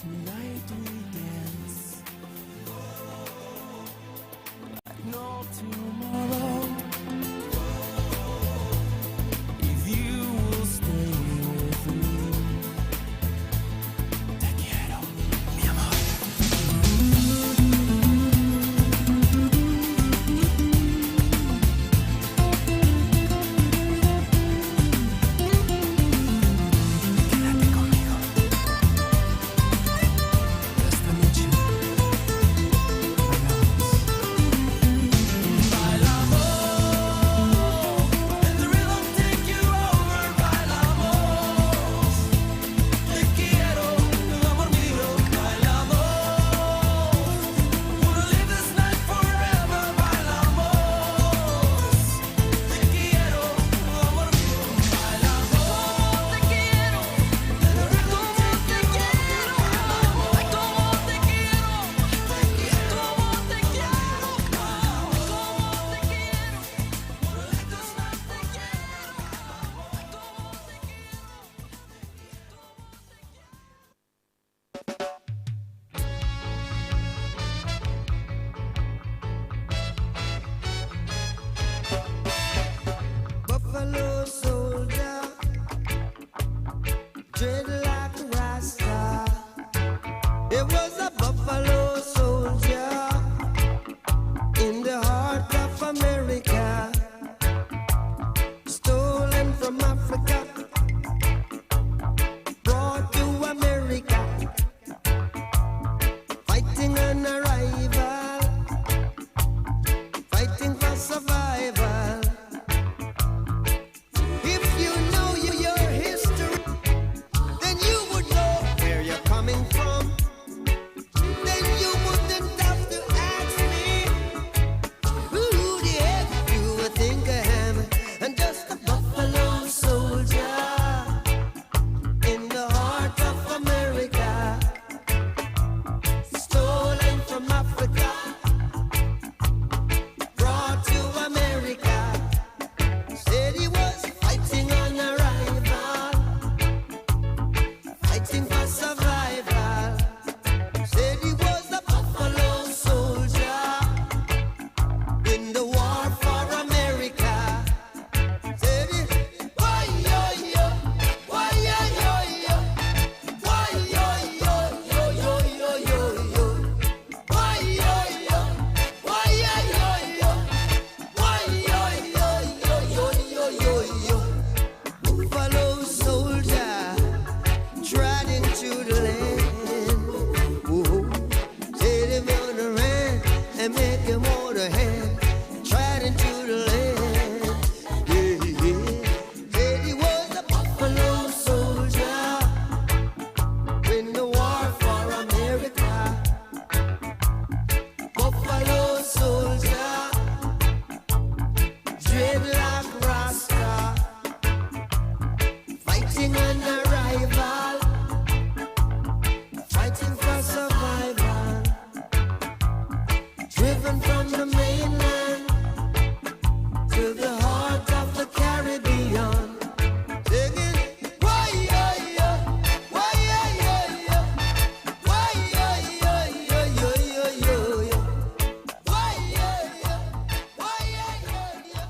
Tonight we dance like no tomorrow. If you will stay with me, te quiero, mi amor. Quédate conmigo. Esta noche bailamos. Bailamos, and the rhythm take you over. Bailamos, te quiero, amor mío. Bailamos, wanna live this night forever. Bailamos, te quiero, amor mío. Bailamos, te quiero, and the rhythm take you over. Ay, cómo te quiero, cómo te quiero, cómo te quiero. Wanna live this night te quiero, ay, cómo te quiero. Buffalo soldier, dreadlock rasta. It was a buffalo soldier in the heart of America, stolen from Africa, brought to America, fighting an arrival, fighting for survival. If you know your history, then you would know where you're coming from. Then you wouldn't have to ask me who the heck you would think I am. I'm just a buffalo soldier in the heart of America, stolen from Africa, brought to America. Said he was fighting on arrival, fighting for survival. Said he was a buffalo soldier in the war for America. Said he, why yo yo, why yo yo yo, why yo yo yo yo yo yo yo, why yo yo, why yo yo yo. Why yo yo yo yo yo yo yo? Buffalo soldier, tried into the land. Whoa, said he gonna run and make him want a hand. Tried into the land. Yeah, yeah. Said he was a buffalo soldier in the war for America. Buffalo soldier. Dreadlock Rasta, fighting an arrival, fighting for survival, driven from the mainland to the heart of the Caribbean. Singing, why yo yo, why yo yo yo, why yo yo yo yo yo yo yo, why yo yo, why yo yo yo.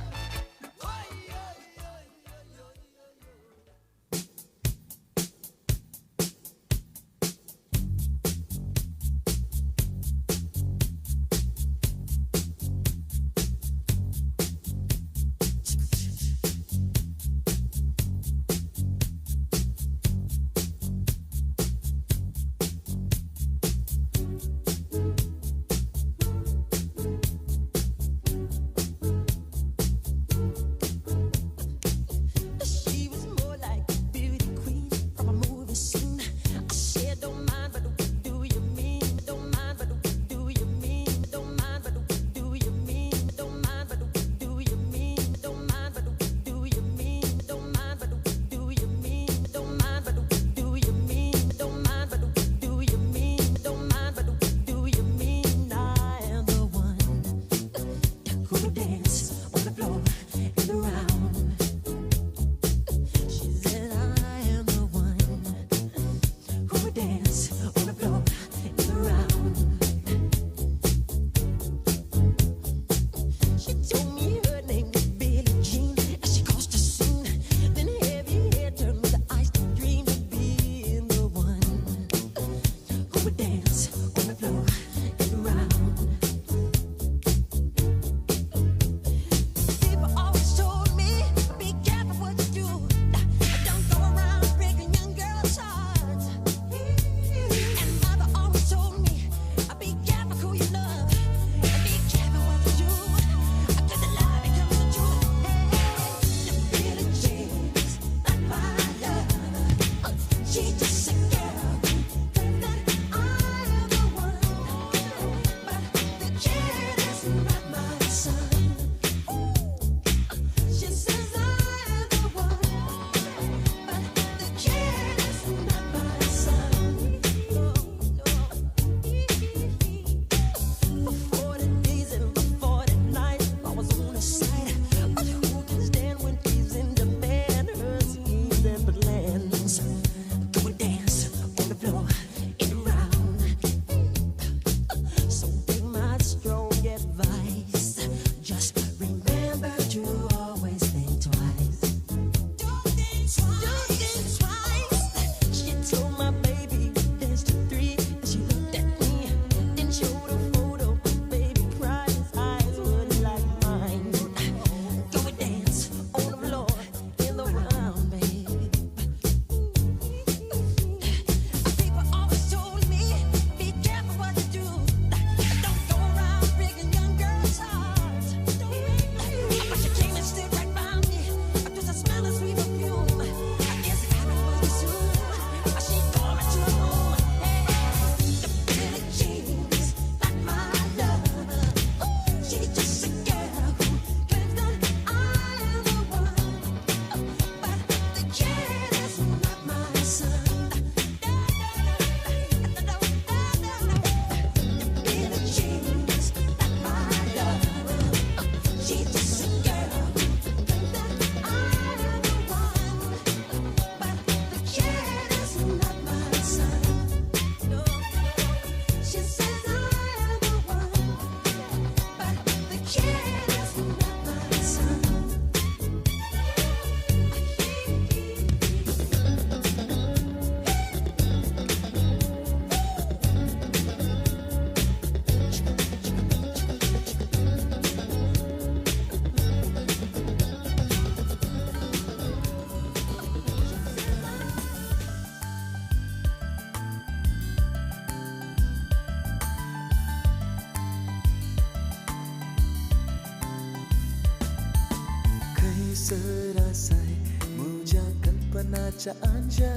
खंयसर आसाय म्हज्या कल्पनाच्या आंज्या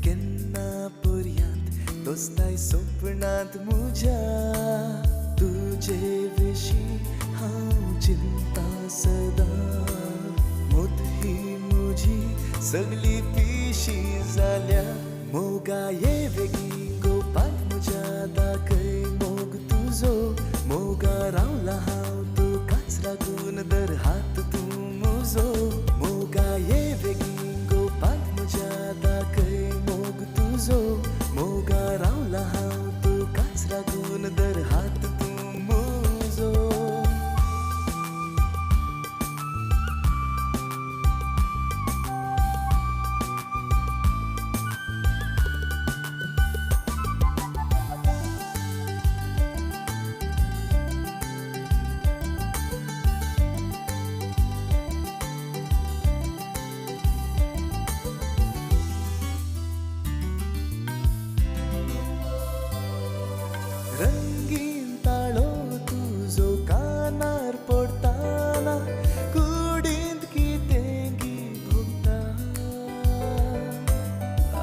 केन्ना पर्यांत दोस्ताय सपनांत म्हज्या तुजे विशीं हांव चिंता सदां मोत ही म्हजी सगळी पिशी जाल्या मोगा ये बेगीन गोपांत म्हज्या दाखय मोग तुजो मोगा रावला हांव तुकाच लागून दर हात तूं म्हजो मोगा ये बेगीन गोपांत म्हज्या दाखय मोग तुजो मोगा रावला हांव तुकाच लागून दर हात तूं म्हजो. रंगीन ताळो तुजो कानार पडटाना कुडींत कितें गी भोगता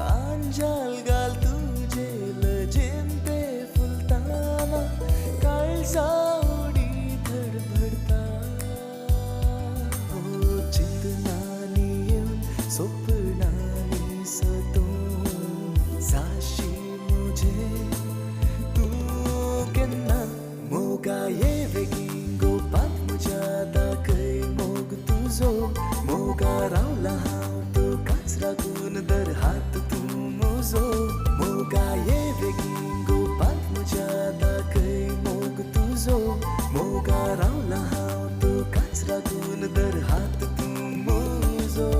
आंजाल घाल तुजे लजेन ते फुलताना काळजा उडी धडधडता हो चिंतनानी येवन सपनांनी सतोवन जाशी म्हजे मोगा ये बेगीन गोपांत म्हज्या दाखय मोग तुजो मोगा रावला हांव तुकाच लागून दर हात तूं म्हजो मोगा ये बेगीन गोपांत म्हज्या दाखय मोग तुजो मोगा रावला हांव तुकाच लागून दर हात तूं म्हजो.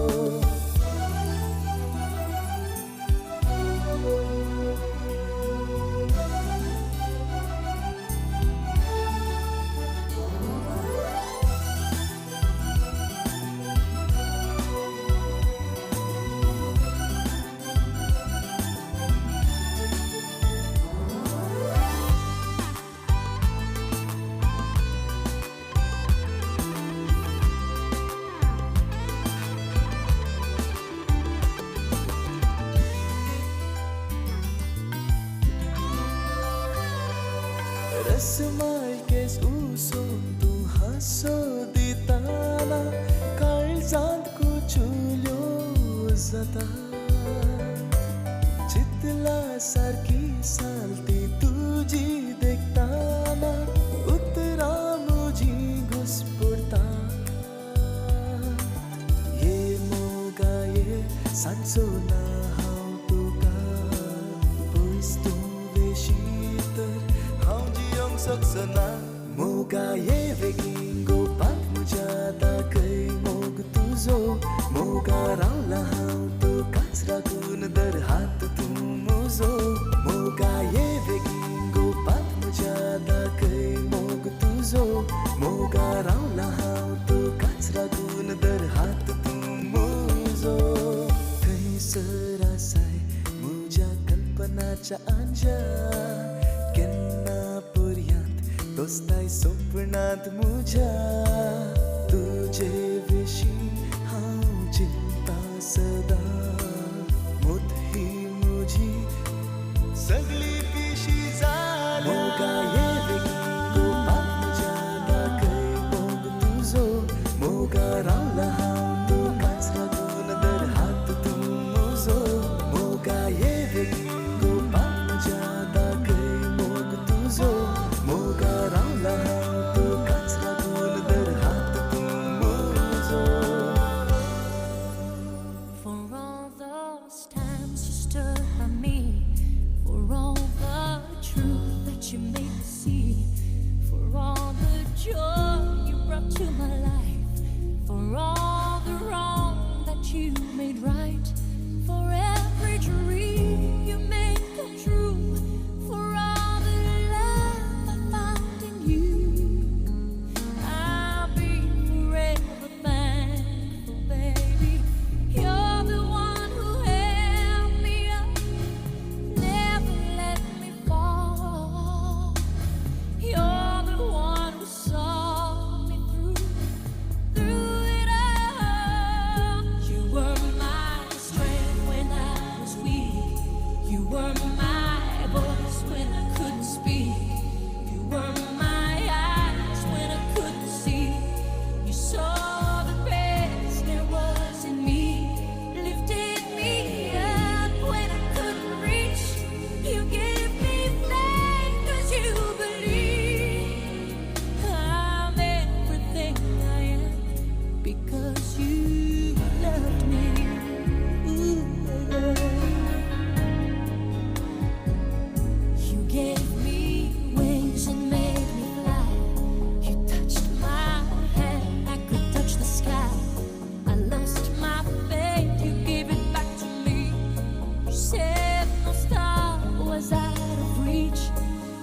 रसमाय केस उसोन तूं हांसो दिताना काळजांत कुचुल्यो जाता चितला सारकी सालती तुजी देखताना उतरां म्हजी घुसपडटा ये मोगा ये सांगचो ना हांव तुका पयस तूं वेशी तर हांव जियोंक शकचना मोगा ये बेगीन गोपांत म्हज्या दाखय मोग तुजो मोगा रावला हांव तुकाच लागून दर हात तूं म्हजो मोगा ये बेगीन गोपांत म्हज्या दाखय मोग तुजो मोगा रावला हांव तुकाच लागून दर हात तूं म्हजो. खंयसर आसाय म्हज्या कल्पनाच्या आंज्या केन्ना पर्यांत दोस्ताय सपनांत म्हज्या तुजे विशीं हांव चिंता सदां मोत ही म्हजी सगळी पिशी जाल्या मोगा ये बेगीन गोपांत म्हज्या दाखय मोग तुजो मोगा रावला हांव तुकाच लागून दर हात तूं म्हजो मोगा ये बेगीन गोपांत म्हज्या दाखय मोग तुजो मोगा रावला हांव तुकाच लागून दर हात तूं म्हजो. For all those times you stood by me, for all the truth that you made me see, for all the joy you brought to my life, for all because you loved me. Ooh, yeah. You gave me wings and made me fly. You touched my hand, I could touch the sky. I lost my faith, you gave it back to me. You said no star was out of reach.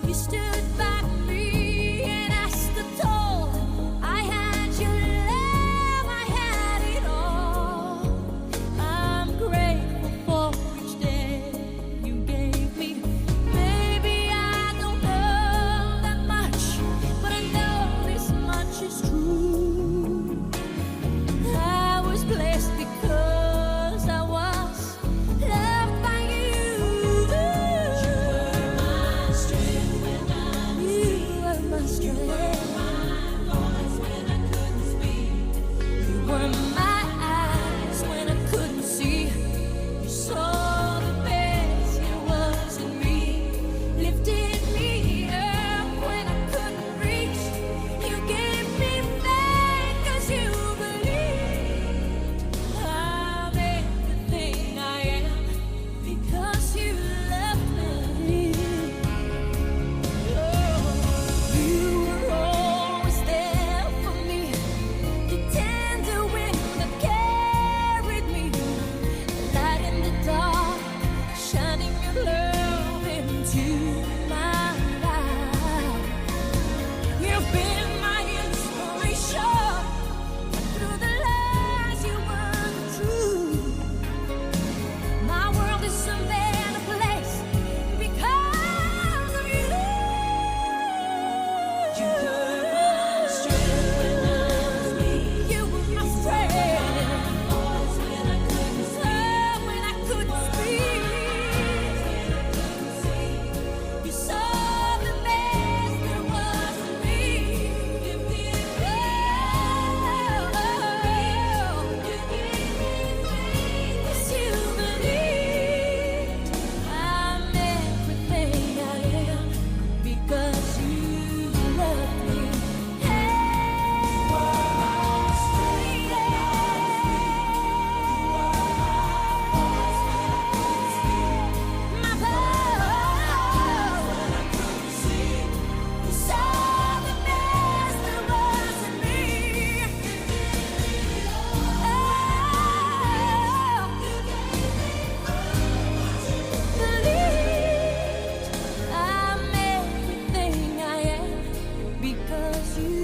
You stood by me and I stood tall. I had your love, I had it all. I'm grateful for each day you gave me. Maybe I don't know that much, but I know this much is true. I was blessed because I was loved by you. You were my strength when I was weak. You were my strength. You were my voice when I couldn't speak. You were my eyes when I couldn't see. You saw the best there was in me. Lifted me up when I couldn't reach. You gave me faith 'cause you believed. I'm everything I am because you loved me. Oh, you were always there for me. The tender wind that carried me, light in the dark, shining your love into my life. You've been my inspiration. Through the lies, you were the truth. My world is a better place because of you. You were my strength when I was weak. You were my strength. Voice when I couldn't speak. When I couldn't speak. You saw the best there was in me. You gave me You gave me faith 'cause you believed. I'm everything I am because you loved me. My voice when I couldn't see. You saw the best there was in me. Oh, believed I'm everything I am because you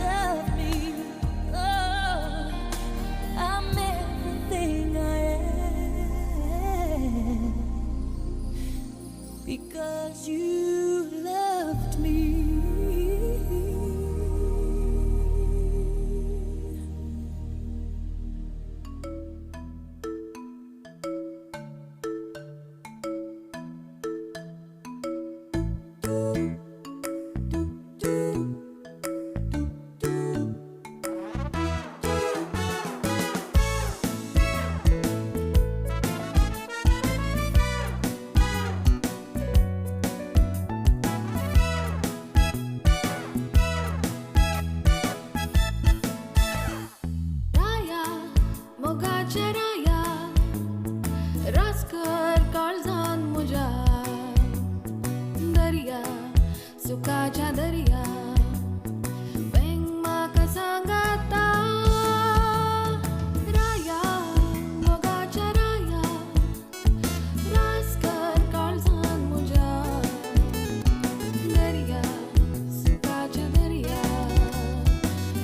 love me. Oh, I'm everything I am because you loved me. राया मोगाच्या राया रासकर काळजान म्हज्या दर्या सुखाच्या दर्या वेंग म्हाका सांगाता राया मोगाच्या राया रासकर काळजान म्हज्या दर्या सुखाच्या दर्या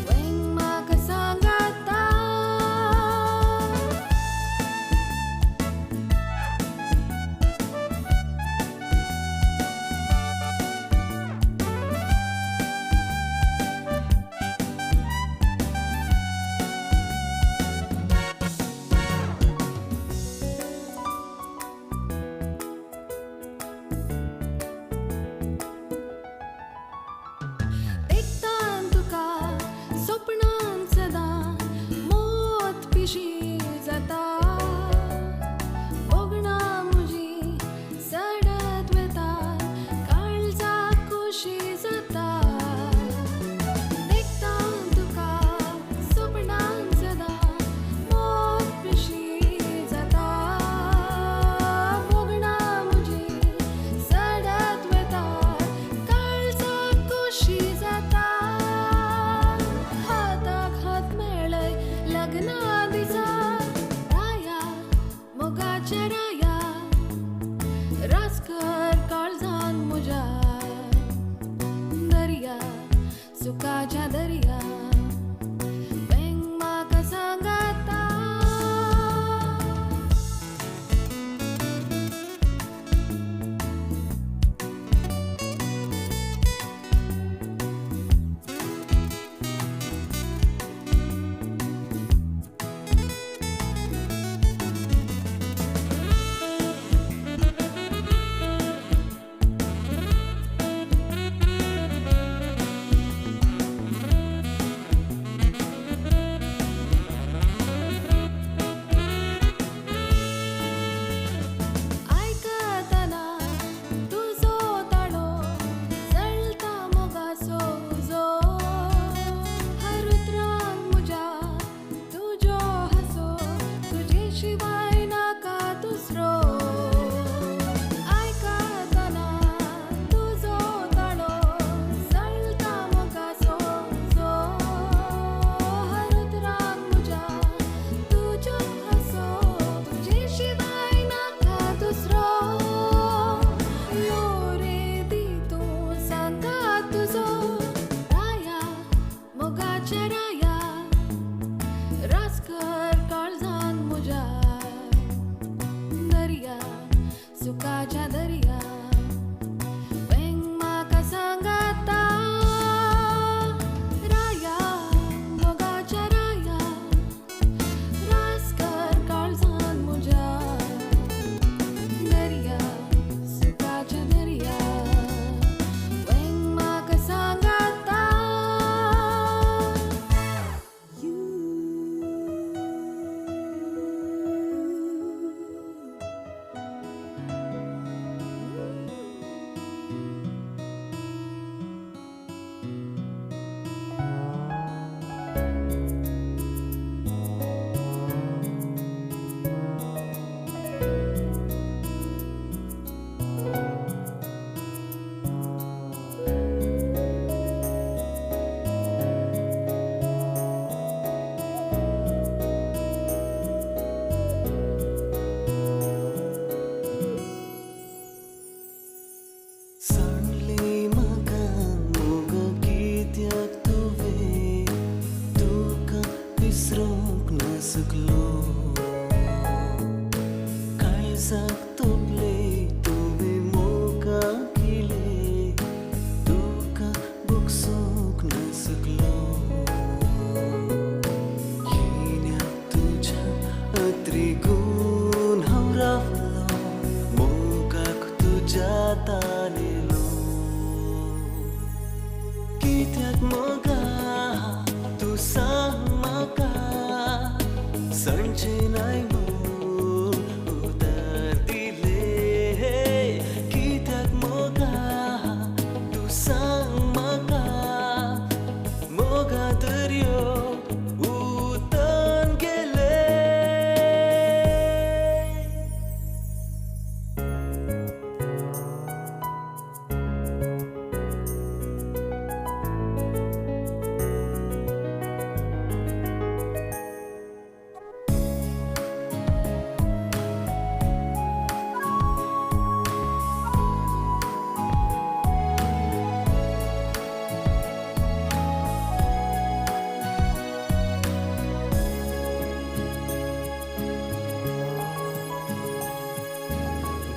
वेंग म्हाका सांगाता. देखतान तुका सपनान सदां मोत पिशी जाता भोगणां म्हजी सडत वता काळजाक खोशी जाता. देखतान तुका सपनान सदां विसरूंक ना सकलो. काळजाक तोपले तुवें मोगा केले, तुका भोगसूंक ना सकलो. येण्या तुज्या अत्रिगून हांव रावलो, मोगाक तुज्या तानेलो. कित्याक मोगा तूं सांग म्हाका, सांजचें नाय म्हूण उतर दिलें. कित्याक मोगा तूं सांग म्हाका, मोगा दर्यो उतन गेलें.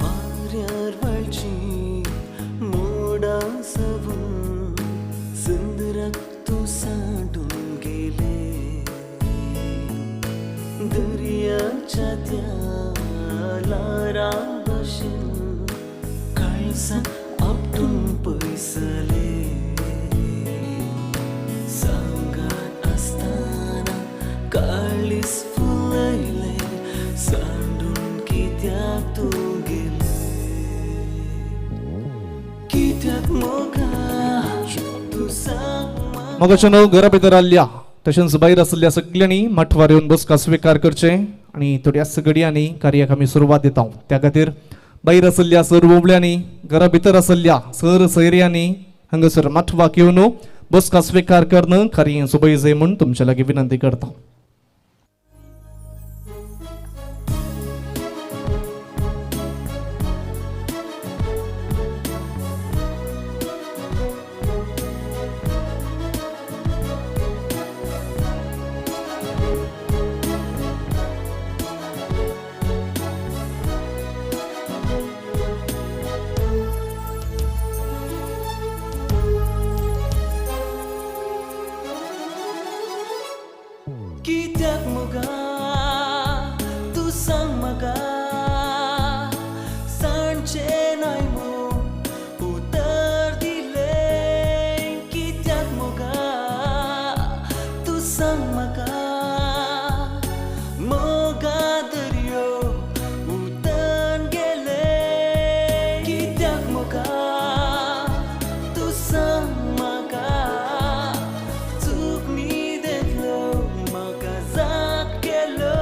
वाऱ्यार वळची मोडां सवून सुंदराक तूं सांडून गेले. दर्याच्या त्या ल्हारां भशेन काळजाक आपटून पयसले. सांगात आसतना काळीज फुलयलें, सांडून कित्याक तूं गेलें. कित्याक मोगा तूं सांग म्हाका. मोगाच्यानो, घरा भितर आल्ल्या तशेंच भायर आशिल्ल्या सगल्यांनी माटवार येवन बसका स्विकार करचे आनी थोड्याच घडयांनी कार्याक आमी सुरवात दिता. त्या खातीर भायर आशिल्ल्या सर व्होवल्यांनी, घरा भितर आशिल्ल्या सर सैर्यांनी हांगासर माटवाक येवन बसका स्विकार करून कार्य सुबय जाय म्हूण तुमचे लागीं विनंती करता. कित्याक मोगा तूं सांग म्हाका, सांजचें नाय म्हूण उतर दिलें. कित्याक मोगा तूं सांग म्हाका, मोगा दर्यो उतन गेलें. कित्याक मोगा तूं सांग म्हाका, चूक न्हिदेंतलो म्हाका जाग केलो.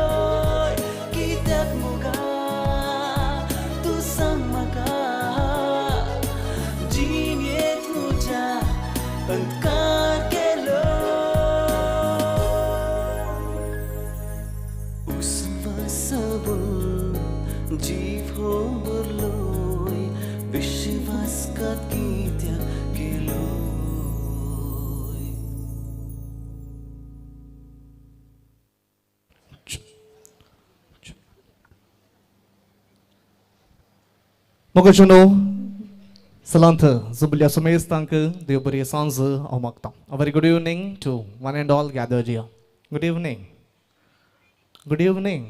कित्याक मोगा तूं सांग म्हाका, जिणेंत म्हज्या अंधकार केलो. उस्वासावून जीव हो भरलोय, विश्वासघात कित्याक केलोय. मोगाच्यानो, सलांत जुबल्या सुमेस्तांक देव बरी सांज हांव मागता. A very good evening to one and all gathered here. Good evening. Good evening.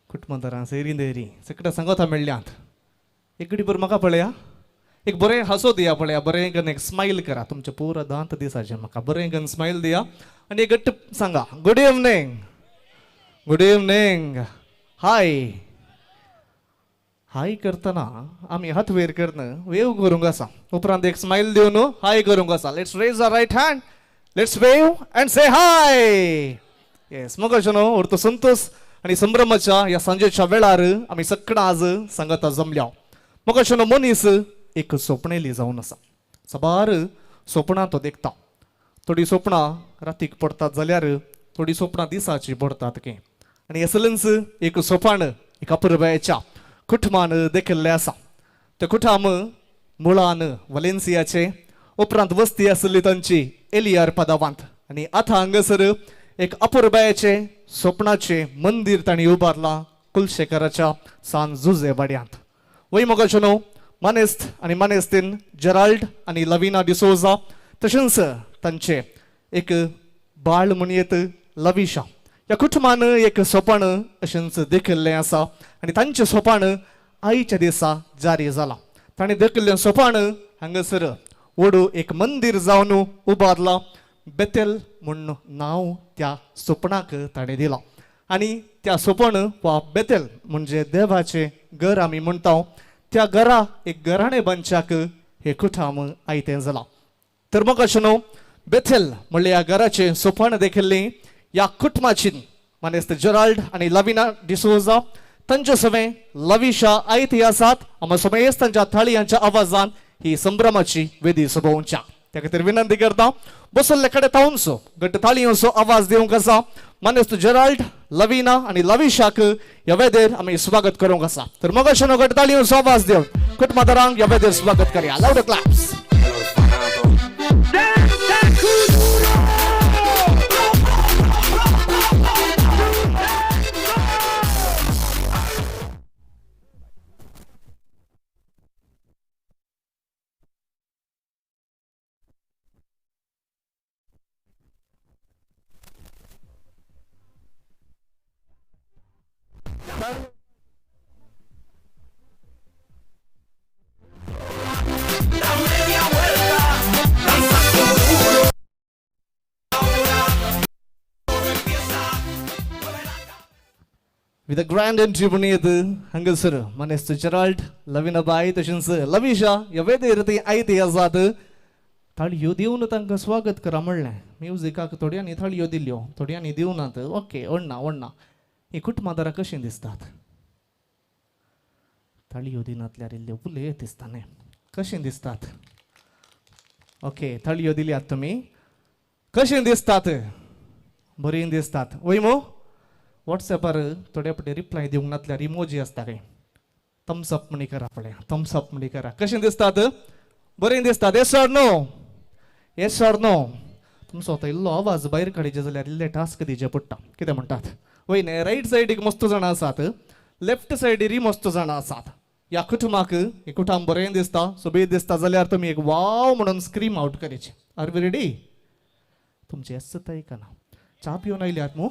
कुटुंबां सैरी देरी सगळ्या सांगता मेळ्ळ्यात. एक घडी भर म्हाका पळया, एक बरें हांसो दिया पळया, बरें करून एक स्मायल करा, तुमचे पुरा दांत दिसाचे म्हाका बरें करून स्मायल दिया आनी एक घट्ट सांगा, good evening, good evening, hi. Hi करतना आमी हात वयर करून वेव करूंक आसा, उपरांत एक स्मायल दिवन हाय करूंक आसा. Let's raise our right hand, let's wave and say hi. Yes, मोगाच्यानो, ortho Santosh आनी संभ्रमाच्या ह्या सांजेच्या वेळार आमी सगळां आज सांगता जमल्या. मोगाच्यानो, मनीस एक सोपणेली जावन आसा. साबार सोपणां तो देखता. थोडीं सोपणां रातीक पडटात जाल्यार थोडीं सोपणां दिसाची पडटात की, आनी असलेंच एक सोपाण एका पुरबायेच्या कुटुंबान देखिल्लें आसा. ते कुटुंब मुळान वलेन्सियाचे, उपरांत वस्ती आशिल्ली तांची एलियार पदावांत आनी आतां हांगासर एक अपुरबायेचें सोपणाचें मंदीर तांणी उबारलां कुलशेखराच्या सान जुजे वाड्यांत. वय मोगाचो न्हू मानेस्त आनी मानेस्तीन जेराल्ड आनी लविना डिसोजा तशेंच तांचे एक बाळ म्हणयेत लविशा ह्या कुटुंबान एक सोपान अशेंच देखिल्लें आसा आनी तांचें सोपान आयच्या दिसा जारी जालां. तांणी देखिल्लें सोपान हांगासर वडू एक मंदीर जावन उबारलां. बेतेल म्हूण नांव त्या सोपणाक ताणें दिलां आनी त्या सोपण वा बेतेल म्हणजे देवाचें घर आमी म्हणटा त्या घरा एक घराणें बांदच्याक हें कुटाम आयतें जालां. तर म्हाका अशें न्हू बेथेल म्हणल्यार ह्या घराचें सोपान देखिल्लें ह्या कुटुंबाची मानेस्त जेराल्ड आनी लविना डिसोजा तांचे सवें लविशा आयती आसात. आमकां समेस्त तांच्या थाळयांच्या आवाजान ही संभ्रमाची वेदी सोबोवच्या त्या खातीर विनंती करता बसल्ले कडेन थावनचो घट्ट थाळयांचो आवाज दिवंक आसा. मानेस्त जेराल्ड, लविना आनी लविशाक ह्या वेदेर आमी स्वागत करूंक आसा. तर मोगाशेनो घट्ट थाळयांचो आवाज दिवन कुटुंबादारांक ह्या वेदेर स्वागत करया. Loud claps. With a grand entry म्हणयेत हांगासर मानेस्त जेराल्ड, लविनाबाय तशेंच लविशा ह्या वेदेर ती आयती आसात. थाळयो दिवन तांकां स्वागत करा म्हणलें. म्युजिकाक थोड्यांनी थाळयो दिल्यो, थोड्यांनी दिवनात. ओके, ओडना ओडना. ही कुटुंबादारां कशीं दिसतात? थाळयो दिनातल्यार इल्ल्यो उलयत दिसता न्ही, कशीं दिसतात? ओके, थाळयो दिल्यात तुमी, कशीं दिसतात? बरीं दिसतात वय मो? वॉट्सॅपार थोड्या फावटी रिप्लाय दिवंक नातल्यार इमोजी आसता खंय, थम्स अप म्हणी करा पळय, थम्स अप म्हणी करा. कशें दिसतात? बरें दिसतात. Yes or no? Yes or no? तुमचो आतां इल्लो आवाज भायर काडीचे जाल्यार इल्ले टास्क दिवचे पडटा. कितें म्हणटात? वय न्ही, रायट सायडीक मस्त जाणां आसात, लेफ्ट सायडीरय मस्त जाणां आसात. ह्या कुटुंबाक हे कुटुंब बरें दिसता, सोबीत दिसता जाल्यार तुमी एक वाव म्हणून स्क्रीम आवट करीचे. Are we ready? तुमचें येस आयकना. च्या पिवन आयल्यात मू?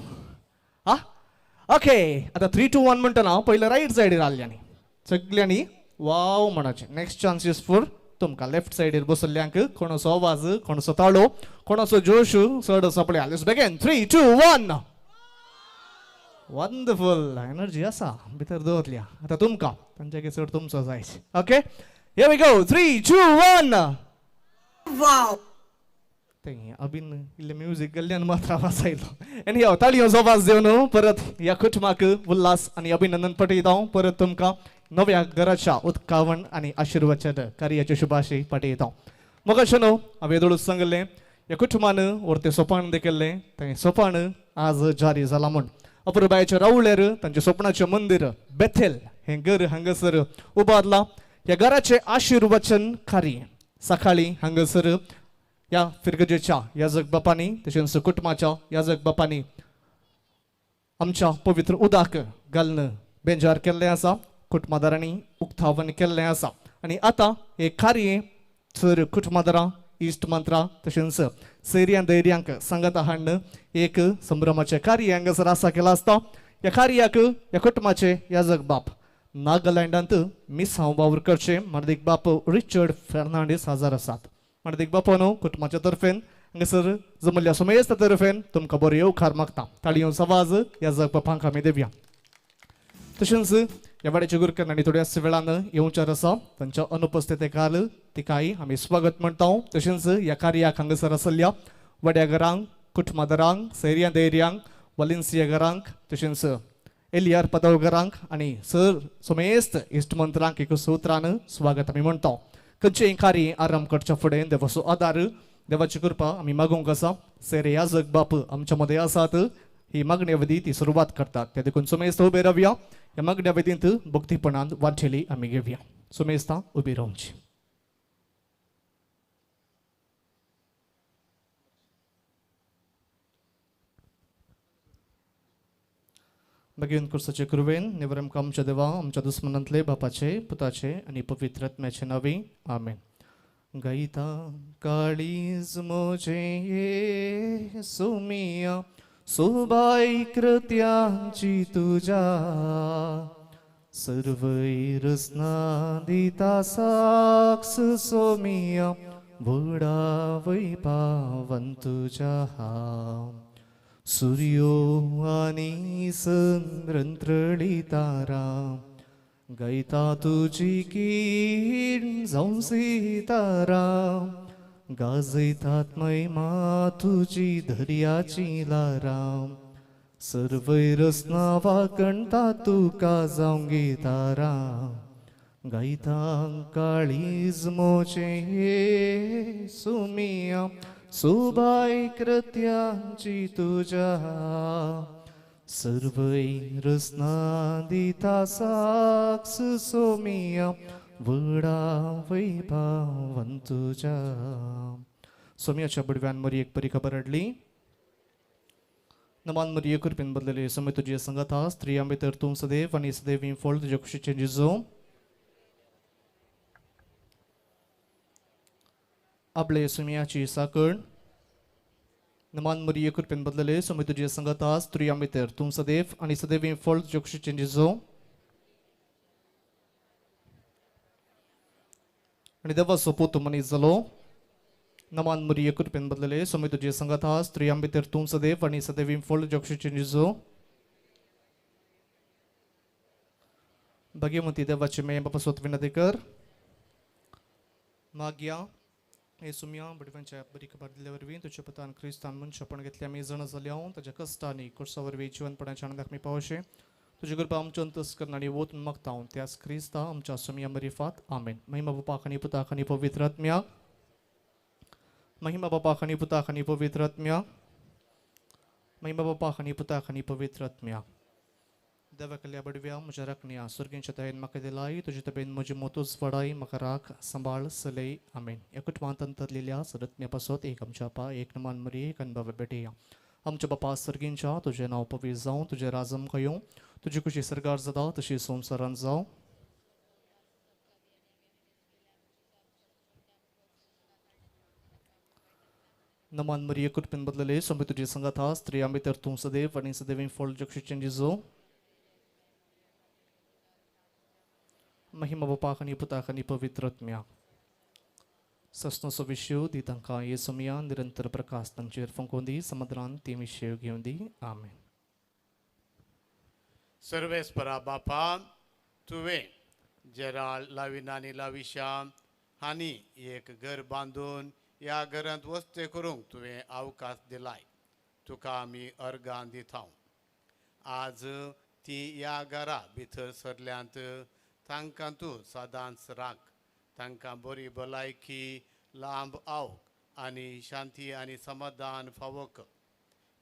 आ ओके, आतां 3 2 1 म्हणटना पयलें रायट सायडीर आसल्यांनी सगल्यांनी वाव म्हणचें. नेक्स्ट चान्स is for तुमकां लेफ्ट सायडीर बसल्ल्यांक. कोणाचो आवाज, कोणाचो ताळो, कोणाचो जोश चड आसा पळया. Let's begin. 3 2 1. Wonderful energy आसा भितर दवरल्या. आतां तुमकां तांच्याकी चड तुमचो जाय. Okay, here we go. 3 2 1. Wow. तें अबीन इल्लें म्युजीक गेल्ल्यान मात्र आवाज आयलो. आनी ह्या ताळयांचो आवाज दिवन परत ह्या कुटुंबाक उल्हास आनी अभिनंदन पठयता. परत तुमकां नव्या घराच्या उत्कावण आनी आशिर्वाद कार्याचे शुभाशय पाठयता. मोगाचें न्हू हांवें येदोळूच सांगिल्लें ह्या कुटुंबान वरतें सोपान देखिल्लें तें सोपान आज जारी जालां म्हूण. अपुरबायेच्या रावळ्यार तांचें सोपणाचें मंदीर बेथेल हें घर हांगासर उबारलां. ह्या घराचें आशिर्वचन कार्य सकाळीं हांगासर ह्या फिरगजेच्या याजक बापांनी तशेंच कुटुंबाच्या याजक बापांनी आमच्या पवित्र उदक घालून बेंजार केल्लें आसा. कुटुंबादारांनी उक्तावण केल्लें आसा आनी आतां हें कार्य सर कुटुंबादारां इश्ट मंत्रां तशेंच सैर्यां धैर्यांक सांगाता हाडून एक संभ्रमाचें कार्य हांगासर आसा केलां आसता. ह्या कार्याक ह्या कुटुंबाचे याजक बाप नागालँडांत मिसांव वावर करचे मार्दीक बाप रिचर्ड फेर्नांडीस हजर आसात. मार्दीक बापानो कुटुंबाच्या तर्फेन हांगासर जमल्ल्या सुमेस्ता तर्फेन तुमकां बरो येवकार मागता. ताळयांचो आवाज याजक बापांक आमी दिवया. तशेंच ह्या वाड्याचे गुरकर आनी थोड्याच वेळान येवचार आसा तांच्या अनुपस्थिती तिकाय आमी स्वागत म्हणटा. तशेंच ह्या कार्याक हांगासर आसल्या वड्या घरांक, कुटुंबादारांक, सैर्या धैर्यांक, वालेन्सिया घरांक तशेंच एलियार पदव घरांक आनी सर समेस्त इश्टमंत्रांक एक सूत्रान स्वागत आमी म्हणटा. खंयचेंय कार्य आरंभ करच्या फुडें देवाचो आदार, देवाची कृपा आमी मागूंक आसा. सेरे याजक बाप आमच्या मदें आसात. ही मागण्या विधी ती सुरवात करतात. त्या देखून सुमेस्त उबे रावया. ह्या मागण्या विधींत भक्तीपणान वांटेली आमी घेवया. सुमेस्तां उबी रावची. मागीर कुर्साचे कृपेन निवरम आमच्या देवा आमच्या दुस्मनांतले बापाचे पुताचे आनी पवित्र आत्म्याचे नांवी आमेन. गायता काळीज म्हजें सोमिया सोबाय कृत्यांची तुज्या सर्वय रसना दिता साक्ष सोमिया व्हडा वैभावन तुज्या सूर्यो आनी संद्रंत्रळी तारा गायता तुजी कीर्ण जावं सितारा गाजयतात महिमा तुजी दर्याची ल्हारां सर्वय रसना वाकणता तुका जावं गितारा गायता काळीज म्हजें सुमिया सोबाय कृत्यांची तुज्या सर्वय रसना दिता साक्ष सोमिया व्हडा वैभावन तुज्या. सोमियाच्या बडव्यान मरी एक बरी खबर हाडली. नमान मरिये कृपेन बदलेले समय तुजी संगता स्त्रियां भितर तूं सदैव आनी सदैव फळ तुज्या खुशीचें जिजो. आपले सुमियाची साकण. नमान मरिये कृपेन बदलेले समय तुजी संगता स्त्रियां भितर तूं सदैव आनी सदैव फळ तुज्या खुशीचें जिजो. आनी देवाचो पूत मनीस जालो. नमान मरिये कृपेन बदलेले समय तुजी संगता स्त्रियां भितर तूं सदैव आनी सदैव फळ तुज्या खुशीचें जिजो. भाग्यवंती देवाची मे बापा सोत विनंती कर. मागया हे सुमिया बडव्यांच्या बरी खबर दिल्या वरवीं तुज्या पुतान क्रिस्तान मनशापण घेतले आमी जाणा जाले हांव ताच्या कश्टांनी कुर्सा वरवीं जिवनपणाच्या आनंदाक आमी पावशे तुजी कृपा आमच्या अंतस्करण आनी वोतून मागता हांव त्याच क्रिस्ता आमच्या सुमिया मरिफात आमेन. महिमा बापाक आनी पुताक आनी पवित्र आत्म्याक. महिमा बापाक आनी पुताक आनी पवित्र आत्म्याक. महिमा बापाक आनी पुताक आनी पवित्र आत्म्याक. देवा केल्ल्या बडव्या म्हज्या राखण्या सर्गींच्या दयेन म्हाका दिलाय तुजे तबेन म्हजी मोतूच वाडाय म्हाका राख सांबाळ सलय आमेन. ह्या कुटुंबांत अंतरलेल्या सरत्म्या पासत एक आमच्या आपा एक नमान मरी एक अनभव भेटया. आमच्या बापा सर्गींच्या तुजें नांव पवित्र जावं तुजें राज आमकां येवं तुजी खुशी सरकार जाता तशी संवसारांत जावं. नमान मरिये कृपेन बदलेले सोंपे तुजी संगता स्त्रियां भितर तूं सदैव आनी सदैव फळ जक्षीचें जिजो. महिमा बापाक आनी पुताक आनी पवित्र आत्म्याक. ससनोसो विशय दी तांकां ये सोमिया निरंतर प्रकाश तांचेर फंकोवन दी समुद्रान ती विशय घेवन दी आमेन. सर्वेस्परा बापा तुवें जेराल लाविना आनी लाविशा हांणी एक घर बांदून ह्या घरांत वस्ते करूंक तुवें अवकाश दिलाय तुका आमी अर्गां दिता. आज ती ह्या घरा भितर सरल्यांत तांकां तूं सदांच राख तांकां बरी भलायकी लांब आवक आनी शांती आनी समाधान फावो कर.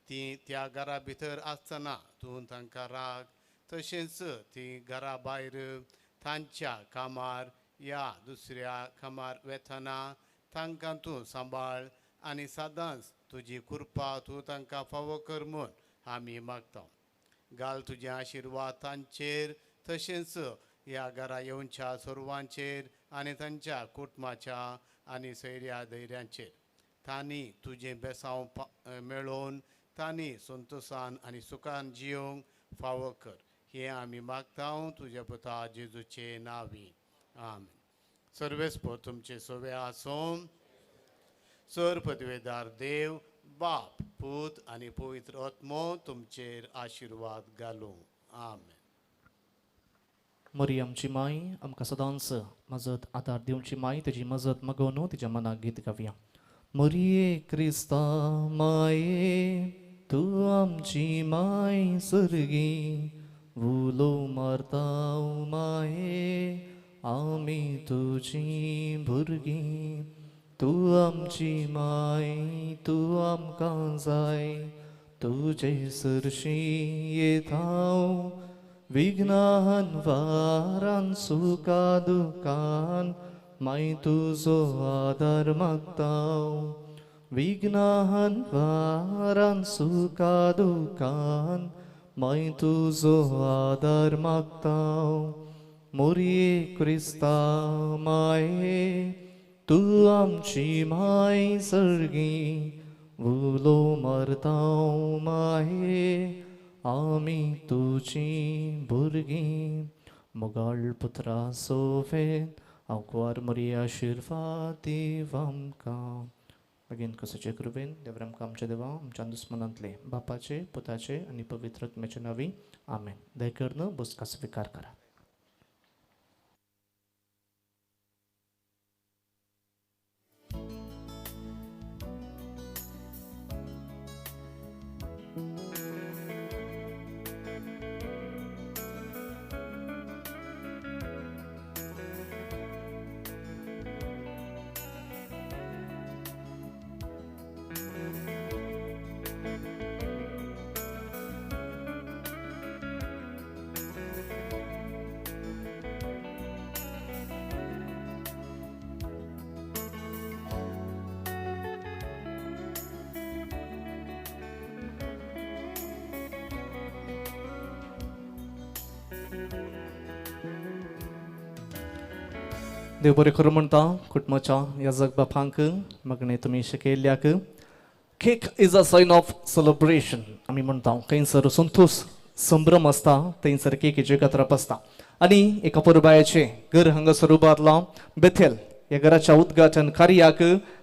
तीं त्या घरा भितर आसतना तूं तांकां राख तशेंच तीं घरा भायर तांच्या कामार या दुसऱ्या कामार वेतना तांकां तूं सांबाळ आनी सदांच तुजी कृपा तूं तांकां फावो कर म्हूण आमी मागता. घाल तुजे आशिर्वाद तांचेर तशेंच ह्या घरा येवच्या सर्वांचेर आनी तांच्या कुटुंबाच्या आनी सैऱ्या धैर्यांचेर. तांणी तुजें बेसांव मेळोवन तांणी संतोसान आनी सुखान जियोंक फावो कर हें आमी मागता तुज्या पुता जेजूचे नांवी आमेन. सर्वेस्पर तुमचे सोवे आसूं. सर पदवेदार देव बाप पूत आनी पवित्र आत्मो तुमचेर आशिर्वाद घालूं आमेन. मरी आमची माय आमकां सदांच मजत आदार दिवची माय तेजी मजत मागोवन तिच्या मनाक गीत गावया. मरिये क्रिस्ता माये तूं आमची माय सर्गी उलो मारता माये आमी तुजी भुरगीं तूं आमची माय तूं आमकां जाय तुजे सरशी येता विघ्नान वारान सुखा दुखान माय तुजो आदार मागता विघ्नान वारान सुखा दुखान माय तुजो आदार मागता मोरये क्रिस्ता माये तूं आमची माय सर्गी उलो मारता माये आमी तुजी भुरगीं मोगाळ पुत्रा सोफेन आंकवार मोरये आशिर्वाद दीव आमकां. बेगीन कसाचे कृपेन देवरा आमकां आमच्या देवा आमच्या दुस्मनांतले बापाचे पुताचे आनी पवित्र आत्म्याचे नांवी आमेन. दया करून बसका स्विकार करा. देव बरें करूं म्हणटा कुटुंबाच्या ह्या जगबापांक मागणें तुमी शिकयल्ल्याक. Cake is a sign of celebration आमी म्हणटा. खंयसर संतोश संभ्रम आसता थंयसर केकीचें कातरप आसता. आनी एका परबायाचें घर हांगासर उबारलां बेथेल ह्या घराच्या उद्घाटन कार्याक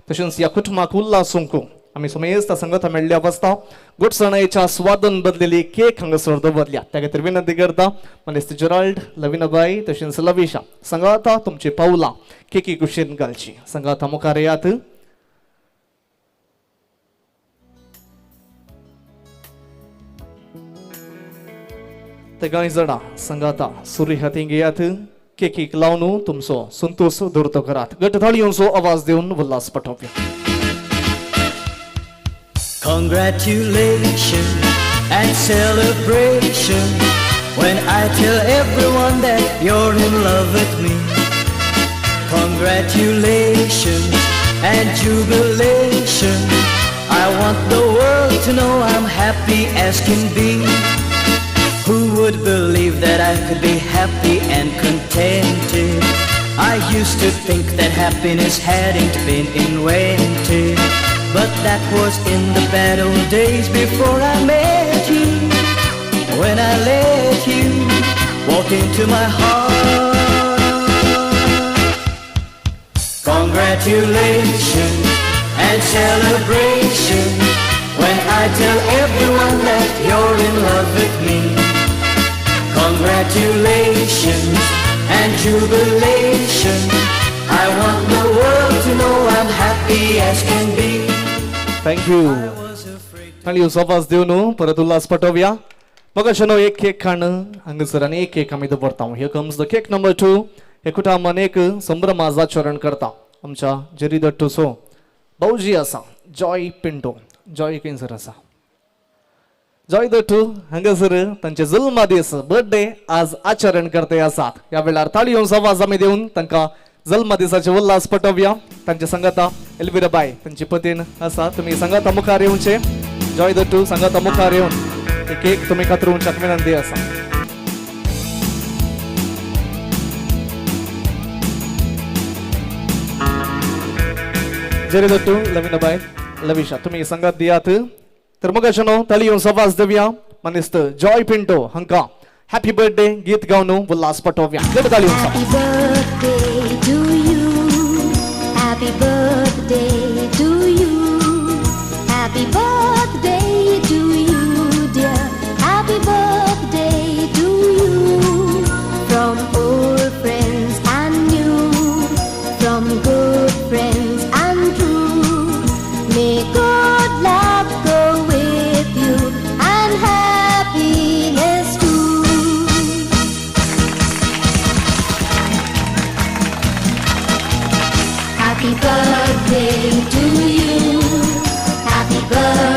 तशेंच ह्या कुटुंबाक उल्हासूंक आमी समेस्त संगता मेळ्ळ्या वाजता गोडसणायेच्या स्वादन बदलेली केक हांगासर दवरल्या. त्या खातीर विनंती करता मानेस्त जेराल्ड लविनाबाई तशेंच लविशा संगाता तुमची पावलां केकी कुशीन घालची. संगाता मुखार येयात. ते कांय जाणां संगाता सुरी हातीं घेयात केकीक लावन तुमचो संतोश दुर्तो करात. घट थाळयोंचो आवाज दिवन Ulhas पठोवया. Congratulations and celebration when I tell everyone that you're in love with me. Congratulations and jubilation. I want the world to know I'm happy as can be. Who would believe that I could be happy and contented? I used to think that happiness hadn't been invented. But that was in the bad old days before I met you. When I let you walk into my heart. Congratulations and celebration when I tell everyone that you're in love with me. Congratulations and jubilation. I want the world to know I'm happy as can be. Thank you. ताळयो आवाज दिवन परत उल्हास पटोवया. मग अशें न्हू एक cake खाण हांगासर आनी एक केक आमी दवरता. Here comes the cake number 2. हे कुटुंबान एक संभ्रमाज आचरण करता. आमच्या जेरी दट्टूचो भाऊजी आसा जॉय पिंटो. जॉय खंयसर आसा? जॉय दट्टू हांगासर तांचे जल्मदीस बर्थडे आज आचरण करते आसात. ह्या वेळार ताळयो आवाज आमी दिवन तांकां जल्मदिसाचे उल्हास पटोवया. तांचे संगता एल्विराबाय तांची पतीन आसा. तुमी संगता मुखार येवचे. जॉय दट्टू संगता मुखार येवन केक तुमी कातरुवच्याक विनंती आसा. जेरी दट्टू लविनाबाय लविशा तुमी संगत दियात. तर मग अशें न्हू ताळयो आवाज दिवया मानेस्त जॉय पिंटो हांकां हॅपी बर्थडे गीत गावन उल्हास पटोवया. घट ताळयो. Happy birthday to you. Happy birthday to you. Happy birthday to you, dear. Happy birthday to you. From old friends and new, from good friends and true. May good luck go with you and happiness too. Happy birthday to you. Happy birthday.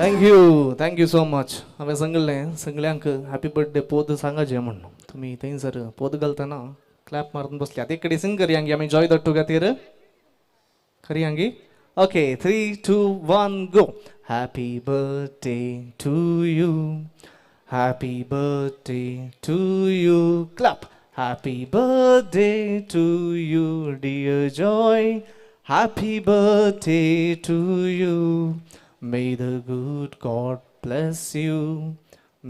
Thank you, thank you so much. हांवें सांगिल्लें सगळ्यांक happy birthday पोद सांगाचें म्हूण. तुमी थंयसर पोद घालतना clap मारून बसल्या. ते कडेन सिंग करया आमी जॉय दट्टू खातीर करया. Okay, 3 2 1 go. Happy birthday to you, happy birthday to you, clap. Happy birthday to you dear Joy, happy birthday to you. May the good God bless you.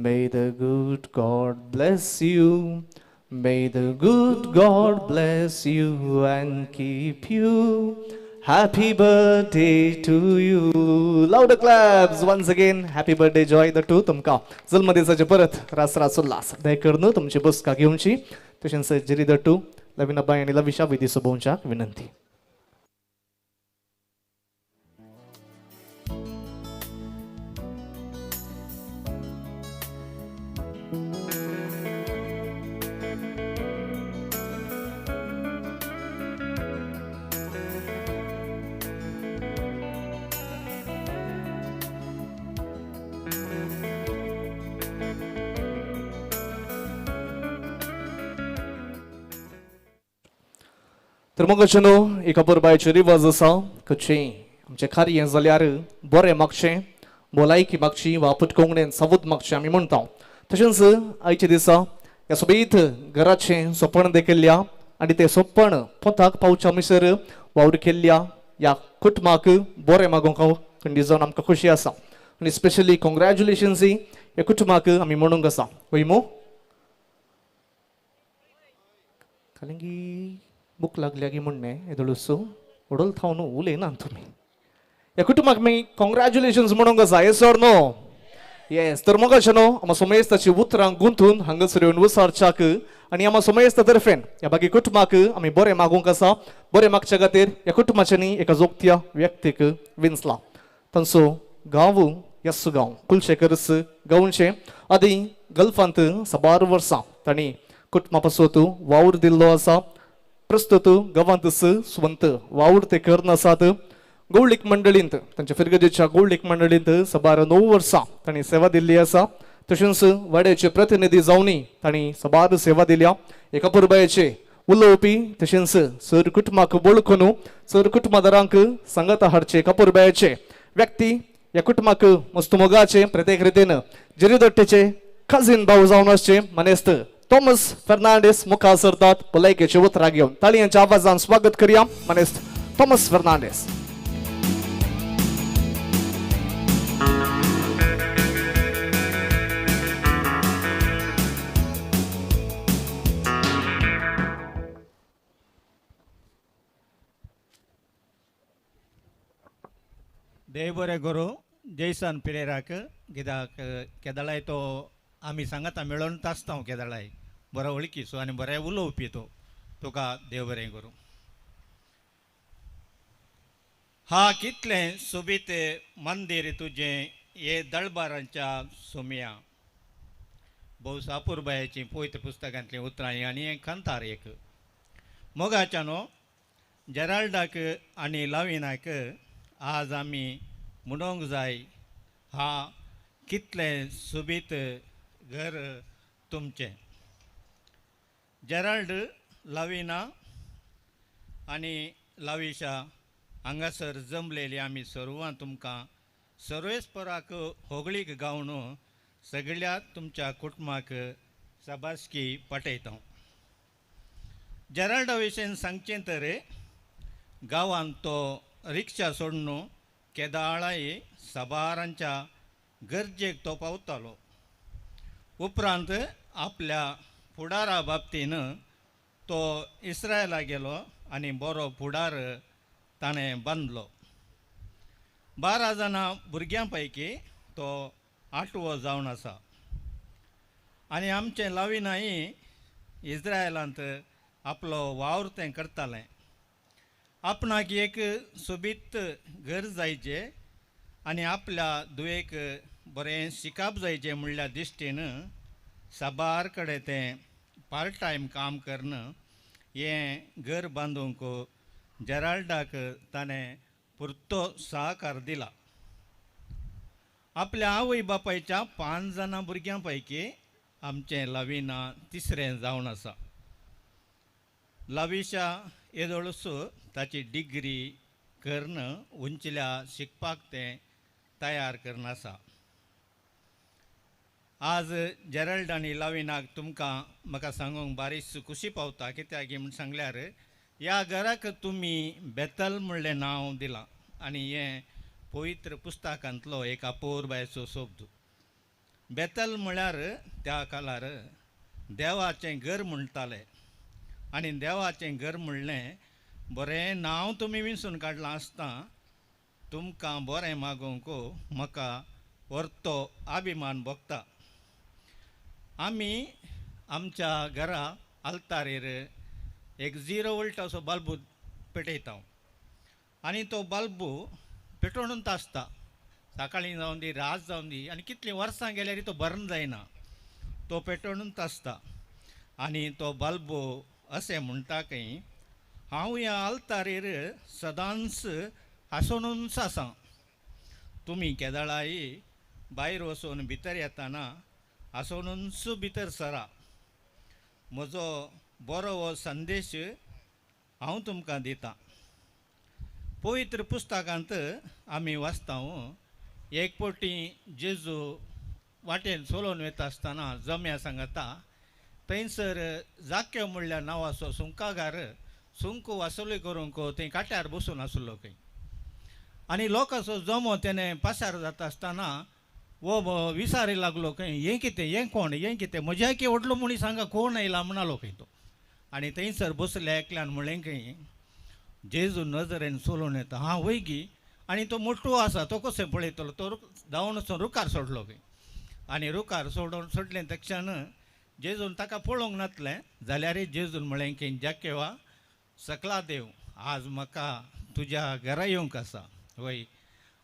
May the good God bless you. May the good God bless you and keep you. Happy birthday to you. Louder claps once again. Happy birthday Joy the two तुमका जल्मदिसाचे परत रास रास उल्हास दय करून तुमची बसका घेवची. तशेंच जेरी दट्टू, लविनाबाई आनी लविशा विधी सोबोवच्याक विनंती. तर मग अशें न्हू एक अपुरबायेची रिवाज आसा खंयचें आमचें कार्य जाल्यार बरें मागचें, भलायकी मागची वा पुटकोंगणेन सावूद मागचें आमी म्हणटा. तशेंच आयच्या दिसा ह्या सोबीत घराचें सोपण देखिल्ल्या आनी तें सोपण पोंताक पावच्या मिसर वावर केल्ल्या ह्या कुटुंबाक बरें मागूंक हांव खंडीत जावन आमकां खोशी आसा. आनी स्पेशली कॉंग्रॅच्युलेशन्स ह्या कुटुंबाक आमी म्हणूंक आसा. वय मू कालंगी बुक लागल्या की म्हणणें येदोळसो उडोल थावन उलयना तुमी. ह्या कुटुंबाक मी कॉंग्रॅच्युलेशन्स म्हणूंक आसा. येस ऑर नो? येस. तर मग अशें न्हू आमा सोमेस्ताची उतरां गुंथून हांगासर येवन वसारच्याक आनी आमा सोमेस्ता तर्फेन ह्या बाकी कुटुंबाक आमी बरें मागूंक आसा. बरें मागच्या खातीर ह्या कुटुंबाच्यांनी एका जोगत्या व्यक्तीक विंचला. तांचो गांव येसो गांव कुलशेखरस गांवचें. आदी गल्फांत साबार वर्सां तांणी कुटुंबा पासत वावर दिल्लो आसा. प्रस्तुत गांवांत स्वंत वावर ते करून आसात. गौळीक मंडळींत तांच्या फिरगजेच्या गौळीक मंडळींत साबार 9 वर्सां तांणी सेवा दिल्ली आसा. तशेंच वाड्याचे प्रतिनिधी जावनूय तांणी साबार सेवा दिल्या. एका पुरबायेचे उलोवपी तशेंच सर कुटुंबाक वळखून सर कुटुंबादारांक सांगाता हाडचे कपुरबायेचे व्यक्ती ह्या कुटुंबाक मस्त मोगाचे प्रत्येक रितीन जेरीदट्टेचे कझीन भाव जावन आसचे मानेस्त थॉमस फर्नांडीस मुखार सरतात भलायकेचे उतरां घेवन. ताळयांच्या आवाजान स्वागत करया मानेस्त थॉमस फर्नांडीस. देव बरें करूं जैसन पिरेराक कित्याक केदळाय तो आमी सांगाता मेळोन आसता हांव केदळाय बरो वळखीचो आनी बरें उलोवपी तो तुका देव बरें करूं. हा कितलें सोबीत मंदीर तुजें हे दळबारांच्या सोमया. भोवसा पुरबायाचीं पवित्र पुस्तकांतलीं उतरां आनी हें कांतार एक. मोगाच्या न्हू जेराल्डाक आनी लाविनाक आज आमी म्हणूंक जाय हा कितलें सोबीत घर तुमचें. जेराल्ड लाविना आनी लाविशा हांगासर जमलेली आमी सर्वां तुमकां सर्वेस्पराक होगळीक गावन सगळ्या तुमच्या कुटुंबाक शाबासकी पाठयता. जेराल्डा विशीं सांगचें तर गांवांत तो रिक्षा सोडून केदाळाय साबारांच्या गरजेक तो पावतालो. उपरांत आपल्या फुडारा बाबतीन तो इस्रायला गेलो आनी बरो फुडार ताणें बांदलो. 12 जाणां भुरग्यां पैकी तो 8वो जावन आसा. आनी आमचें लाविनाय इस्रायलांत आपलो वावर तें करतालें. आपणाक एक सोबीत घर जायचें आनी आपल्या धुवेक बरें शिकप जायचें म्हणल्या दिश्टीन साबार कडेन तें पार्ट टायम काम करून हें घर बांदूंक जेराल्डाक ताणें पुरतो सहकार दिला. आपल्या आवय बापायच्या 5 जाणां भुरग्यां पैकी आमचें लविना तिसरें जावन आसा. लविशा येदोळूच ताची डिग्री करून उंचल्या शिकपाक तें तयार करून आसा. आज जेरल्ड आनी लविनाक तुमकां म्हाका सांगूंक बारीस खुशी पावता, कित्याक म्हूण सांगल्यार ह्या घराक तुमी बेतल म्हणलें नांव दिलां आनी हें पवित्र पुस्तकांतलो एक अपुरबायेचो शब्द. बेतल म्हळ्यार त्या काळार देवाचें घर म्हणटाले आनी देवाचें घर म्हणलें बरें नांव तुमी विंचून काडलां आसता तुमकां बरें मागूंक म्हाका व्हरतो अभिमान भोगता. आमी आमच्या घरा आल्तारेर एक 0 वोल्टाचो बल्ब पेटयता आनी तो बल्ब पेटोवनूच आसता, सकाळीं जावन दी रात जावन दी आनी कितलीं वर्सां गेल्यार तो बर्न जायना, तो पेटोवनूच आसता. आनी तो बल्ब अशें म्हणटा की हांव ह्या आल्तारेर सदांच हांसोनूच आसा, तुमी केदळाय भायर वचून भितर येताना हांसोनूच भितर सरा, म्हजो बरो हो संदेश हांव तुमकां दितां. पवित्र पुस्तकांत आमी वाचता एक फावटी जेजू वाटेन चलोवन वता आसतना जम्या सांगता थंयसर जाक्यो म्हणल्यार नांवाचो सुंकागार सुंक वासुली करूंक थंय काट्यार बसून आसलो खंय आनी लोकांचो जमो तेणें पासार जाता आसतना वो विसारी लागलो खंय, हें कितें, हें कोण, हें कितें, म्हज्या की व्हडलो मनीस हांगा कोण आयला म्हणालो खंय तो. आनी थंयसर बसल्या एकल्यान म्हणलें खंय जेजू नजरेन चलोवन येता, हां वय गी, आनी तो मोटो आसा तो कसो पळयतलो, तो धांवन वचून रुखार सोडलो खंय. आनी रुखार सोडून सोडलें तक्षण जेजून ताका पळोवंक नातलें जाल्यारय जेजून म्हणलें की जाकेवा सकला देव आज म्हाका तुज्या घरा येवंक आसा वय.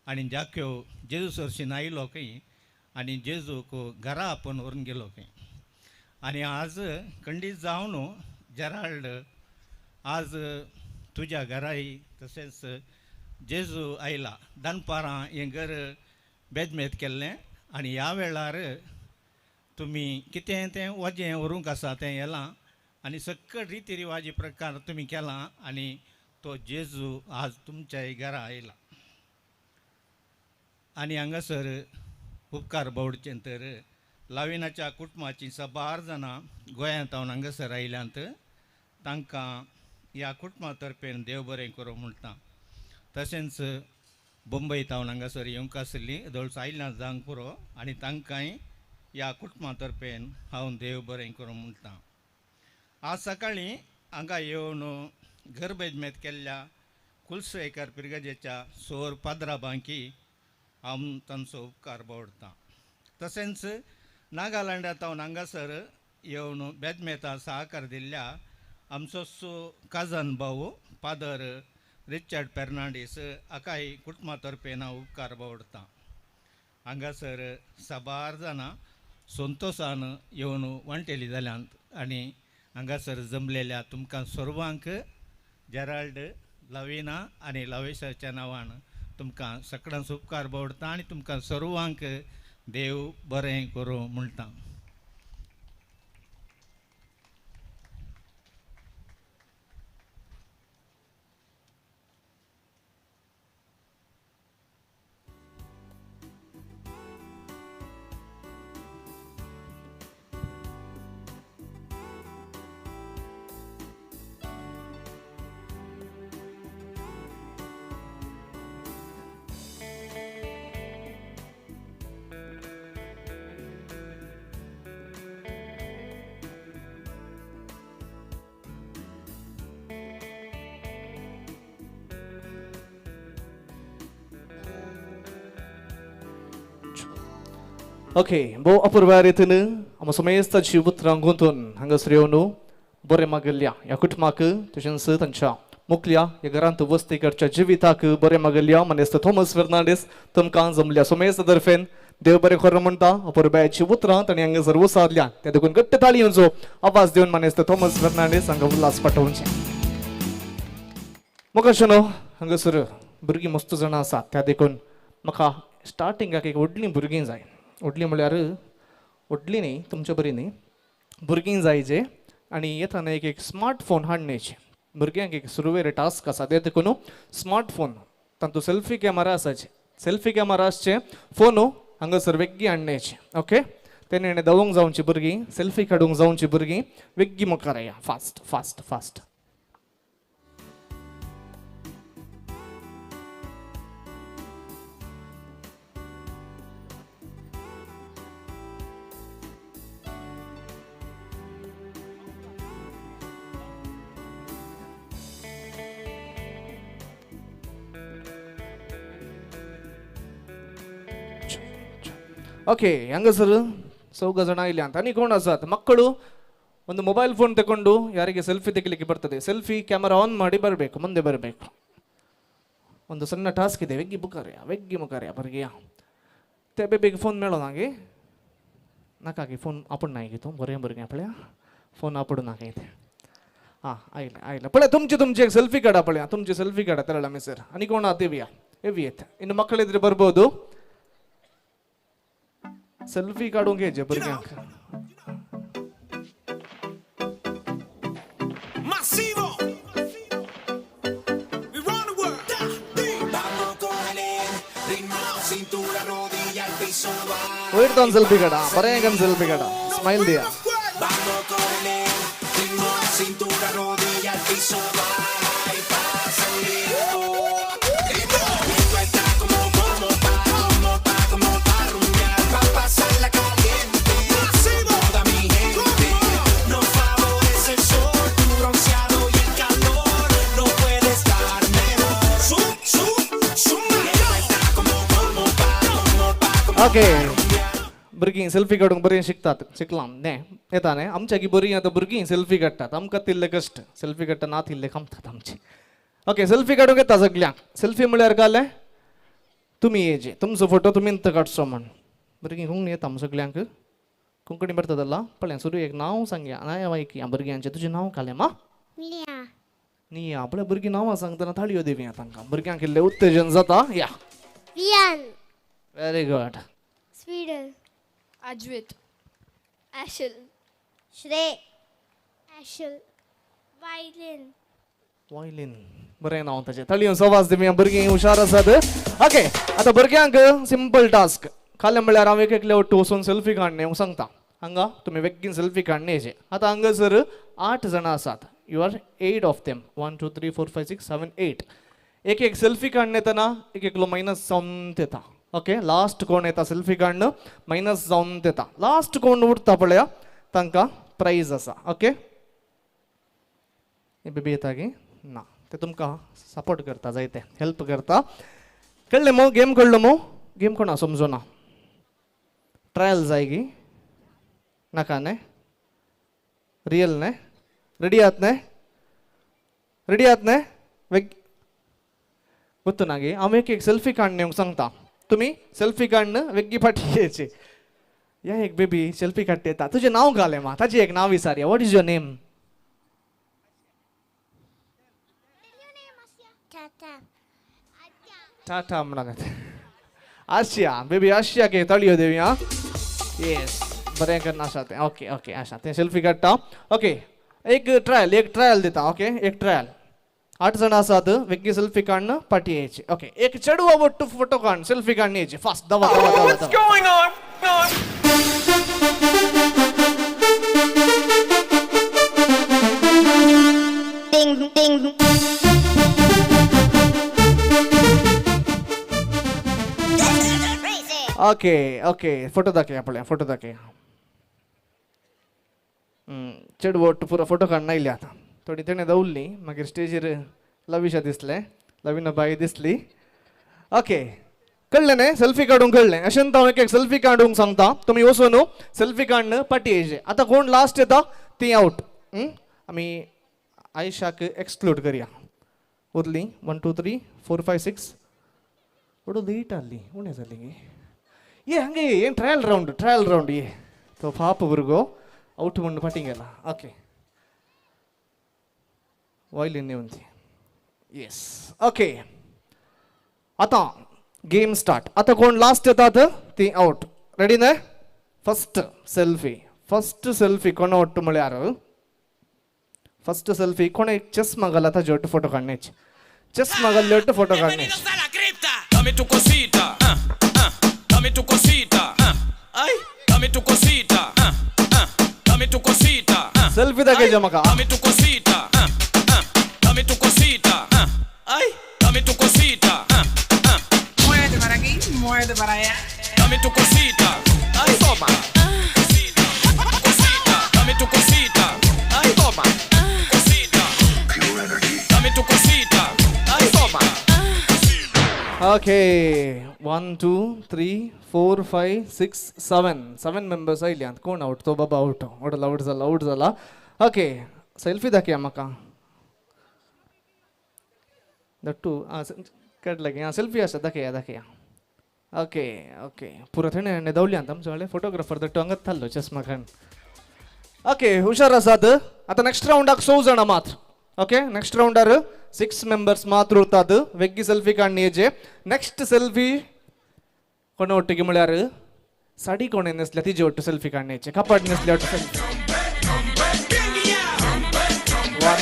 आनी जाक्यो जेजू सरशीन आयलो खंय आनी जेजूक घरा आपोवन व्हरून गेलो खंय. आनी आज खंडीत जावन जेराल्ड आज तुज्या घराय तशेंच जेजू आयला दनपारां हें घर बेजमेत केल्लें आनी ह्या वेळार तुमी कितें तें वजें व्हरूंक आसा तें येलां आनी सगळे रिती रिवाजी प्रकार तुमी केलां आनी तो जेजू आज तुमच्या घरा आयला. आनी हांगासर उपकार बावडचें तर लाविनाच्या कुटुंबाचीं साबार जाणां गोंयांत हांव हांगासर आयल्यांत तांकां ह्या कुटुंबा तर्फेन देव बरें करूं म्हणटा. तशेंच बंबय तावन हांगासर येवंक आशिल्लीं दोळस आयल्यां जावंक पुरो आनी तांकांय ह्या कुटुंबा तर्फेन हांव देव बरें करूं म्हणटा. आज सकाळीं हांगा येवन घर बेजमेत केल्ल्या कुलसेकर पिरगजेच्या सोर पाद्रा बांकी हांव तांचो उपकार बावडटा. तशेंच नागालँडांत हांव हांगासर येवन बेजमेता सहकार दिल्ल्या आमचो काजन भाऊ फादर रिचर्ड फेर्नांडीस हाकाय कुटुंबा तर्फेन हांव उपकार बावडटा. हांगासर साबार जाणां संतोशान येवन वांटेली जाल्यांत आनी हांगासर जमलेल्या तुमकां सर्वांक जेराल्ड लविना आनी लवेशाच्या नांवान तुमकां सगळ्यांचो उपकार बावडटा आनी तुमकां सर्वांक देव बरें करूं म्हणटा. ओके भोव अपुरबाय रितीन आमकां समेस्ताची उतरां गुंतून हांगासर येवन बरें मागल्ल्या ह्या कुटुंबाक तशेंच तांच्या मुखल्या ह्या घरांत वस्ती करच्या जिविताक बरें मागल्ल्या मानेस्त थॉमस फेर्नांडीस तुमकां जमल्या समेस्त तर्फेन देव बरें खरें म्हणटा. अपुरबायेची उतरां तांणी हांगासर उसारल्या त्या देखून घट्ट ताळयेचो आवाज दिवन मानेस्त थॉमस फेर्नांडीस हांगा उल्हास पाठोवचे. मुखार हांगासर भुरगीं मस्त जाणां आसात त्या देखून म्हाका स्टार्टिंगाक एक व्हडलीं भुरगीं जाय. व्हडलीं म्हळ्यार व्हडलीं न्ही, तुमचे बरी न्ही, भुरगीं जाय जे आनी येतना एक एक स्मार्टफोन हाडण्याचे. भुरग्यांक एक सुरवेर टास्क आसा ते देखून स्मार्टफोन तातूंत सेल्फी कॅमेरा आसाचे, सेल्फी कॅमेरा आसचे फोन हांगासर वेग्गी हाडण्याचे. ओके, तेणे धांवूंक जावची भुरगीं, सेल्फी काडूंक जावची भुरगीं वेग्गी मुखार या, फास्ट फास्ट फास्ट. ओके, हांगासर चौग जाणां आयल्यांत आनी कोण आसात? ಮಕ್ಕಳು ಒಂದು ಮೊಬೈಲ್ ಫೋನ್ ತಗೊಂಡು ಯಾರಿಗೆ ಸೆಲ್ಫಿ ತೆಗಿಲಿಕ್ಕೆ ಬರ್ತದೆ, ಸೆಲ್ಫಿ ಕ್ಯಾಮರಾ ಆನ್ ಮಾಡಿ ಬರಬೇಕು, ಮುಂದೆ ಬರಬೇಕು. ಒಂದು ಸಣ್ಣ ಟಾಸ್ಕ್ ಇದೆ. ವೆಗ್ಗಿ ಬುಕಾರ್ಯ, ವೆಗ್ಗಿ ಮುಖಾರ್ಯ ಬರ್ಗಿಯ ते बेबीक फोन मेळो नागे नाका की फोन आपूण नाय तूं बरें भुरगें पळया फोन आपूण नाका ते. हां आयलें आयलें पळय, तुमची तुमची एक सेल्फी काडा पळया, तुमची सेल्फी काडा तेरळ मिसर. आनी कोण आहा तेवया येवयेत, ಇನ್ನು ಮಕ್ಕಳಿದ್ರೆ ಬರ್ಬೋದು, सेल्फी काडूंक येचे भुरग्यांक. वयर जावन सेल्फी काडा, बरें करून सेल्फी काडा, स्मायल दिया. ओके, भुरगीं सेल्फी काडूंक बरीं शिकतात, शिकलां न्हें येता न्हें. आमच्या की बरीं आतां भुरगीं सेल्फी काडटात, आमकां तिल्ले कश्ट, सेल्फी काडटा ना तिल्ले खामतात आमचे. ओके, सेल्फी काडूंक येता सगल्यांक. सेल्फी म्हळ्यार कालें तुमी येचे, तुमचो फोटो तुमी काडचो म्हण. भुरगीं कोंकणी येता सगल्यांक, कोंकणी बरता जाल्यार पळय सुरू एक नांव सांगया, नांव आयकया भुरग्यांचें. तुजें नांव कालें मा? निया. पळय भुरगीं नांवां सांगतना ताळयो दिवया तांकां, भुरग्यांक इल्लें उत्तेजन जाता. या Very good. Sweden. Ajwit. Ashel. Shrey. Ashel. Violin. Violin. बरें नांव ताचें. ताळयो सवाज दिवया, भुरगीं हुशार आसात. ओके, आतां भुरग्यांक सिंपल टास्क. खालें म्हळ्यार हांव एक एकले ಒಟ್ಟು वचून सेल्फी काडणे हांव सांगता. हांगा तुमी बेगीन सेल्फी काडणे. आतां हांगासर 8 जाणां आसात. You are 8 of them. 1 2 3 4 5 6 7 8. एक एक सेल्फी काडणे येतना एक एकलो मायनस जावन येता. ओके, लास्ट कोण येता सेल्फी काडणं मायनस जावन येता, लास्ट कोण उरता पळया तांकां प्रायज आसा. ओके, हे बेबी येता की ना ते तुमकां सपोर्ट करता, जायते हेल्प करता. कळ्ळें मो गेम? कळ्ळो मो गेम? कोणा समजोना? ट्रायल जाय की नाका न्ही? रियल न्ही? रेडी आहात न्ही? रेडी आहात न्ही? वेग ಗೊತ್ತು नागे हांव एक एक सेल्फी काडणे सांगता, तुमी सेल्फी काडणं वेग्गी फाटी येयची. या एक बेबी सेल्फी काडटा येता, तुजें नांव घालें मा, ताचें एक नांव विचारया. What is your name? Tata म्हणून आशिया. बेबी आशिया के ताळयो देवया. येस, बरें करून आसा तें. ओके ओके, आसा तें सेल्फी काडटा. ओके, एक ट्रायल, एक ट्रायल दिता. ओके, एक ट्रायल. 8 जाणां आसात, वेगळी सेल्फी काडणं पाटी यायची. ओके, एक चेडवा ಒಟ್ಟು फोटो काड, सेल्फी काडणी यायची. फास्ट, दवा दवा दवा दवा. ओके ओके, फोटो दाखया पळया, फोटो दाखया. चेडवो ಒಟ್ಟು ಪೂರ फोटो काडणं आयली. आतां थोडी तेणें दवरली, मागीर स्टेजीर लविशा दिसलें, लवीना बाई दिसली. ओके, कळ्ळें न्ही? सेल्फी काडूंक कळ्ळें? अशें हांव एक एक सेल्फी काडूंक सांगता, तुमी वचून सेल्फी काडणं पाटी येयचे. आतां कोण लास्ट येता ती आवट. आमी आयशाक एक्सक्लूड करया. उरली 1 2 3 4 5 6. ಒಡು ಲೇಟ್ ಅಲ್ಲಿ ಉಣೆ ಸಲ್ಲಿಗೆ ಏ ಹಂಗೆ ಏನು ಟ್ರಯಲ್ ರೌಂಡ್, ಟ್ರಯಲ್ ರೌಂಡ್ ಏ ತೋ ಪಾಪ ಬುರ್ಗೋ ಔಟ್ ಮುಂಡು ಪಟ್ಟಿಂಗೆಲ್ಲ. ಓಕೆ, ವಾಯ್ಲಿನ್ ఉంది. Yes, okay. आतां गेम स्टार्ट. आता कोण लास्ट येतात ती आउट. रेडी न्हय? फर्स्ट सेल्फी, फर्स्ट सेल्फी कोण ಒಟ್ಟು म्हळ्यार फर्स्ट सेल्फी कोण एक चश्मा घाला ताजे ಒಟ್ಟು फोटो काडण्याचे, चश्मा घाल्ले ಒಟ್ಟು photo काडण्याचे. Dame tu cosita, dame tu cosita, ay, dame tu cosita, dame tu cosita, selfie दाखयचे म्हाका. Dame tu cosita, dame tu cosita, ay, dame tu cosita, Muévete para aquí, muévete para allá. Dame tu cosita, ay, toma, cosita, cosita, dame tu cosita, ay, toma, cosita, dame tu cosita, ay, toma. Okay, 1 2 3 4 5 6 7 7 members आयले. आतां कोण out? तो बाबा out. Out out जाला, out जाला. Okay, selfie दाखया म्हाका. दट्टू आं काडला की? आं सेल्फी आसा, दाखया दाखया. ओके ओके, पुरो थंय न्हेदवली आतां आमचो व्हडले फोटोग्राफर दट्टू हांगाच थारलो चश्मा खाण. ओके, हुशार आसात. आतां नेक्स्ट रावंडाक 6 जाणां मात्र. ओके, नेक्स्ट रावंडार 6 मेंबर्स मात्र उरतात. वेग्गी सेल्फी काडण्याचे. नेक्स्ट सेल्फी कोण ಒಟ್ಟಿಗೆ म्हळ्यार साडी कोणे न्हेसल्या तिजे ಒಟ್ಟು सेल्फी काडण्याचे, कपाट न्हेसल्या ಒಟ್ಟು सेल्फी. 1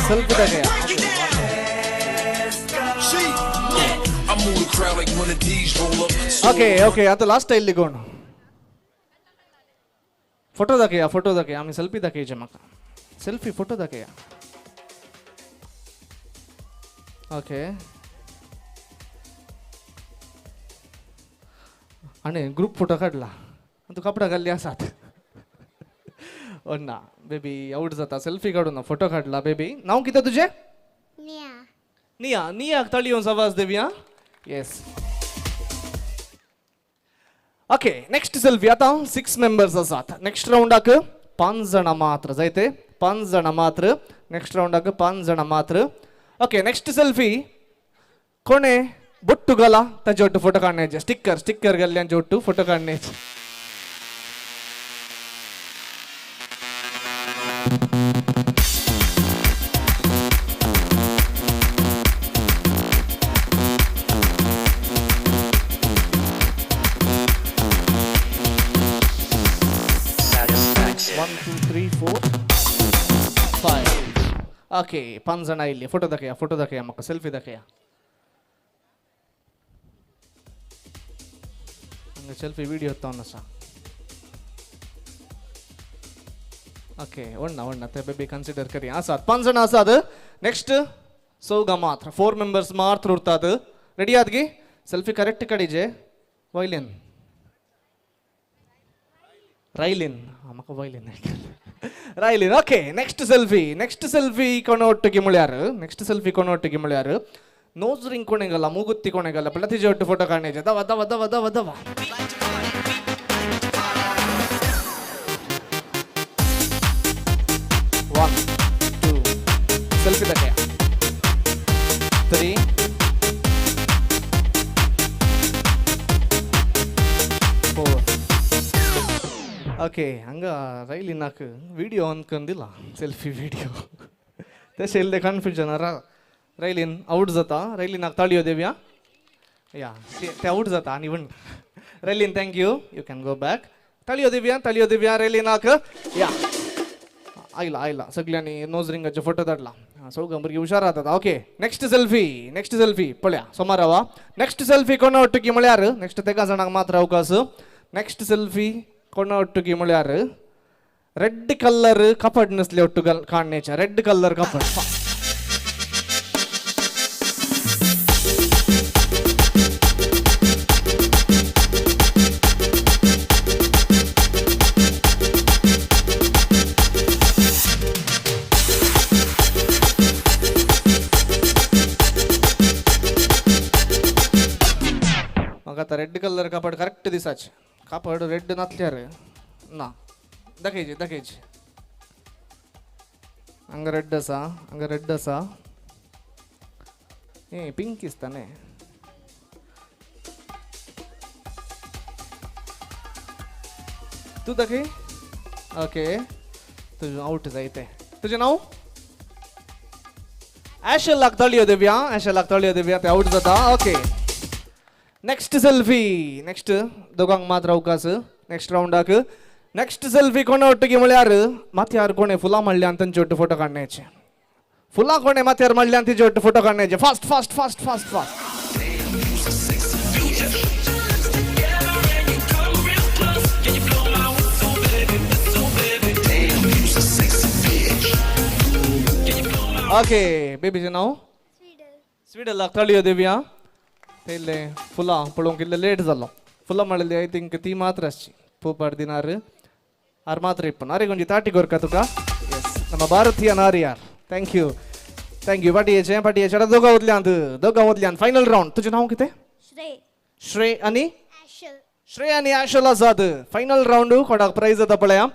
सेल्फी दाखया. ओके ओके, आता लास्ट आयिल्ली कोण? फोटो दाखया, फोटो दाखया. आमी सेल्फी दाखयचे म्हाका. सेल्फी फोटो दाखया. ओके, आनी ग्रुप फोटो काडला. तूं कपडा घाल्ली आसात. ना बेबी आवट जाता. सेल्फी काडूं ना, फोटो काडला बेबी. नांव कितें तुजें? निया. निया, नियाक ताळी येवन आवाज देवया. येस. Okay, next selfie. आतां 6 मेंबर्स आसात. नेक्स्ट रावंडाक 5 जाणां मात्र जायते, 5 जाणां मात्र. नेक्स्ट रावंडाक 5 जाणां मात्र. ओके, नेक्स्ट सेल्फी कोणे बोट्टू घाला ताजे ಒಟ್ಟು फोटो काडण्याचे. स्टिकर, स्टिकर घाल्ल्यांचे ಒಟ್ಟು फोटो काडण्याचे. 1 2 3 4 5. ओके, 5 जाणां आयिल्ली. फोटो दाखया, फोटो दाखया म्हाका. सेल्फी दाखया. सेल्फी विडियो जावन आसा. ओके, वण्णा वण्णा ते बेबी कन्सिडर करी. आसात 5 जाणां आसात. नेक्स्ट 4 मात्र, 4 मेंबर्स मात्र उरतात. रेडी आहात की? सेल्फी करेक्ट काडीचे. वयल्यान रायलीन, म्हाका वयलीन रायलीन. Okay, next selfie. Next selfie कोण ಒಟ್ಟಿಗೆ म्हळ्यार, नेक्स्ट सेल्फी कोण ಒಟ್ಟಿಗೆ म्हळ्यार नोज रिंग कोणे घाला, ಮೂಗುತ್ತಿ कोणे घाला, पळय तिजे ಒಟ್ಟು फोटो काडण्याचे. दवा दवा दवा दवा दवा. 1 2 सेल्फी दाखया. 3 4. ओके, हांगा रैलिनाक विडियो अनकन दिला, सेल्फी विडियो. तशें इल्लें कन्फ्युजन. रैलीन आवट जाता. रैलिनाक ताळयो देवया. या, ते आवट जाता आनी वण. रैलीन thank you, you can go back. ताळयो देवया, ताळयो देवया रैलिनाक. या, आयला आयला सगळ्यांनी नोज रिंगाचे फोटो धाडला. सगळं भुरगीं हुशार जातात. Okay, next selfie. Next selfie पळया सोमारावा. नेक्स्ट सेल्फी कोणा ಒಟ್ಟಿಗೆ म्हळ्यार नेक्स्ट तेगा जाणांक मात्र अवकाश. नेक्स्ट सेल्फी कोणा ಒಟ್ಟಿಗೆ म्हळ्यार रेड कलर कपड न्हेसले ಒಟ್ಟು काडण्याचे. Red colour कपड. म्हाका आतां रेड कलर कापड करेक्ट दिसाचे. कापड रेड नासल्यार ना. दाखयचे दाखयचे. हांगा रेड आसा, हांगा रेड आसा. ए पिंक दिसता न्ही. तूं दाखय. ओके, तुजें आवट जायते. तुजें नांव? ॲशलाक ताळयो दिवया, ॲशलाक ताळयो दिवया, ते आवट जाता. Okay, next selfie. नेक्स्ट दोगांक मात अवकाश नेक्स्ट रावंडाक. नेक्स्ट सेल्फी कोणा ಒಟ್ಟಿಗೆ म्हळ्यार माथ्यार कोणे फुलां माळ्ळ्यान तांचे ಒಟ್ಟು फोटो काडण्याचे. फुलां कोणे माथ्यार माळ्ळ्यान तिचे ಒಟ್ಟು फोटो काडण्याचे. Fast fast fast fast fast. Okay, बेबीचें नांव? स्वीडलाक ताळयो दिवया. ते फुलां पळोवंक इल्लें लेट जालो. फुलां माळिल्ली I think ती मात्र आसची पोपार दिनार आर मात्र इप्पन. अरे कोणची ताटी कोरका तुका. येस, ನಮ್ಮ ಭಾರತೀಯ ನಾರಿಯಾರ್. Thank you thank you. पाटयेचें पाटयेचें. आतां दोगां उरल्यांत, दोगां उरल्यांत. Final round. तुजें नांव कितें? श्रेय. श्रेय आनी ॲशल. श्रेय आनी ॲशल आसात. फायनल रावंड कोणाक प्रायज जाता पळया.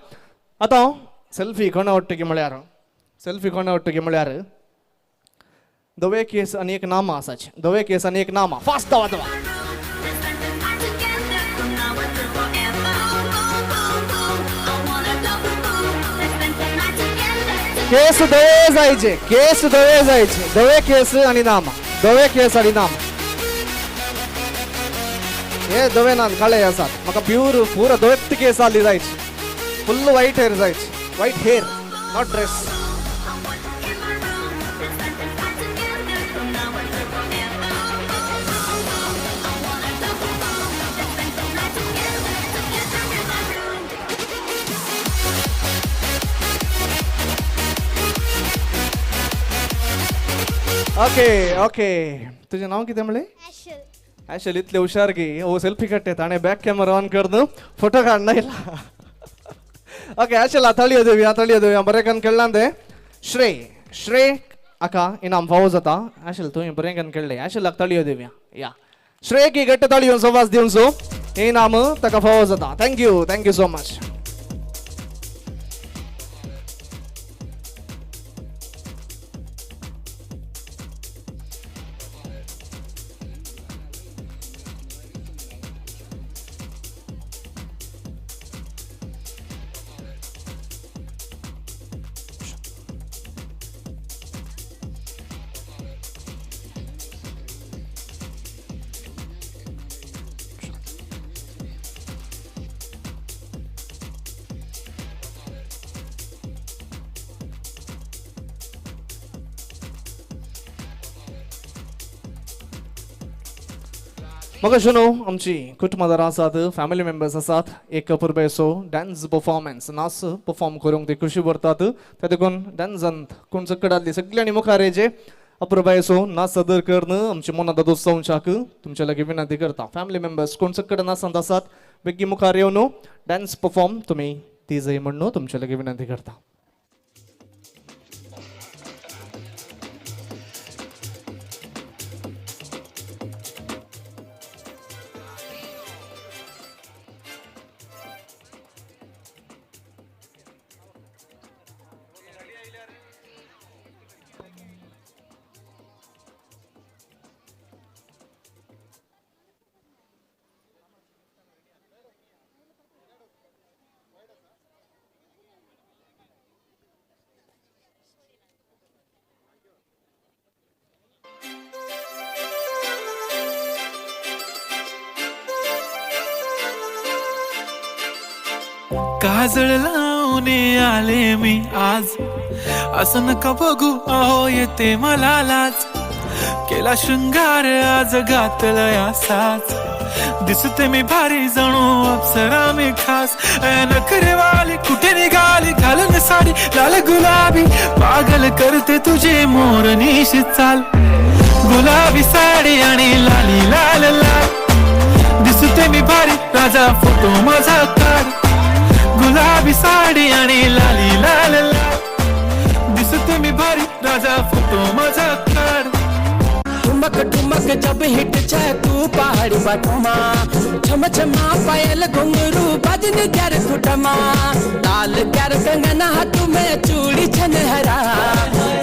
आतां सेल्फी कोणा ಒಟ್ಟಿಗೆ म्हळ्यार, सेल्फी कोणा ಒಟ್ಟಿಗೆ म्हळ्यार धवे केस आनी एक नामा आसाचे. धवे केस आनी एक नामा. फास्ट धावा धावा. केस धवे जायचे, केस धवे जायचे. धवे केस आनी नामा, धवे केस आनी नामा. हे धवे ना काळे आसात. म्हाका प्यूर पुरा धवेत केस आसली जायची. फुल्ल व्हायट हेर जायची. White hair, not dress. Okay okay, तुजें नांव कितें म्हणलें? ॲशल. ॲशल इतले हुशार की हो सेल्फी काडटे ताणें बॅक कॅमेरा ऑन करून फोटो काडना येयला. ओके ॲशल, ताळयो दिवया, ताळयो दिवया. बरें करून खेळ्ळां तें. श्रेय, श्रेय हाका इनाम फावो जाता. ॲशल तुवें बरें करून खेळ्ळें. ॲशलाक ताळयो दिवया. या श्रेय की घट्ट ताळयो सवास दिवचो, इनाम ताका फावो जाता. Thank you, thank you so much. म्हाका न्हू आमची कुटुंबादारां आसात, फॅमिली मेंबर्स आसात, एक पुरबेसो डान्स परफॉर्मन्स नाच परफॉर्म करूंक ते खुशी भरतात. त्या देखून डान्सांत कोण चकड आसली सगळ्यांनी मुखार येचे. अपुरबायेचो नाच सादर करून आमची मनां दादोस जावच्याक तुमच्या लागीं विनंती करता. फॅमिली मेंबर्स कोण चकड नाचांत आसात बेगीन मुखार येवन डान्स परफॉर्म तुमी ती जाय म्हण तुमच्या लागीं विनंती करता. काजळ लावून आले मी आज, असं नका बघू अहो येते मला लाज. केला शृंगार आज घातलया साज, दिसते मी भारी जणू अप्सरा मी खास. नखरेवाली कुठे निघाली घालून साडी लाल गुलाबी, पागल करते तुझे मोरनीश चाल. गुलाबी साडी आणि लाली लाल लाल, दिसते मी भारी राजा फोटो माझा काढ. गुलाबी साडी आणि लाली लाल लाल, दिसते मी भारी राजा फोटो माझा काढ. ठुमक ठुमक जब हिट छे तू पहाड़ी बाटोमा, छम छमा पायल घुंघरू बजन क्यार खुटमा. लाल क्यार कंगना हाथ में चूड़ी छनहरा,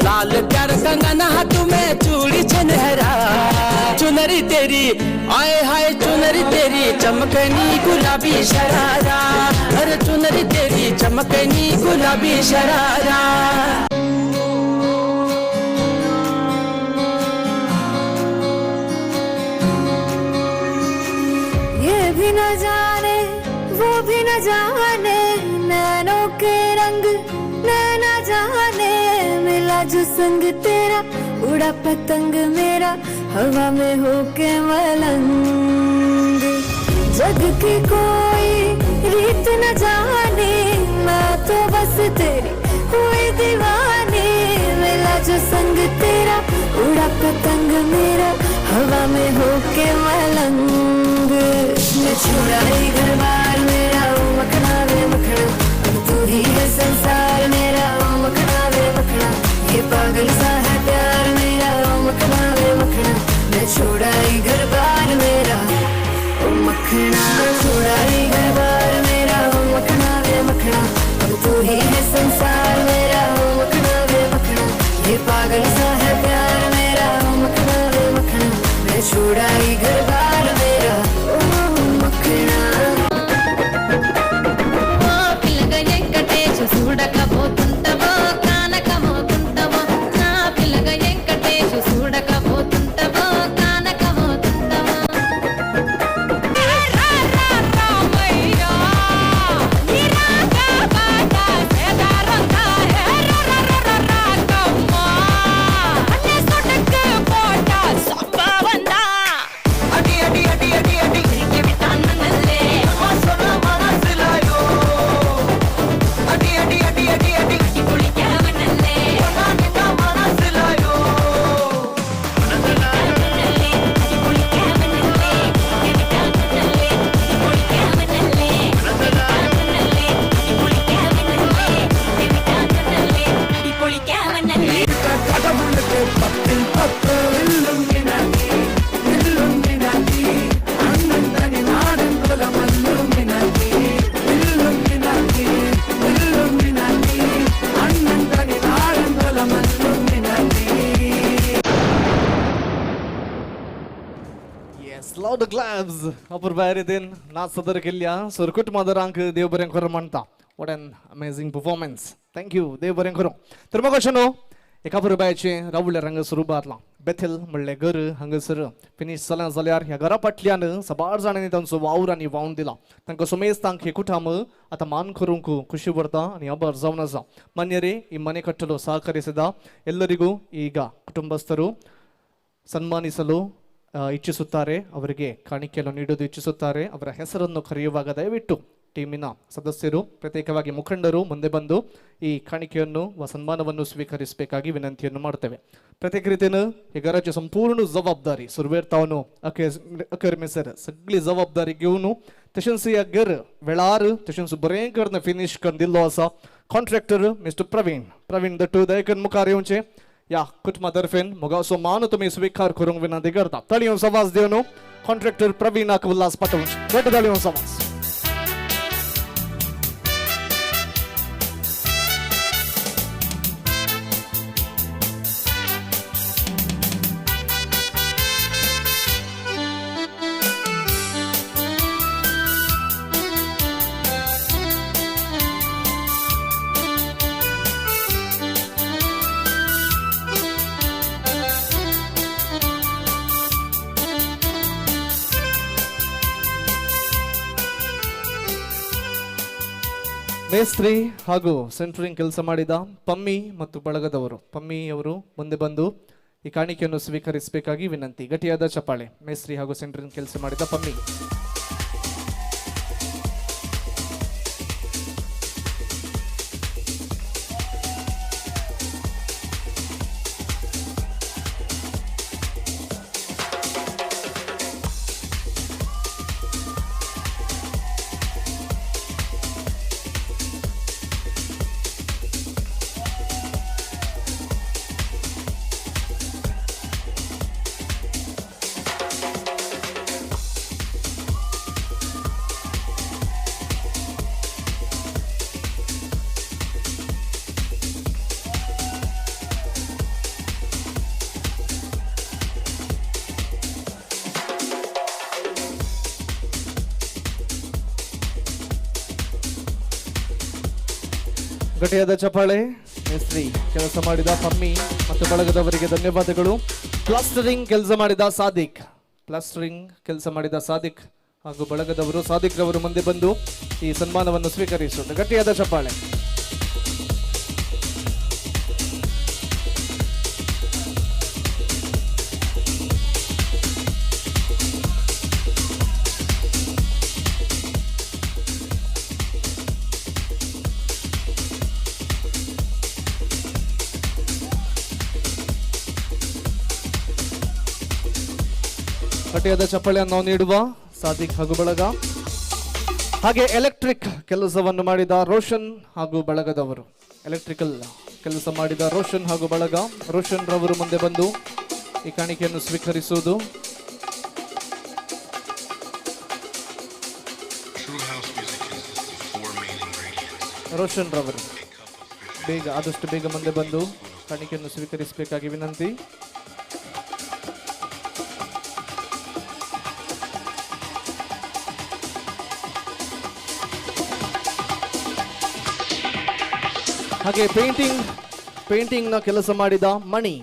लाल क्यार कंगना हाथ में चूड़ी छनहरा. चुनरी तेरी आए हाय चुनरी तेरी चमकनी गुलाबी शरारा, अरे चुनरी चमकनी गुलाबी शरारा। ये भी न जाने वो भी न जाने, नैनों के रंग नैना जाने, मिला जो संग तेरा उड़ा पतंग मेरा, हवा में होके मलंग। जग की कोई रीत न जाने, मैं तो बस तेरी हुई दीवानी, मिला जो संग तेरा उड़ा पतंग मेरा, हवा में होके मलंग। मैं छुड़ाई घर बार मेरा, ओ मखना वे मखना, अब तू ही है संसार मेरा, ओ मखना वे मखना, ये पागल सा है प्यार मेरा, ओ मखना वे मखना, मैं छुड़ाई घर बार मेरा, ओ मखना, छुड़ाई घर बार मेरा, ओ मखना वे मखना, अब तू ही है संसार मेरा, ओ मखना वे मखना, ये पागल सा है प्यार मेरा, ओ मखना वे मखना, मैं छुड़ाई घर बार मेरा, ओ मखना। చూడకపోతుంటవో కానకపోతుంటవో, నా పిల్లగ వెంకటేశు చూడకపోతుంటవో కానకపోతుంటవో. அடி அடி அடி அடி அடி மனசுலாயோ, அடி அடி அடி அடி அடி மனசுலாயோ. கடவுளுக்கு பத்தில் பத்து இல்லுமினாட்டி, இல்லுமினாட்டி, அண்ணன் தனி நாடன் குலம் அல்லுமினாட்டி, இல்லுமினாட்டி, இல்லுமினாட்டி, அண்ணன் தனி நாடன் குலம் அல்லுமினாட்டி. येस, लावड क्लॅप्स अपूर्वा रितीन नाच सादर केल्ल्या सुरकुट मादरांक देव बरें करूं म्हणटा. What an amazing performance, thank you, देव बरें करूं. तर मग अशें न्हू एका पुरबायचें रावळ्यार हांगासर उबारलां बेथेल म्हणलें घर हांगासर फिनीश जालें जाल्यार ह्या घरा फाटल्यान साबार जाणांनी तांचो वावर आनी व्हांवन दिला. तांकां सुमेस्तांक हे कुटाम आतां मान करूंक खुशी भरता आनी आभार जावन आसा. मान्यरे ಈ ಮನೆ ಕಟ್ಟಲು ಸಹಕರಿಸಿದ ಎಲ್ಲರಿಗೂ ಈಗ ಕುಟುಂಬಸ್ಥರು ಸನ್ಮಾನಿಸಲು ಇಚ್ಛಿಸುತ್ತಾರೆ, ಅವರಿಗೆ ಕಾಣಿಕೆಯನ್ನು ನೀಡೋದು ಇಚ್ಛಿಸುತ್ತಾರೆ. ಅವರ ಹೆಸರನ್ನು ಕರೆಯುವಾಗ ದಯವಿಟ್ಟು ಟೀಮಿನ ಸದಸ್ಯರು ಪ್ರತ್ಯೇಕವಾಗಿ ಮುಖಂಡರು ಮುಂದೆ ಬಂದು ಈ ಕಾಣಿಕೆಯನ್ನು ಸನ್ಮಾನವನ್ನು ಸ್ವೀಕರಿಸಬೇಕಾಗಿ ವಿನಂತಿಯನ್ನು ಮಾಡ್ತೇವೆ. ಪ್ರತ್ಯೇಕ ರೀತಿಯ ಈ घराची संपूर्ण जबाबदारी सुरवेर तावन अखेर सगळी जबाबदारी घेवन तशेंच ह्या घर वेळार तशेंच बरें करून फिनीश करून दिल्लो आसा कॉन्ट्रॅक्टर मिस्टर प्रवीण प्रवीण दट्टू दयकन मुखार येवचे या कुटुंबा तर्फेन मोगाचो मान तुमी स्वीकार करूंक विनंती करता. ताळयो आवाज दिवन कॉन्ट्रॅक्टर प्रवीणाक उल्हास पाठोवचे. घट ताळयो आवाज. ಮೇಸ್ತ್ರಿ ಹಾಗೂ ಸೆಂಟ್ರಿಂಗ್ ಕೆಲಸ ಮಾಡಿದ ಪಮ್ಮಿ ಮತ್ತು ಬಳಗದವರು ಪಮ್ಮಿಯವರು ಮುಂದೆ ಬಂದು ಈ ಕಾಣಿಕೆಯನ್ನು ಸ್ವೀಕರಿಸಬೇಕಾಗಿ ವಿನಂತಿ. ಗಟ್ಟಿಯಾದ ಚಪ್ಪಾಳೆ. ಮೇಸ್ತ್ರಿ ಹಾಗೂ ಸೆಂಟ್ರಿಂಗ್ ಕೆಲಸ ಮಾಡಿದ ಪಮ್ಮಿ. ಗಟ್ಟಿಯಾದ ಚಪ್ಪಾಳೆ. ಮೇಸ್ತ್ರಿ ಕೆಲಸ ಮಾಡಿದ ಪಮ್ಮಿ ಮತ್ತು ಬಳಗದವರಿಗೆ ಧನ್ಯವಾದಗಳು. ಪ್ಲಾಸ್ಟರಿಂಗ್ ಕೆಲಸ ಮಾಡಿದ ಸಾದಿಕ್, ಪ್ಲಾಸ್ಟರಿಂಗ್ ಕೆಲಸ ಮಾಡಿದ ಸಾದಿಕ್ ಹಾಗೂ ಬಳಗದವರು, ಸಾದಿಕ್ ರವರು ಮುಂದೆ ಬಂದು ಈ ಸನ್ಮಾನವನ್ನು ಸ್ವೀಕರಿಸುವುದು. ಗಟ್ಟಿಯಾದ ಚಪ್ಪಾಳೆ. ಗಟ್ಟಿಯಾದ ಚಪ್ಪಾಳೆಯನ್ನು ನಾವು ನೀಡುವ ಸಾದಿಕ್ ಹಾಗೂ ಬಳಗ. ಹಾಗೆ ಎಲೆಕ್ಟ್ರಿಕ್ ಕೆಲಸವನ್ನು ಮಾಡಿದ ರೋಷನ್ ಹಾಗೂ ಬಳಗದವರು, ಎಲೆಕ್ಟ್ರಿಕಲ್ ಕೆಲಸ ಮಾಡಿದ ರೋಷನ್ ಹಾಗೂ ಬಳಗ, ರೋಷನ್ ರವರು ಮುಂದೆ ಬಂದು ಈ ಕಾಣಿಕೆಯನ್ನು ಸ್ವೀಕರಿಸುವುದು. ರೋಷನ್ ರವರು ಬೇಗ, ಆದಷ್ಟು ಬೇಗ ಮುಂದೆ ಬಂದು ಕಾಣಿಕೆಯನ್ನು ಸ್ವೀಕರಿಸಬೇಕಾಗಿ ವಿನಂತಿ. ಹಾಗೆ ಪೇಂಟಿಂಗ್ನ ಕೆಲಸ ಮಾಡಿದ ಮಣಿ,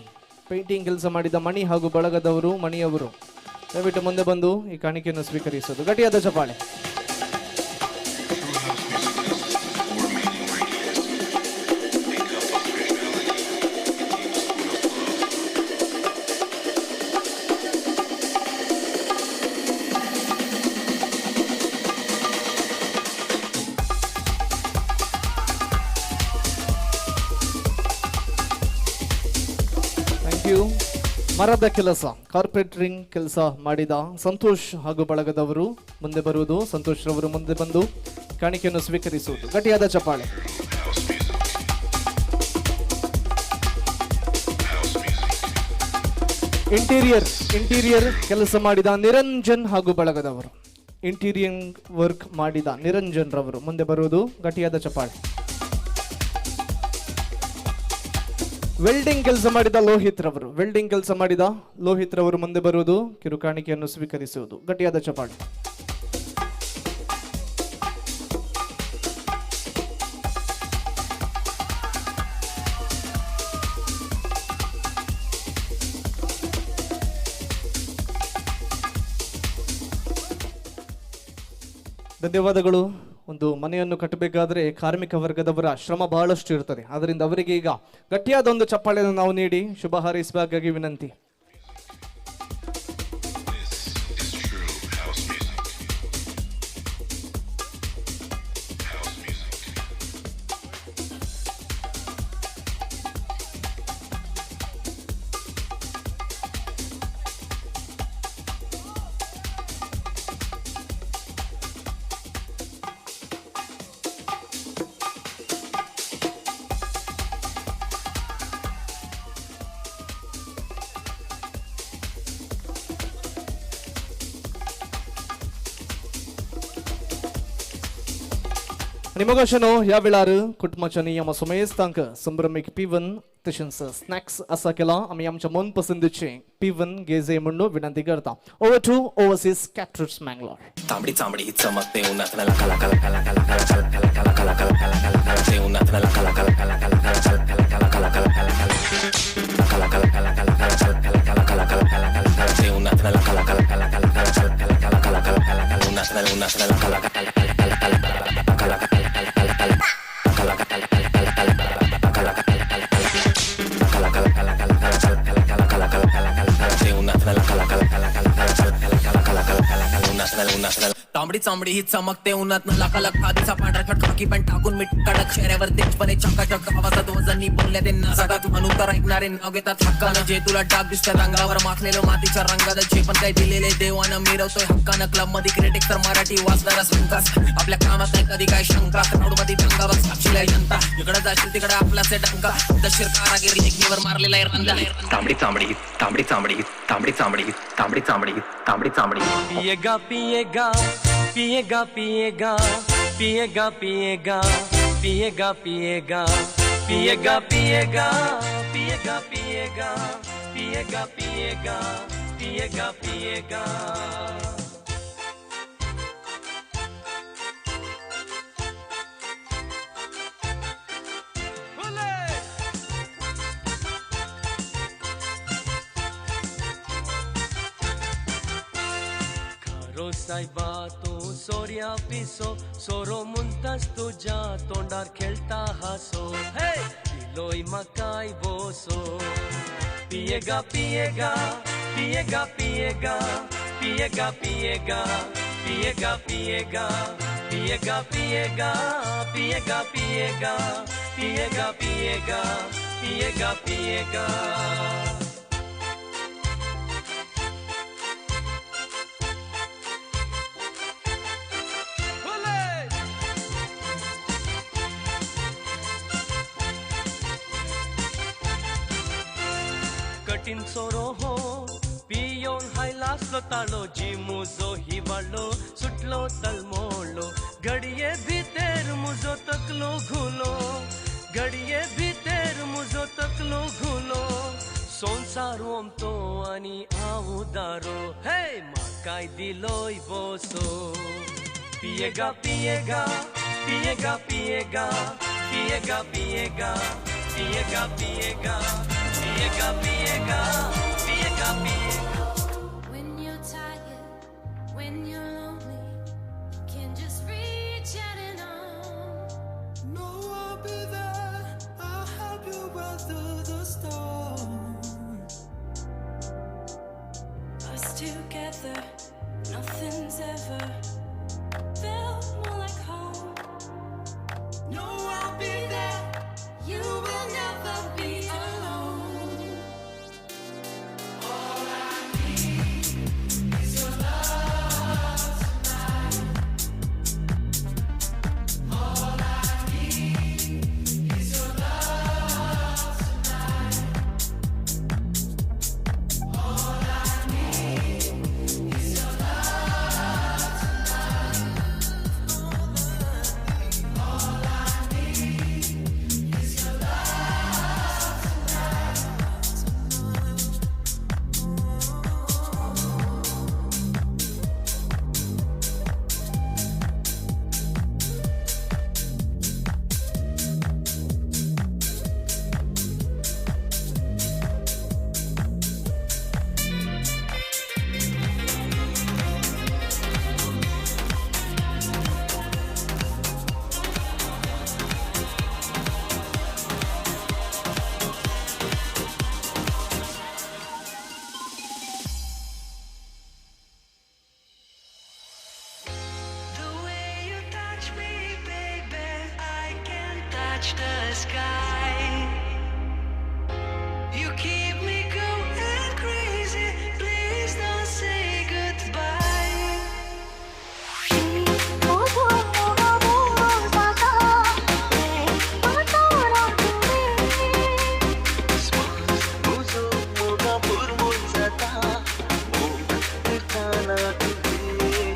ಪೇಂಟಿಂಗ್ ಕೆಲಸ ಮಾಡಿದ ಮಣಿ ಹಾಗೂ ಬಳಗದವರು, ಮಣಿಯವರು ದಯವಿಟ್ಟು ಮುಂದೆ ಬಂದು ಈ ಕಾಣಿಕೆಯನ್ನು ಸ್ವೀಕರಿಸೋದು. ಗಟ್ಟಿಯಾದ ಚಪ್ಪಾಳೆ. ಮರದ ಕೆಲಸ, ಕಾರ್ಪೆಂಟ್ರಿಂಗ್ ಕೆಲಸ ಮಾಡಿದ ಸಂತೋಷ್ ಹಾಗೂ ಬಳಗದವರು ಮುಂದೆ ಬರುವುದು. ಸಂತೋಷ್ ರವರು ಮುಂದೆ ಬಂದು ಕಾಣಿಕೆಯನ್ನು ಸ್ವೀಕರಿಸುವುದು. ಗಟ್ಟಿಯಾದ ಚಪ್ಪಾಳೆ. ಇಂಟೀರಿಯರ್ ಕೆಲಸ ಮಾಡಿದ ನಿರಂಜನ್ ಹಾಗೂ ಬಳಗದವರು, ಇಂಟೀರಿಯರ್ ವರ್ಕ್ ಮಾಡಿದ ನಿರಂಜನ್ ರವರು ಮುಂದೆ ಬರುವುದು. ಗಟ್ಟಿಯಾದ ಚಪ್ಪಾಳೆ. ವೆಲ್ಡಿಂಗ್ ಕೆಲಸ ಮಾಡಿದ ಲೋಹಿತ್ ರವರು, ವೆಲ್ಡಿಂಗ್ ಕೆಲಸ ಮಾಡಿದ ಲೋಹಿತ್ ರವರು ಮುಂದೆ ಬರುವುದು, ಕಿರುಕಾಣಿಕೆಯನ್ನು ಸ್ವೀಕರಿಸುವುದು. ಗಟ್ಟಿಯಾದ ಚಪಾಳಿ. ಧನ್ಯವಾದಗಳು. ಒಂದು ಮನೆಯನ್ನು ಕಟ್ಟಬೇಕಾದ್ರೆ ಕಾರ್ಮಿಕ ವರ್ಗದವರ ಶ್ರಮ ಬಹಳಷ್ಟು ಇರ್ತದೆ. ಆದ್ದರಿಂದ ಅವರಿಗೆ ಈಗ ಗಟ್ಟಿಯಾದ ಒಂದು ಚಪ್ಪಾಳೆಯನ್ನು ನಾವು ನೀಡಿ ಶುಭ ಹಾರೈಸಬೇಕಾಗಿ ವಿನಂತಿ. ನಿಮಗೋಶನು ह्या कुटुंबाच्या नियम सुमेस्तांक संभ्रमीक पिवन तशेंच स्नॅक्स असा केला आमी आमच्या मनपसंदीचे पिवन घेजे म्हणून विनंती करता. Over to overseas caterers Mangalore. तांबडी चांबडी चमकते उन्हात लका लका लका लका लका लका लका लका लका लका लका लका उन्हात लका लका लका लका लका लका लका लका लका लका लका लका लका लका लका लका लका लका लका उन्हात लका लका लका लका लका लका लका लका लका लका उन्हात उन्हात लका लका लका लका लका लका तांबडी चांबडी ही चमकते उन्हात लाखा लाख आधीचा पांढरा शर्ट खाकी पॅन्ट टाकून मीठ कडक चेहऱ्यावर तेजपणे चकाचक आवाजात वजनी बोलल्या ते नासातात म्हणून तर ऐकणारे नाव घेतात हक्कानं. जे तुला डाग दिसतात अंगावर माखलेलं मातीच्या रंगात जे पण काही दिलेले देवानं मिरवतोय हक्कानं. क्लब मध्ये क्रिटिक तर मराठी वाचणारा संकास आपल्या कामात नाही कधी काय शंका. क्राऊड मध्ये दंगावर साक्षीला जनता इकडे जाशील तिकडे आपलाच आहे डंका. दशीर कारागीर लेखणीवर मारलेला आहे रंगा. तांबडी चांबडी तांबडी चांबडी तांबडी चांबडी तांबडी चांबडी तांबडी चांबडी. पिएगा पिएगा पिएगा पिएगा पिएगा पिएगा पिएगा पिएगा पिएगा पिएगा पिएगा पिएगा पिएगा पिएगा पिएगा पिएगा. दिलो सायबा तूं सोऱ्या पिसो सोरो मुंतास तुज्या तोंडार खेळटा हासो हे दिलोय म्हाकाय बोसो पियेगा पियेगा पियेगा पियेगा पियेगा पियेगा पियेगा पियेगा पियेगा पियेगा पियेगा पियेगा पियेगा पियेगा पियेगा पियेगा. कठीण सोरो हो पियोन हायलासलो ताळो जी मुजो हिवाळो सुटलो तलमोळो घडये भितर मुजो तकलो घुलो घडये भितर मुजो तकलो घुलो संवसार ओमतो आनी हांव उदारो हे म्हाकाय दिलोय बोसो पियेगा पियेगा पियेगा पियेगा पियेगा पियेगा पियेगा पियेगा पियेगा पियेगा पियेगा पियेगा. When you're tired, when you're lonely, you can just reach out and on. No, I'll be there. I'll help you weather the storm. Us together, nothing's ever felt more like home. No, I'll be there. You will never be alone. All I need is your love tonight. All I need is your love tonight. All I need is your love tonight. All I need is your love tonight. The way you touch me, baby, I can touch the sky. You keep me going crazy. Please don't say goodbye. मुजो मोगा पुरमूल जाता मोग करताना तुवें.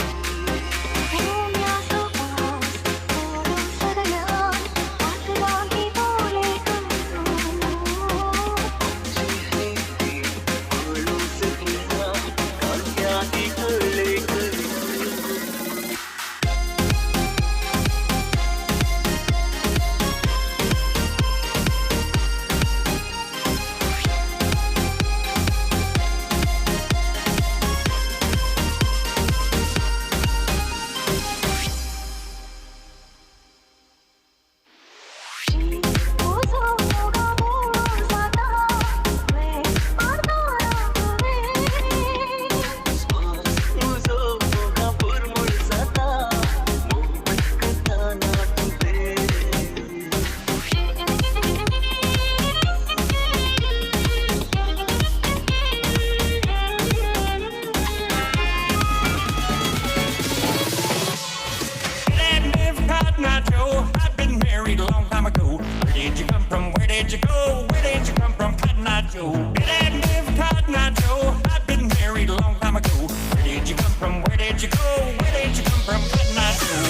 मुजो मोगा पुरमूल जाता मोग करताना तुवें. Cotton Eye Joe, I've been married a long time ago. Where did you come from? Where did you go? Where did you come from, Cotton Eye Joe? Cotton Eye Joe, I've been married a long time ago. Where did you come from? Where did you go? Where did you come from, Cotton Eye Joe?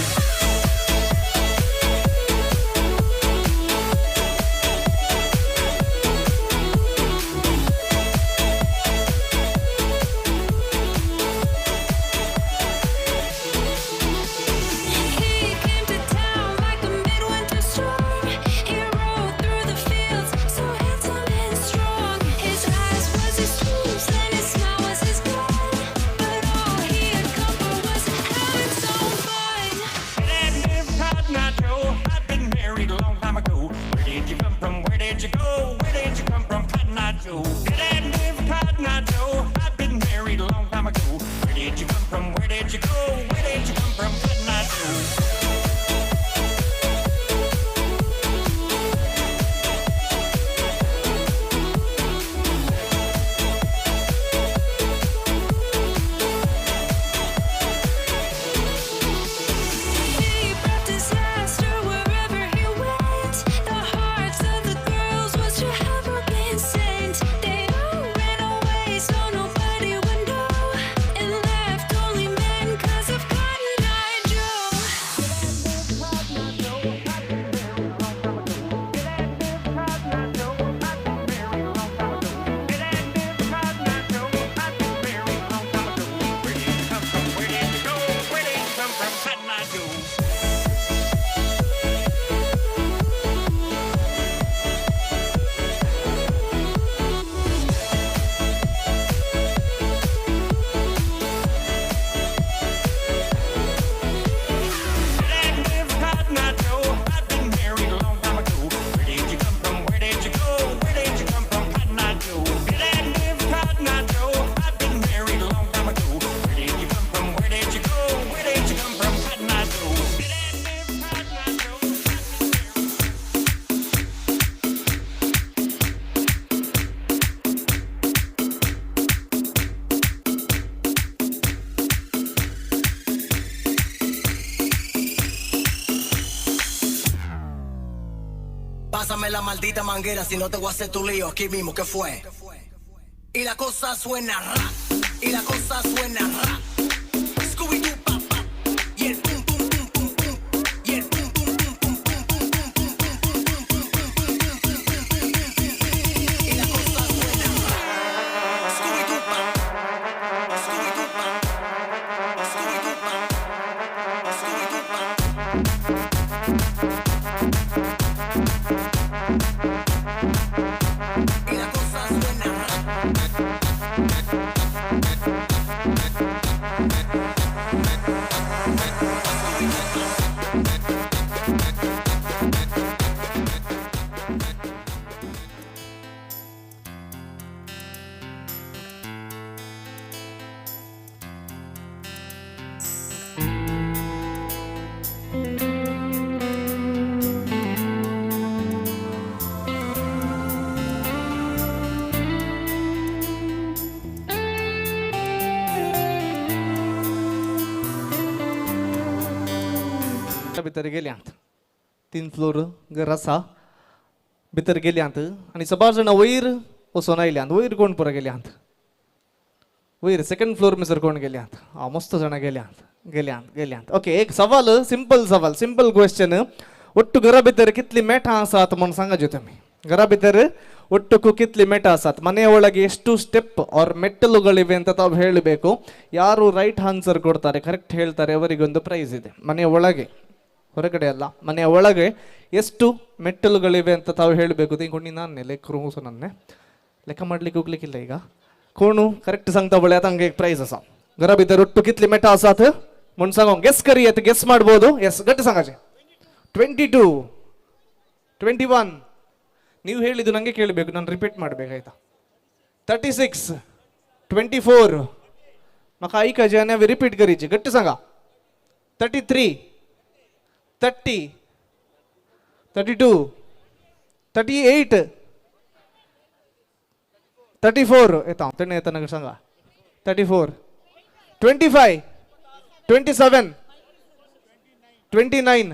He came to town like a midwinter storm. He rode through the fields so handsome and strong. His Pásame la maldita manguera, si no te voy a hacer tu lío aquí mismo, ¿qué fue? Y la cosa suena ra, y la cosa suena ra. Scooby-Doo, pa, pa, y el pum, pum, pum, pum, pum, y el pum, pum, pum, pum, pum, pum, pum, pum, pum, pum, pum, pum, pum, pum, pum, pum, pum, pum, pum. Y la cosa suena ra. Scooby-Doo, pa, Scooby-Doo, pa, Scooby-Doo, pa, Scooby-Doo, pa. Y la cosa suena ra. भितर गेल्यांत 3 floor घर आसा भितर गेल्यांत आनी सबार जाणां वयर वचोन आयल्यांत. वयर कोण पुरो गेल्यांत? वयर सेकंड फ्लोर मिसर कोण गेल्यांत? आं, मस्त जाणां गेल्यांत गेल्यांत गेल्यांत. ओके, एक सवाल, सिंपल सवाल, सिंपल क्वेश्चन. ಒಟ್ಟು घरा भितर कितली मेटां आसात म्हूण सांगाचे तुमी. घरा भितर ಒಟ್ಟಕ್ಕೂ ಕಿತ್ಲಿ ಮೆಟ್ಟ ಆಸಾತ್, ಮನೆಯ ಒಳಗೆ ಎಷ್ಟು ಸ್ಟೆಪ್ ಆರ್ ಮೆಟ್ಟಲುಗಳಿವೆ ಅಂತ ತಾವು ಹೇಳಬೇಕು. ಯಾರು ರೈಟ್ ಆನ್ಸರ್ ಕೊಡ್ತಾರೆ, ಕರೆಕ್ಟ್ ಹೇಳ್ತಾರೆ, ಅವರಿಗೊಂದು ಪ್ರೈಸ್ ಇದೆ. ಮನೆಯ ಒಳಗೆ, ಹೊರಗಡೆ ಅಲ್ಲ, ಮನೆಯ ಒಳಗೆ ಎಷ್ಟು ಮೆಟ್ಟಲುಗಳಿವೆ ಅಂತ ತಾವು ಹೇಳಬೇಕು. ತಿಂಕೊಂಡು ನಾನೇ ಲೆಕ್ಕ ನನ್ನೆ ಲೆಕ್ಕ ಮಾಡ್ಲಿಕ್ಕೆ ಹೋಗ್ಲಿಕ್ಕಿಲ್ಲ ಈಗ. ಕೋಣು ಕರೆಕ್ಟ್ ಸಂಗ್ತಾ ಬಳೆ ಹಂಗೆ ಪ್ರೈಸ್ ಅಸ. घरा भितर ಒಟ್ಟು ಕಿತ್ಲಿ ಮೆಟ್ಟ ಆಸಾತ್ म्हूण सांगोंक गेस करी, गेस ಮಾಡ್ಬೋದು. ಎಸ್, ಗಟ್ಟಿ ಸಂಗಾಜೆ. 22 21 ನೀವು ಹೇಳಿದ್ದು ನನಗೆ ಕೇಳಬೇಕು, ನಾನು ರಿಪೀಟ್ ಮಾಡಬೇಕಾಯ್ತಾ. 36 24 म्हाका आयकाचे आनी हांवें रिपीट करीचे. गट्टी सांगा. 33 30 32 38 34 येता तेणे येता नगर सांगा. 34 25 27 29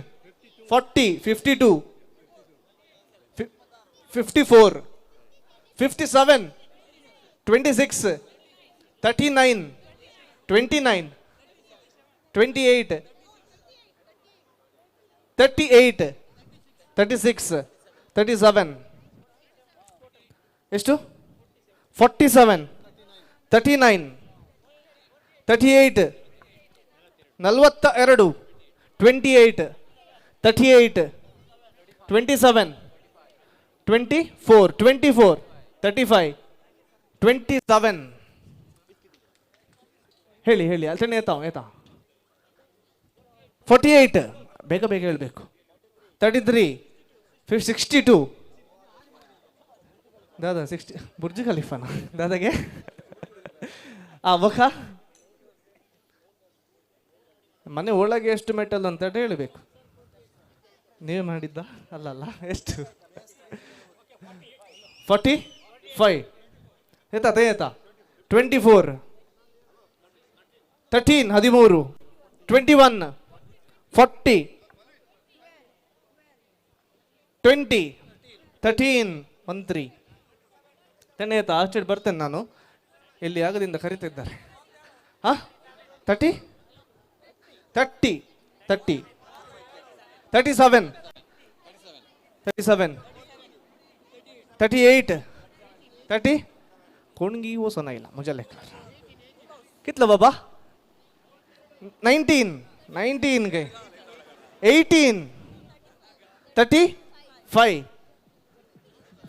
40 52 54 57 26 39 29 28 38 36 37 ಎಷ್ಟು? 47 39 38 42 28 38 27 24 24 35 27 ಹೇಳಿ ಹೇಳಿ ಅಲ್ಟನೆ ಏತಾವ್ ಏತಾ. 48 ಬೇಗ ಬೇಗ ಹೇಳಬೇಕು. 33 62 ದಾದಾ 60 ಬುರ್ಜ್ ಖಲೀಫಾನ ದಾದಾಗೆ ಆ ಬಕ ಮನೆ ಒಳಗೆ ಎಷ್ಟು ಮೆಟಲ್ ಅಂತ ಹೇಳಬೇಕು. ನೀವೇ ಮಾಡಿದ್ದ ಅಲ್ಲ ಅಲ್ಲ, ಎಷ್ಟು? 45 ಏತಾ ಏತಾ. 24 13 13 21 40 20 13 13 ತೆನೆ ಆಯ್ತಾ. ಅಷ್ಟೇ ಬರ್ತೇನೆ ನಾನು, ಇಲ್ಲಿ ಆಗದಿಂದ ಕರೀತಿದ್ದಾರೆ. ಹಾಂ, 30 30 30 37 37 38 30 कोणगी वचोन आयला म्हज्या लेखार. कितलो बाबा? 19 19 काय 18 35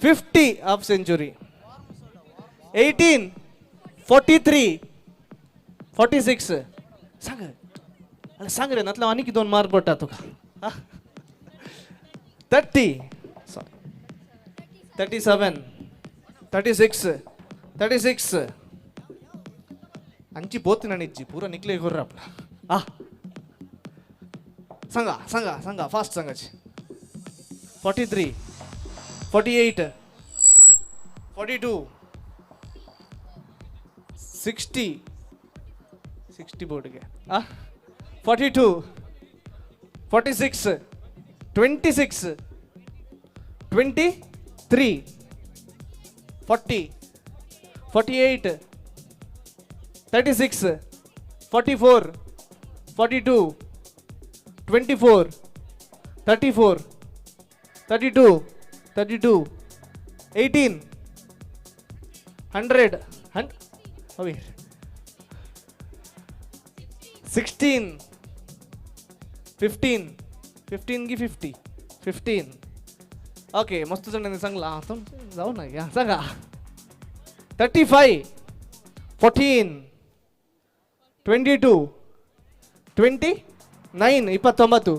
50 हाफ सेंचुरी 18 43 46 सांग सांग रे, नातलो आनी 2 मार्क पडटा तुका. 30 सॉरी 37 36 36 ಅಂಚಿ ಬೋತಿ ನಾನು ಪೂರ ನಿಕ್ಲೆ ಕೊರ್ರ आपला. ಆ सांगा सांगा सांगा फास्ट सांगाची. 43 48 42 60 60 बोर्ಡ್ಗೆ. ಆ 42 46 26 23, 40, 48, 36, 44, 42, 24, 34, 32, 32, 18, 100, 16, 15, 15 गी 50, 15. ओके, मस्त जाणांनी सांगला जाऊ ना घ्या सांगा. 35, 14, 22, 29, 29,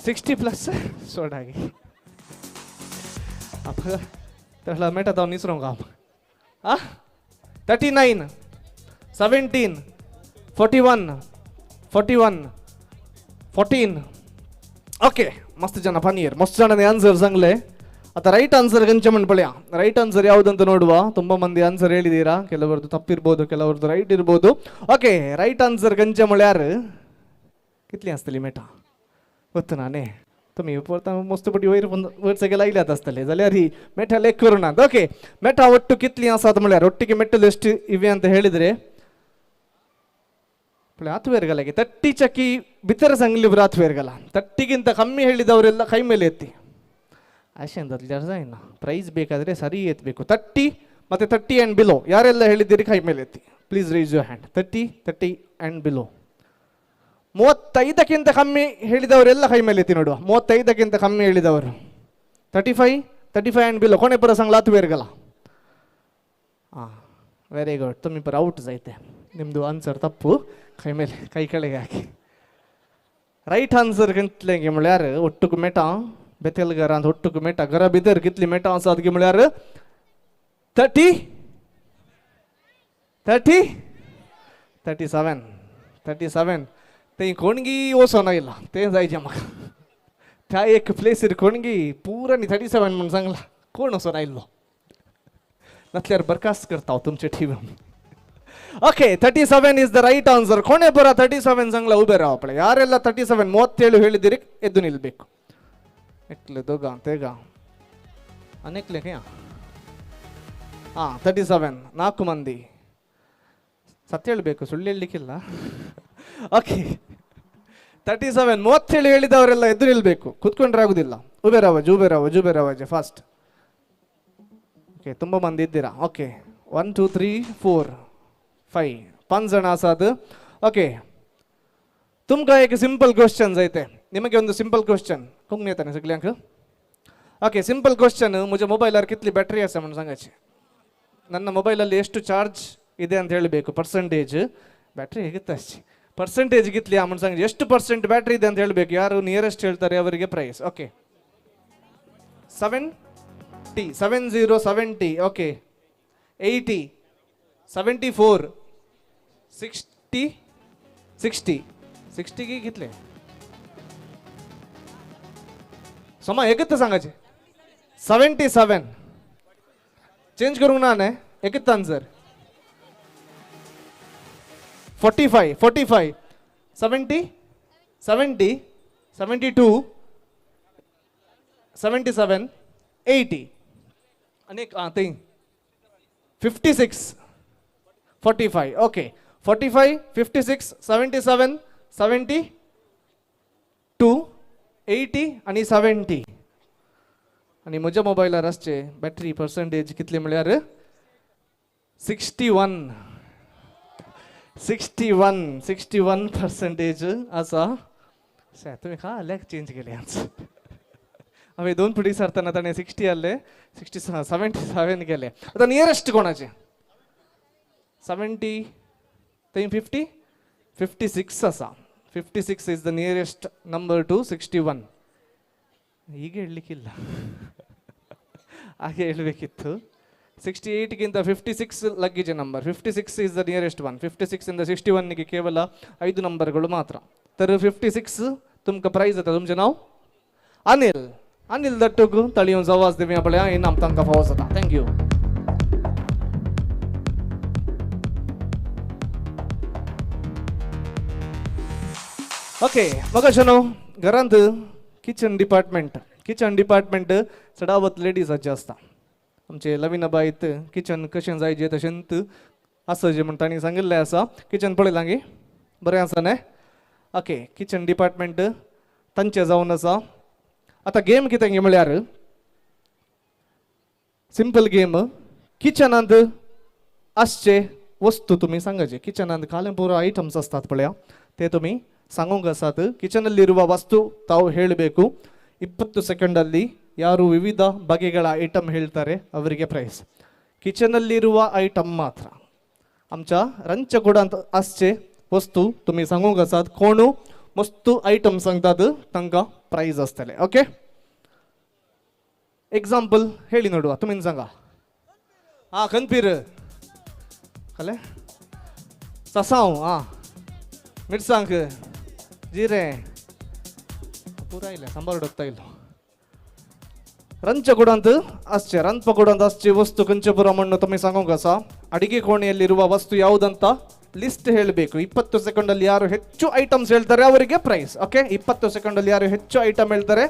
60 प्लस सोडा गे तसला मेळटा तो निसरोंक हांव. आ 39, 17, 41, 41, 14. ओके, मस्त ಜನ ಪನೀರ್ ಮಸ್ತ್ ಜನದ ಆನ್ಸರ್ ಸಂಗ್ಲೆ. आता ರೈಟ್ ಆನ್ಸರ್ ಕಂಚೆ म्हण ಪಳೆಯ. ರೈಟ್ ಆನ್ಸರ್ ಯಾವುದಂತ ನೋಡುವ. ತುಂಬ ಮಂದಿ ಆನ್ಸರ್ ಹೇಳಿದ್ದೀರಾ, ಕೆಲವರದ್ದು ತಪ್ಪಿರ್ಬೋದು, ಕೆಲವರದ್ದು ರೈಟ್ ಇರ್ಬೋದು. ಓಕೆ, ರೈಟ್ ಆನ್ಸರ್ ಕಂಚೆ म्हळ्यार कितली आसतली मेटा ಗೊತ್ತು ನಾನೇ तुमी मस्त पटी वयर वयर लायल्यात आसतले जाल्यार ही मेठा लेख करुनात. ಓಕೆ, मेठा ಒಟ್ಟು ಕಿತ್ಲಿ ಆಸಾತ್ म्हळ्यार ಒಟ್ಟಿಗೆ ಮೆಟ್ಟಲು ಎಷ್ಟು ಇವೆ ಅಂತ ಹೇಳಿದ್ರೆ ಆತ್ವೇರ್ಗಲಾಗಿ 30 ಚಕ್ಕಿ ಬಿತ್ತರ ಸಂಗ್ಲಿ ಆತ್ವೇರ್ಗಲ 30ಗಿಂತ ಕಮ್ಮಿ ಹೇಳಿದವರೆಲ್ಲ ಕೈ ಮೇಲೆ ಎತ್ತಿ. ಅಷ್ಟೇ ಅಂತ ಪ್ರೈಸ್ ಬೇಕಾದರೆ ಸರಿ ಎತ್ತಬೇಕು. 30 ಮತ್ತು 30 ಆ್ಯಂಡ್ ಬಿಲೋ ಯಾರೆಲ್ಲ ಹೇಳಿದ್ದೀರಿ ಕೈ ಮೇಲೆ ಎತ್ತಿ. Please raise your hand. 30, 30 and below. 35ಕ್ಕಿಂತ ಕಮ್ಮಿ ಹೇಳಿದವರೆಲ್ಲ ಕೈ ಮೇಲೆ ಎತ್ತಿ ನೋಡುವ. 35ಕ್ಕಿಂತ ಕಮ್ಮಿ ಹೇಳಿದವರು 35, 35 ಆ್ಯಂಡ್ ಬಿಲೋ ಕೊನೆ ಪರ ಸಂಗ್ಲ ಆತ್ವೇರ್ಗಲ. ಹಾಂ, ವೆರಿ ಗುಡ್. ತುಮ್ಮಿ ಪರ ಔಟ್ ಐತೆ, ನಿಮ್ಮದು ಆನ್ಸರ್ ತಪ್ಪು. ಕೈ ಮೇಲೆ ಕೈ ಕೆಳಗೆ ಹಾಕಿ. ರೈಟ್ ಆನ್ಸರ್ ಕಿತ್ಲೆಂಗೆ म्हळ्यार ಒಟ್ಟುಕು ಮೇಟ ಬೆತೆಲ್ಗರ ಅಂತ ಒಟ್ಟುಕು ಮೇಟ ಗರ ಬಿದ್ದರ್ ಕಿತ್ಲಿ ಮೇಟ ಆನ್ಸರ್ म्हळ्यार 30, 30, 37, 37. ते कोणगी वचोना ಇಲ್ಲ ते जायचे म्हाका त्या एक प्लेसीर कोणगी पुरा न्ही 37 म्हूण सांगला कोण वचोना आयिल्लो नातल्यार बरखास्त करता हांव तुमचे TV. Okay, 37 is the right answer. ಕೊನೆ ಬರ 37 ಸಂಗ್ಲ ಉಬೆ ರಾವ್ ಪಳೆ. ಯಾರೆಲ್ಲ 37 37 ಹೇಳಿದಿರಿ ಎದ್ದು ನಿಲ್ಬೇಕು. ಎಕ್ಲೆ ದೊಗ ತೇಗ ಅನೆಕ್ಲೆ ಹಾಂ 37 4 ಮಂದಿ. ಸತ್ಯ ಹೇಳಬೇಕು, ಸುಳ್ಳು ಹೇಳಲಿಕ್ಕಿಲ್ಲ. ಓಕೆ, 37 37 ಹೇಳಿದವರೆಲ್ಲ ಎದ್ದು ನಿಲ್ಬೇಕು, ಕೂತ್ಕೊಂಡ್ರೆ ಆಗುದಿಲ್ಲ. ಉಬೇರಾವಜ್ ಉಬೇರಾವಜ್ ಉಬೇರಾವಜ್ ಫಾಸ್ಟ್. ಓಕೆ, ತುಂಬ ಮಂದಿ ಇದ್ದೀರಾ. ಓಕೆ, 1 2 3 4 5 5 ಜನ ಆಸಾದ್. ಓಕೆ, ತುಮ್ಕ ಏಕ ಸಿಂಪಲ್ ಕ್ವಶನ್ಸ್ ಐತೆ ನಿಮಗೆ. ಒಂದು ಸಿಂಪಲ್ ಕ್ವಶನ್ ಕುಂಗ್ನಿ ತಾನೆ ಸಗಲ್ಯಾಂक. Okay, simple question. ಮುಜೆ ಮೊಬೈಲ್ ಆರ್ ಕಿತ್ಲಿ ಬ್ಯಾಟ್ರಿ ಆಸ म्हण सांगायचे. ನನ್ನ ಮೊಬೈಲಲ್ಲಿ ಎಷ್ಟು ಚಾರ್ಜ್ ಇದೆ ಅಂತ ಹೇಳಬೇಕು, ಪರ್ಸೆಂಟೇಜ್. ಬ್ಯಾಟ್ರಿ ಹೇಗಿತ್ತು ಅಷ್ಟೇ ಪರ್ಸೆಂಟೇಜ್ ಗಿತ್ಲಿ म्हण सांगायचे. ಎಷ್ಟು ಪರ್ಸೆಂಟ್ ಬ್ಯಾಟ್ರಿ ಇದೆ ಅಂತ ಹೇಳಬೇಕು. ಯಾರು ನಿಯರೆಸ್ಟ್ ಹೇಳ್ತಾರೆ ಅವರಿಗೆ ಪ್ರೈಸ್. ಓಕೆ, 70, 70, 70. ಓಕೆ, 80, 74, 60, 60, 60 कितले समा एकच सांगायचे. 77 चेंज करूंक ना न्ही, एकच आन्सर. 45, 45, 70, 70, 72, 77, 80. अनेक ते 56, 45. ओके, 45, 56, 77, 72, 80 आनी 70. आनी म्हज्या मोबायलार आसचे बॅटरी पर्संटेज कितले म्हळ्यार 61, 61, 61% आसा. तुवें खाल्याक चेंज केले आन्सर. हांवें 2 फुटी सारतना ताणें 60 आहले, 77 केले. आतां नियरेस्ट कोणाचे 70, थंय 50, 56 आसा. 56 is the nearest number to 61. ಈಗ ಹೇಳಲಿಕ್ಕಿಲ್ಲ, ಹಾಗೆ ಹೇಳಬೇಕಿತ್ತು. 68ಗಿಂತ 56 luggage number. 56 is the nearest one. 56 ಇಂದ 61ಗೆ ಕೇವಲ 5 ನಂಬರ್ಗಳು ಮಾತ್ರ. ತರ 56 ತುಮಕ ಪ್ರೈಸ್ ಆತ. ತುಮಚೆ ನಾವು ಅನಿಲ್, ಅನಿಲ್ ದಟ್ಟುಗು ತಳಿಯೊಂದು ಸವಾಸ್ ದಿವ್ಯ ಪಳೆಯ ಇನ್ನಾಮ್ ತಂಕ ಫವಾಸ್ ಆತ. Thank you. Okay, ಮಗಶನು घरांत किचन डिपार्टमेंट किचन डिपार्टमेंट चडावत लेडीजाचें आसता. आमचे लवीनाबायत किचन कशें जाय जे तशेंच आसा जे म्हण तांणी सांगिल्लें आसा. किचन पळयलां गे, बरें आसा न्ही? ओके, किचन डिपार्टमेंट तांचें जावन आसा. आतां गेम कितें गे म्हळ्यार सिंपल गेम. किचनांत आसचे वस्तू तुमी सांगाचे. किचनांत खालें पुरो आयटम्स आसतात पळया, ते तुमी सांगूंक आसात. ಕಿಚನಲ್ಲಿರುವ ವಸ್ತು ತಾವು ಹೇಳಬೇಕು. 20 ಸೆಕೆಂಡಲ್ಲಿ ಯಾರು ವಿವಿಧ ಬಗೆಗಳ ಐಟಮ್ ಹೇಳ್ತಾರೆ ಅವರಿಗೆ ಪ್ರೈಸ್. ಕಿಚನಲ್ಲಿರುವ ಐಟಮ್ ಮಾತ್ರ. आमच्या रांदच्या आसचे वस्तू तुमी सांगूंक आसात. कोणू मस्तू आयटम सांगतात तांकां प्रायज आसतलें. ओके, एग्जाम्पल ಹೇಳಿ ನೋಡುವ, तुमी सांगा. हां, खनपीर खालें, सासांव, हां, मिरसांग, जिरें पुरा आयलें, सांबार डोकता येयलो. रांदच्या आसचे, रांदपा आसची वस्तू खंयचे पुरो म्हण्ण तुमी सांगूंक आसा. ಅಡಿಗೆ ಕೋಣೆಯಲ್ಲಿರುವ ವಸ್ತು ಯಾವುದಂತ ಲಿಸ್ಟ್ ಹೇಳಬೇಕು. 20 ಸೆಕೆಂಡಲ್ಲಿ ಯಾರು ಹೆಚ್ಚು ಐಟಮ್ಸ್ ಹೇಳ್ತಾರೆ ಅವರಿಗೆ ಪ್ರೈಸ್. ಓಕೆ, 20 ಸೆಕೆಂಡಲ್ಲಿ ಯಾರು ಹೆಚ್ಚು ಐಟಮ್ ಹೇಳ್ತಾರೆ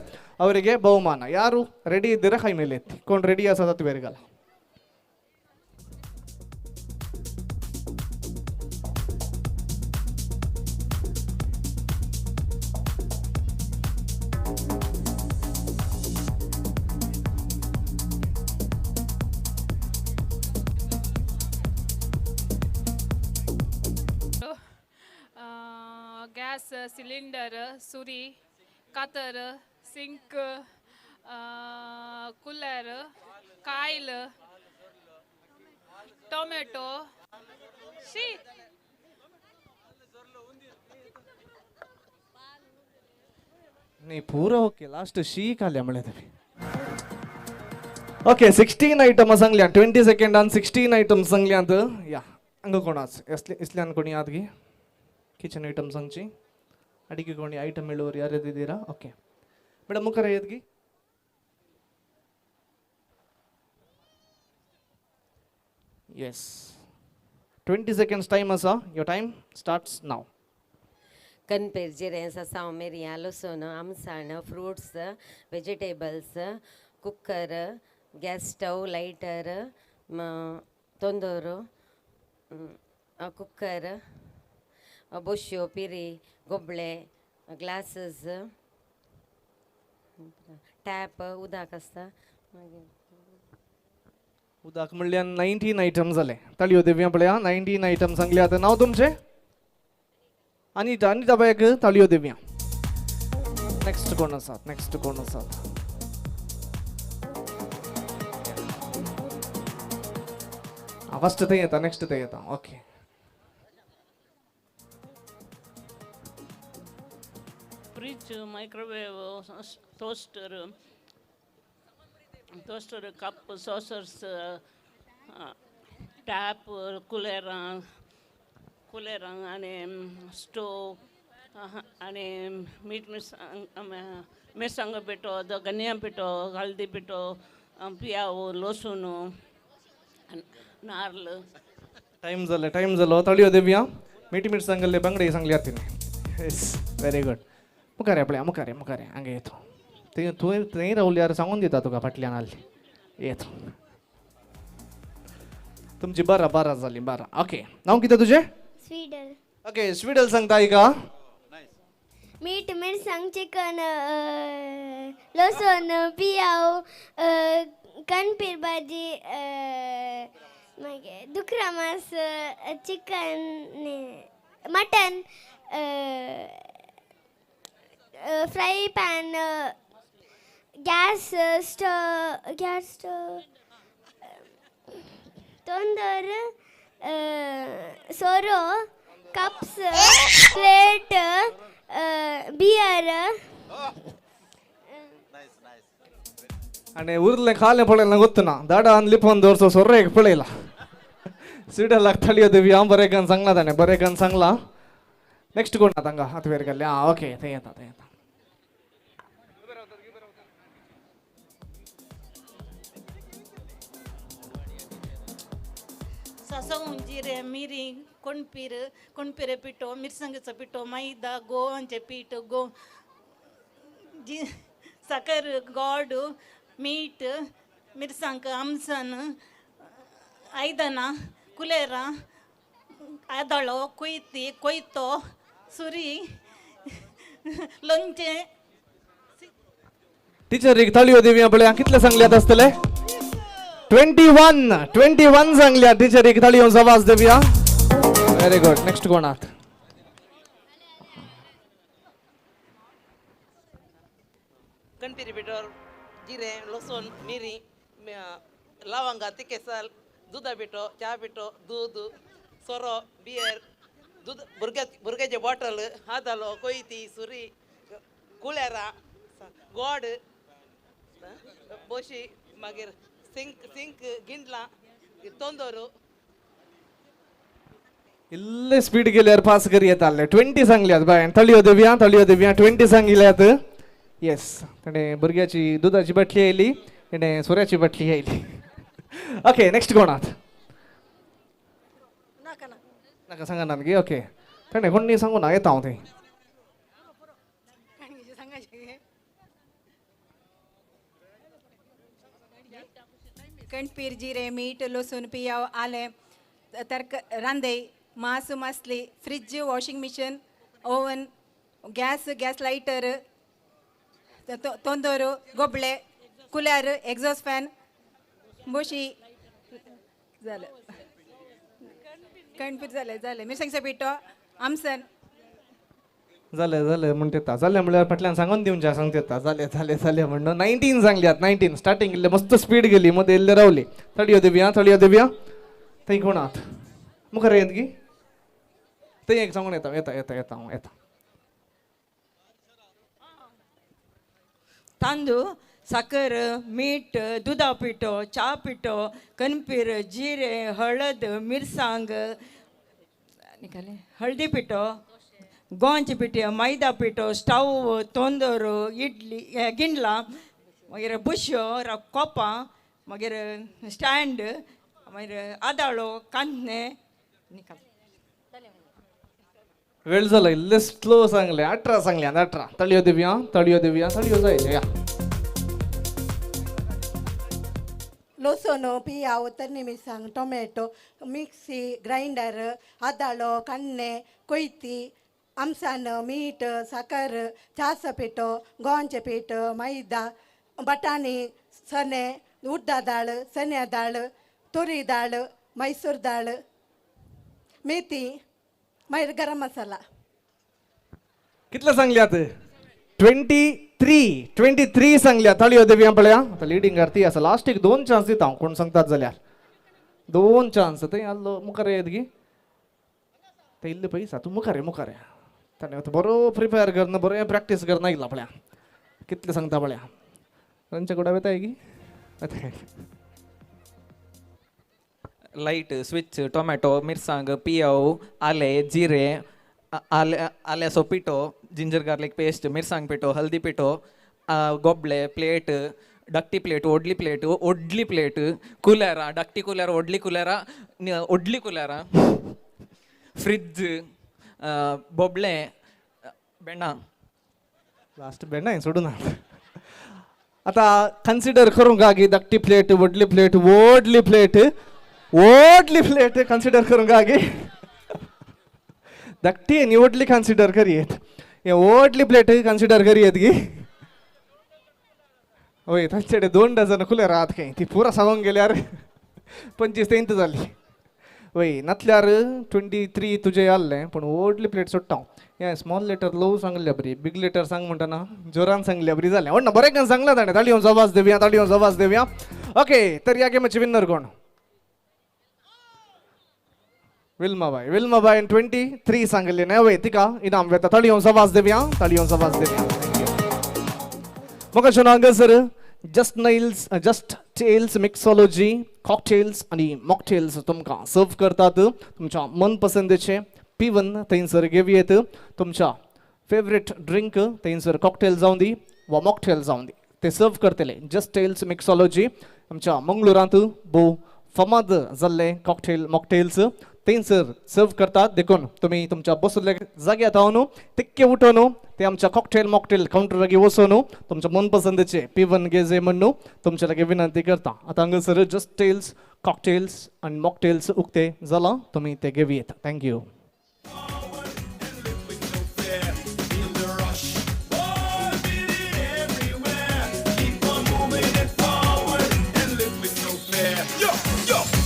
ಅವರಿಗೆ ಬಹುಮಾನ. ಯಾರು ರೆಡಿ ಇದ್ದೀರಾ ಕೈ ಮೇಲೆ ಎತ್ತಿ. ಕೊಂಡು ರೆಡಿ ಆಸದತ್ತು ಬೇರೆಗಲ್ಲ. गॅस सिलिंडर, सुरी, कातर, सिंक, कूलर, कायल, टोमॅटो, she. न्ही पुरो. ओके, लास्ट she खाल्या म्हळ्यार तुमी. ओके, 16 आयटम सांगल्या 20 सेकंडान 16 आयटम सांगल्यात. या हांगा कोण आस इसल्यान कोणी आहात गी किचन आयटम सांगची? ಅಡಿಗೆ ಕೋಣಿ ಐಟಮ್ ಹೇಳುವವರು ಯಾರ್ಯಾರು ಇದ್ದೀರಾ? ಓಕೆ ಮೇಡಮ್, ಮುಖರ ಎದ್ಗಿ. ಎಸ್, 20 ಸೆಕೆಂಡ್ಸ್ ಟೈಮ್ ಆसा. Your time starts now. कनपेर, जिरें, सासांव, मिरयां, लसूण, आमसाण, fruits, vegetables, cooker, gas stove, lighter, तंदूर, कुकर, बोश्यो, पिरी, गोबळे, ग्लासीस, टॅप, उदक आसता. मागीर उदक म्हणल्यार 19 आयटम जाले. ताळयो दिवया पळया. 19 आयटम सांगले. आतां नांव तुमचें? अनिता. अनिता बायक ताळयो दिवया. नेक्स्ट कोण आसात? नेक्स्ट कोण आसात? फस्ट थंय येता, नेक्स्ट थंय येता. Okay, fridge, microwave, toaster, toaster, cup, saucers, tap, कुलेरां, कुलेरां आनी स्टोव आनी मीठ मिरसांग, मिरसांगो पिठो, धनिया पिठो, हळदी पिठो, पियाव, लसूण, नार्ल. टायम जालें, टायम जालो. ताळयो दिवया. मीठ मिरसांगल्ले बांगडे सांगले तिणें. येस, व्हेरी गुड. मुखार पळया, मुखार, मुखार हांगा येतो. थंय तुवें थंय रावल्यार सांगून दिता तुका फाटल्यान आहली. येतो. तुमची 12 12 जाली, 12. ओके, नांव कितें तुजें? स्वीडल. ओके, स्वीडल सांगता आयका. मीठ, मिरसांग, चिकन, लसूण, पियाव, कणपीर भाजी, मागीर दुकरा मांस, chicken, mutton, fry pan, gas stove, gas stove, tandoor, सोरो, cups, plate, beer. आनी उरलें खालें पळयलें गोत्तना दाडा आनी लिपोवन दवरचो सोरो एक पळयला. स्वीडलाक थाळयो दिवया. हांव बरें करून सांगलां ताणें, बरें करून सांगलां. नेक्स्ट कोण आतां हांगा हात वयर केल्ले? आं, ओके, थंय येता, थंय येता. सासव, जिरें, मिरी, कोणपीर, कोणपिरे पिठो, मिरसांगेचो पिठो, मैदा, गोवांचें पीठ, गो जी साकर, गोड, मीठ, मिरसांग, आमसन, आयदनां, कुलेरां, आदळो, कोयती, कोयतो, सुरी, लोणचें. टिचरीक ताळयो दिवया पळया कितले सांगल्यात आसतले? 21 21 सांगल्या. टिचरीक ताळयो आवाज दिवया. Very good. Next कोण आहात? कणपिरी पिठो, जिरें, लसूण, मिरी, लवंगां, तिकेसाल, दुदा पिठो, च्या पिठो, दूद, सोरो, बियर, दूद, भुरग्याचे बॉटल, आदालो, कोयती, सुरी, कुलेरां, गोड, बोशी, मागीर सिंक सिंक, गिंडलां, तोंदोरू. इल्ले स्पीड गेल्यार पास करी येताले. 20 सांगल्यात बाय. तळयो दिवया, तळयो दिवया. 20 सांगिल्यात. येस, ताणें भुरग्याची दुदाची बाटली आयली, ताणें सोऱ्याची बाटली आयली. ओके, नेक्स्ट कोण आहात? नाका सांगा ना गे. ओके, ताणें कोण सांगू ना, येता हांव थंय. कणपीर, जिरें, मीठ, लसूण, पियाव, आलें, तरक रांदे, मांस, मासली, fridge, washing machine, oven, gas, gas lighter, तोंदोर, गोबळे, कुल्यार, एक्झॉस्ट फॅन, बोशी. जालें. कणपीर जालें, जालें. मिरसांगचो पिठो, आमसन. जालें जालें म्हणटा येता. जालें म्हणल्यार फाटल्यान सांगून दिवचें, सांगता येता. जालें जालें जालें म्हणून 19 सांगल्यात. 19 स्टार्टींग इल्लें मस्त स्पीड गेली, मदें इल्लें रावली. तळयो दिवया, तळयो दिवया. थंय कोण आहात? मुखार येत गी. थंय एक सांगून येता, येता येता येता हांव येता. तांदूळ, साकर, मीठ, दुदा पिठो, च्या पिठो, कणपीर, जिरें, हळद, मिरसांग, आनी हळदी पिठो, गोंयचे पिठो, मैदा पिठो, स्टव, तोंदोर, इडली, गिंडलां, मागीर बुश्यो, कोपां, मागीर स्टँड, मागीर आदाळो, कांदणे. वेळ जाला, इल्लें स्लो सांगलें. 18 सांगल्यात. 18. तळयो दिवया, तळयो दिवया, तळयो जायचे. या. लसूण, पियाव, तरणी मिरसांग, टोमॅटो, मिक्सी ग्रायंडर, आदाळो, कण्णे, कोयती, आमसान, मीठ, साकर, च्याचो पिठो, गोंवचें पीठ, मैदा, बटाणी, चणे, उड्डा दाळ, चण्या दाळ, तोरी दाळ, मैसूर दाळ, मेथी, मागीर गरम मसाला. कितले सांगल्यात? 23 23 सांगल्यात. ताळयो दिवया पळया. आतां लिडींग ती आसा. लास्टीक 2 चान्स दिता हांव, कोण सांगतात जाल्यार. 2 चान्स. थंय आसलो मुखार येत गी. ते इल्ले पयस, तूं मुखार ये, मुखार ये. ताणें आतां बरो प्रिपेर करना, बरें प्रॅक्टीस करना येयला पळया. कितले सांगता पळया. रंच्या कुडा वेताय गी. लायट, स्विच, टोमॅटो, मिरसांग, पियाव, आलें, जिरें, आले आल्याचो पिठो, जिंजर गार्लीक पेस्ट, मिरसांग पिठो, हल्दी पिठो, गोबळे, प्लेट, धाकटी प्लेट, व्हडली प्लेट, व्हडली प्लेट, कुलेरां, धाकटी कुलेरां, व्हडली कुलेरां, व्हडली कुलेरां, फ्रिज, बोबळे, भेंडां. लास्ट भेंडां सोडून. आतां कन्सिडर करूंक गी धाकटी प्लेट, व्हडली प्लेट, व्हडली प्लेट, व्हडली प्लेट कन्सिडर करूंक गी. धाकटी आनी व्हडली कन्सिडर करयेत. हे व्हडली प्लेट कन्सिडर करयेत गी. वय, तांचे कडेन 2 डझन कुलेर आहात खंय. ती पुरा सांगूंक गेल्यार 25 तेंत जाली. वय, नातल्यार 23 तुजें आहलें, पूण व्हडली प्लेट सोडटा हांव. हें स्मॉल लेटर ल्हव सांगल्या बरी, बीग लेटर सांग म्हणटना जोरान सांगल्या बरी जालें. ना बरें करून सांगलां ताणें. ताळयो आवाज दिवया, ताळयो आवाज दिवया. ओके, तर ह्या गेमाचे विनर कोण? विल्माबाय. विल्माबायन 23 सांगिल्लें न्हय. वय, तिका इनाम वेता. ताळयो आवाज दिवया, ताळयो आवाज दिवया. म्हाका हांगासर just nails, just tales mixology cocktails आनी मॉकटेल्स तुमकां सर्व करतात. तुमच्या मनपसंदेचे पिवन थंयसर घेवयेत. तुमच्या फेवरेट ड्रिंक थंयसर कॉकटेल जावं दी वा मॉकटेल जावं दी, ते सर्व करतले. जस्ट टेल्स मिक्सॉलॉजी आमच्या मंगळुरांत भोव फामाद जाल्ले कॉकटेल मॉकटेल्स. थंयसर सर्व करतात. देखून तुमी तुमच्या बसल्या जाग्यार रावन तिक्के उठोवन ते आमच्या कॉकटेल मॉकटेल कावंटर लागीं वचून तुमच्या मनपसंदीचे पिवन घेजे म्हणून तुमच्या लागीं विनंती करता. आतां हांगासर जस्ट टेल्स कॉकटेल्स आनी मॉकटेल्स उक्ते जाला, तुमी ते घेवयेत. Thank you.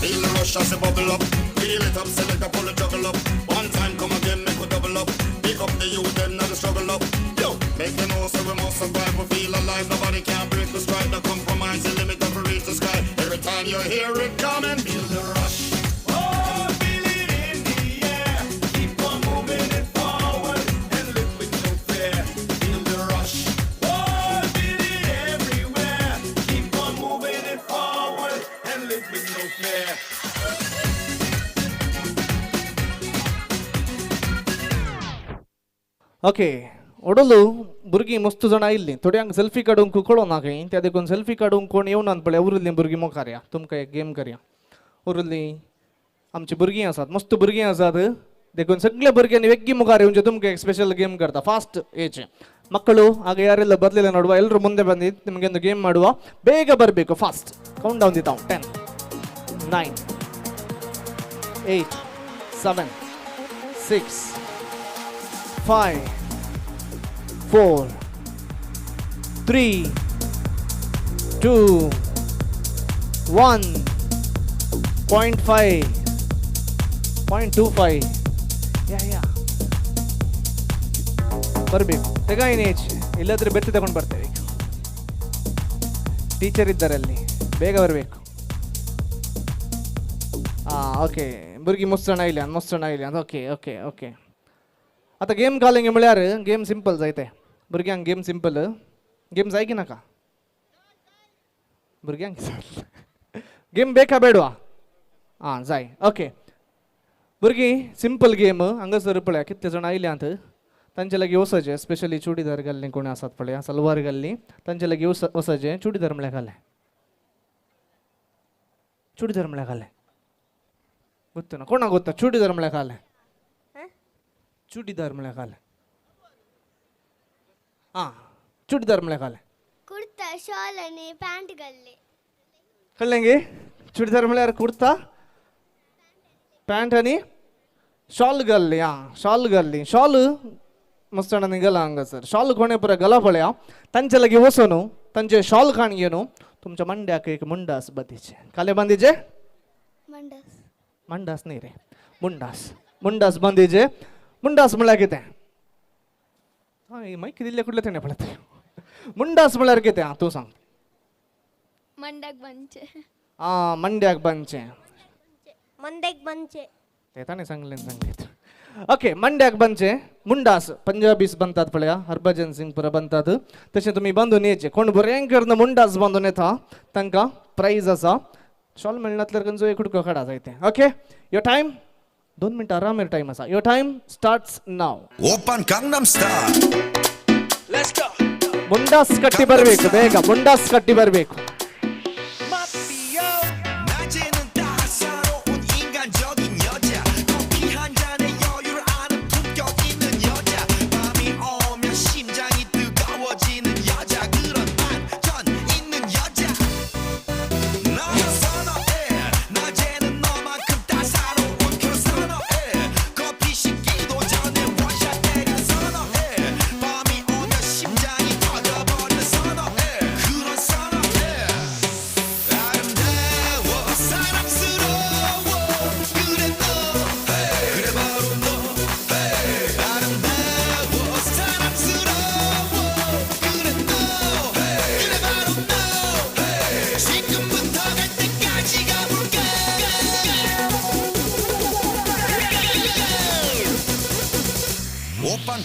Feel the rush as it bubble up. Feel it up, select up, pull it, juggle up. One time, come again, make a double up. Pick up the youth, them not struggle up. Yo, make the most of we must survive. We feel alive, nobody can break the stride. No compromise, the limit of reach the sky. Every time you hear it coming, feel the rush. Oh, feel it in the air. Keep on moving it forward and live with no fear. Feel the rush. Oh, feel it everywhere. Keep on moving it forward and live with no fear. Okay, ಒಡಲು भुरगीं मस्त जाणां आयिल्लीं, थोड्यांक selfie काडूंक कळोना खंय, त्या देखून सेल्फी काडूंक कोण येवनात पळय. उरिल्लीं भुरगीं मुखार या, तुमकां एक गेम करया. उरिल्लीं आमचीं भुरगीं आसात, मस्त भुरगीं आसात, देखून सगल्या भुरग्यांनी वेगळी मुखार येवचे, तुमकां एक स्पेशल गेम करता ಫಾಸ್ಟ್ ಏಜ್ ಮಕ್ಕಳು. ಆಗ ಯಾರೆಲ್ಲ ಬರಲಿಲ್ಲ ನೋಡುವ, ಎಲ್ಲರೂ ಮುಂದೆ ಬಂದು ನಿಮಗೊಂದು ಗೇಮ್ ಮಾಡುವ. ಬೇಗ ಬರಬೇಕು, ಫಾಸ್ಟ್. ಕೌಂಟ್ ಡೌನ್ ದಿತಾವು. 10 9 8 7 6 5 4 3 2 1 0.5 0.25. ಯಾ ಯಾ ಬರಬೇಕು ತೆಗಾಯಿನೇಜ್, ಇಲ್ಲಾದ್ರೆ ಬೆತ್ತಿ ತಗೊಂಡು ಬರ್ತೇವೆ. ಟೀಚರ್ ಇದ್ದಾರೆ ಅಲ್ಲಿ, ಬೇಗ ಬರಬೇಕು. ಹಾಂ ಓಕೆ, ಬುರ್ಗಿ ಮುಸ್ಸಣ ಇಲ್ಲ, ಮುಸ್ಸಣ ಇಲ್ಲ. Okay okay okay. आता गेम घालेंगे म्हळ्यार गेम सिंपल जायते भुरग्यांक. गेम सिंपल, गेम जाय की नाका भुरग्यांक? गेम बेका बेडवा? आं जाय. ओके भुरगीं, सिंपल गेम. हांगासर पळया कितले जाण आयल्यात, तांचे लागीं वचचें. स्पेशली चुडीदार घाल्लीं कोण आसात पळया, सलवार घाल्लीं, तांचे लागीं वचचें. चुडीदार म्हळ्यार घालें, चुडीदार म्हळ्यार घालें गोत्त ना कोणाक गोत्ता? चुडीदार म्हळ्यार घालें, चुडीदार म्हळ्यार घालें. आं चुडीदार म्हळ्यार घालें. कुर्ता, शॉल आनी पॅन्ट घाल्ली. कळ्ळें गे? चुडीदार म्हळ्यार कुर्ता, पॅन्ट आनी शॉल घाल्ली. आं शॉल घाल्ली, शॉल मस्त जाणांनी घाला हांगासर. शॉल कोणें पुराय घाला पळया, तांचे लागीं वचून तांचे शॉल काण घेवन तुमच्या मांड्याक एक मुंडास बांदीचे. काले बांदीचे? मंडास. मंडास न्ही रे, मुंडास. मुंडास बांदीचे. मुंडास म्हळ्यार कितें? हय मायक दिल्ले कुडले तेणें पळयता. मुंडास म्हळ्यार कितें? आं तूं सांग. मंड्याक बांदचें. आं मंड्याक बांदचें. मंड्याक बांदचें ते ताणें सांगलें सांगलें. ओके, मंड्याक बांदचें मुंडास पंजाबीस बांदतात पळया, हरभजन सिंग पुरा बांदतात तशें तुमी बांदून येचें. कोण बरें करून मुंडास बांदून येता तांकां प्रायज आसा. शॉल मेळनातल्यार खंयचो एक कुडको काडा जायते. ओके, your time 2 मिनटां आरामेर टायम आसा. Your time starts now. Open Gangnam Style. Let's go. ಮುಂಡಾಸ್ ಕಟ್ಟಿ ಬರಬೇಕು, ಬೇಗ ಮುಂಡಾಸ್ ಕಟ್ಟಿ ಬರಬೇಕು.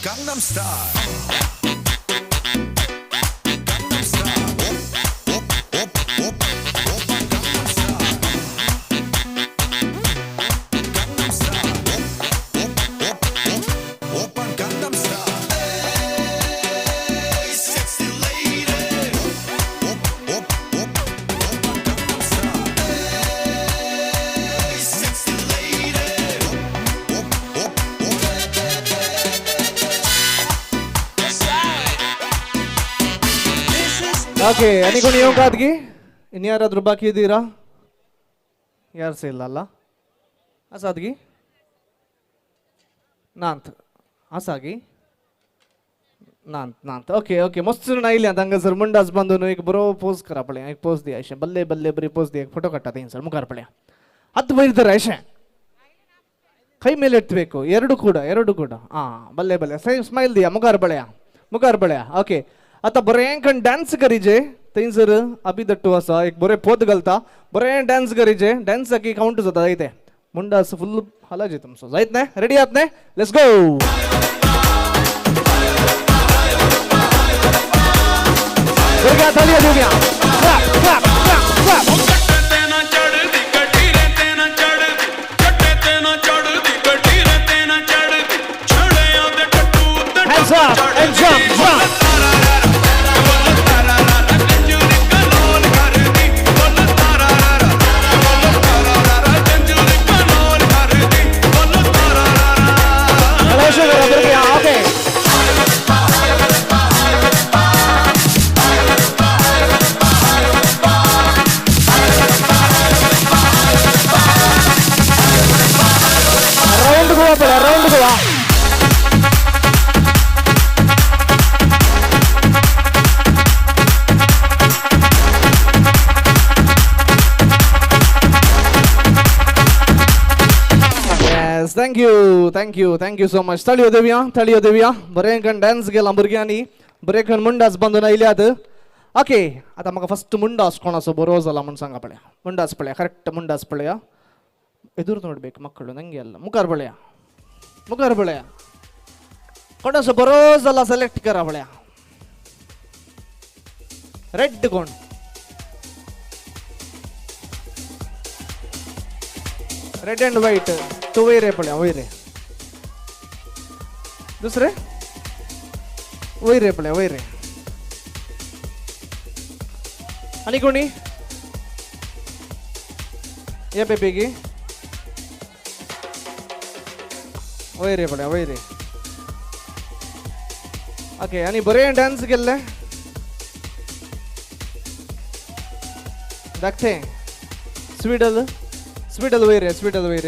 Gangnam Style. ಓಕೆ, ಆನಿ कोणी येवंक आहात गी? ಇನ್ಯಾರಾದ್ರೂ ಬಾಕಿ ಇದ್ದೀರಾ? ಯಾರು ಸಹ ಇಲ್ಲ ಅಲ್ಲ? ಆಸಾದ್ ಗಿ? ನಾಂತ್ ಆಸಾಗಿ ನಾಂತ್ ನಾಂತ್. ಓಕೆ ಓಕೆ, ಮಸ್ತ್ ಜನ ಆयले आतां हांगासर मुंडास बांदून एक बरो पोज करा पळया, एक पोज दिया अशें बल्ले बल्ले बरी पोज दिया, एक फोटो काडटा थंयसर मुखार पळया. हात वयर धर अशें, ಕೈ ಮೇಲೆ ಎತ್ತಬೇಕು, ಎರಡು ಕೂಡ ಎರಡು ಕೂಡ. ಹಾಂ, ಬಲ್ಲೆ ಬಲ್ಲೆ ಸ್ಮೈಲ್ दिया मुखार पळया, मुखार पळया. ओके, आतां बरें कण डान्स करीजे थंयसर अभि दट्टू आसा, एक बरें पोत घालता, बरें डान्स करीजे. डान्साकी कावंट जाता जायते मुंडास फुल हलाजे तुमचो जायत न्ही? रेडी आहात न्ही? Let's go. भुरग्यां ताळयो दिवया. Clap clap clap clap. Hands up and jump, jump. Okay. Round Goa पड़ा, round Goa. Thank you, thank you, thank you so much. ताळयो दिवया, ताळयो दिवया. बरें कण डान्स केला भुरग्यांनी, बरें कण मुंडास बांदून आयल्यात. ओके, आतां म्हाका फस्ट मुंडास कोणाचो बरो जाला म्हूण सांगा पळया. मुंडास पळया, करेक्ट मुंडास पळया. ಎದುರು ನೋಡ್ಬೇಕು ಮಕ್ಕಳು, ನಂಗೆ ಅಲ್ಲ. ಮುಖಾರ್ ಪಳಯ, ಮುಖಾರ್ ಪಳಯ. कोणाचो बरो जाला सिलेक्ट करा पळया. रेड कोण? Red and white. तो वयर पळया, वयर. दुसरे वयर पळया, वयर. आनी कोणी या बेबीगी? वयर पळया, वयर. ओके, आनी बरें डान्स केल्ले धाकटे स्वीडल, स्वीडल वयर, स्वीडल वयर.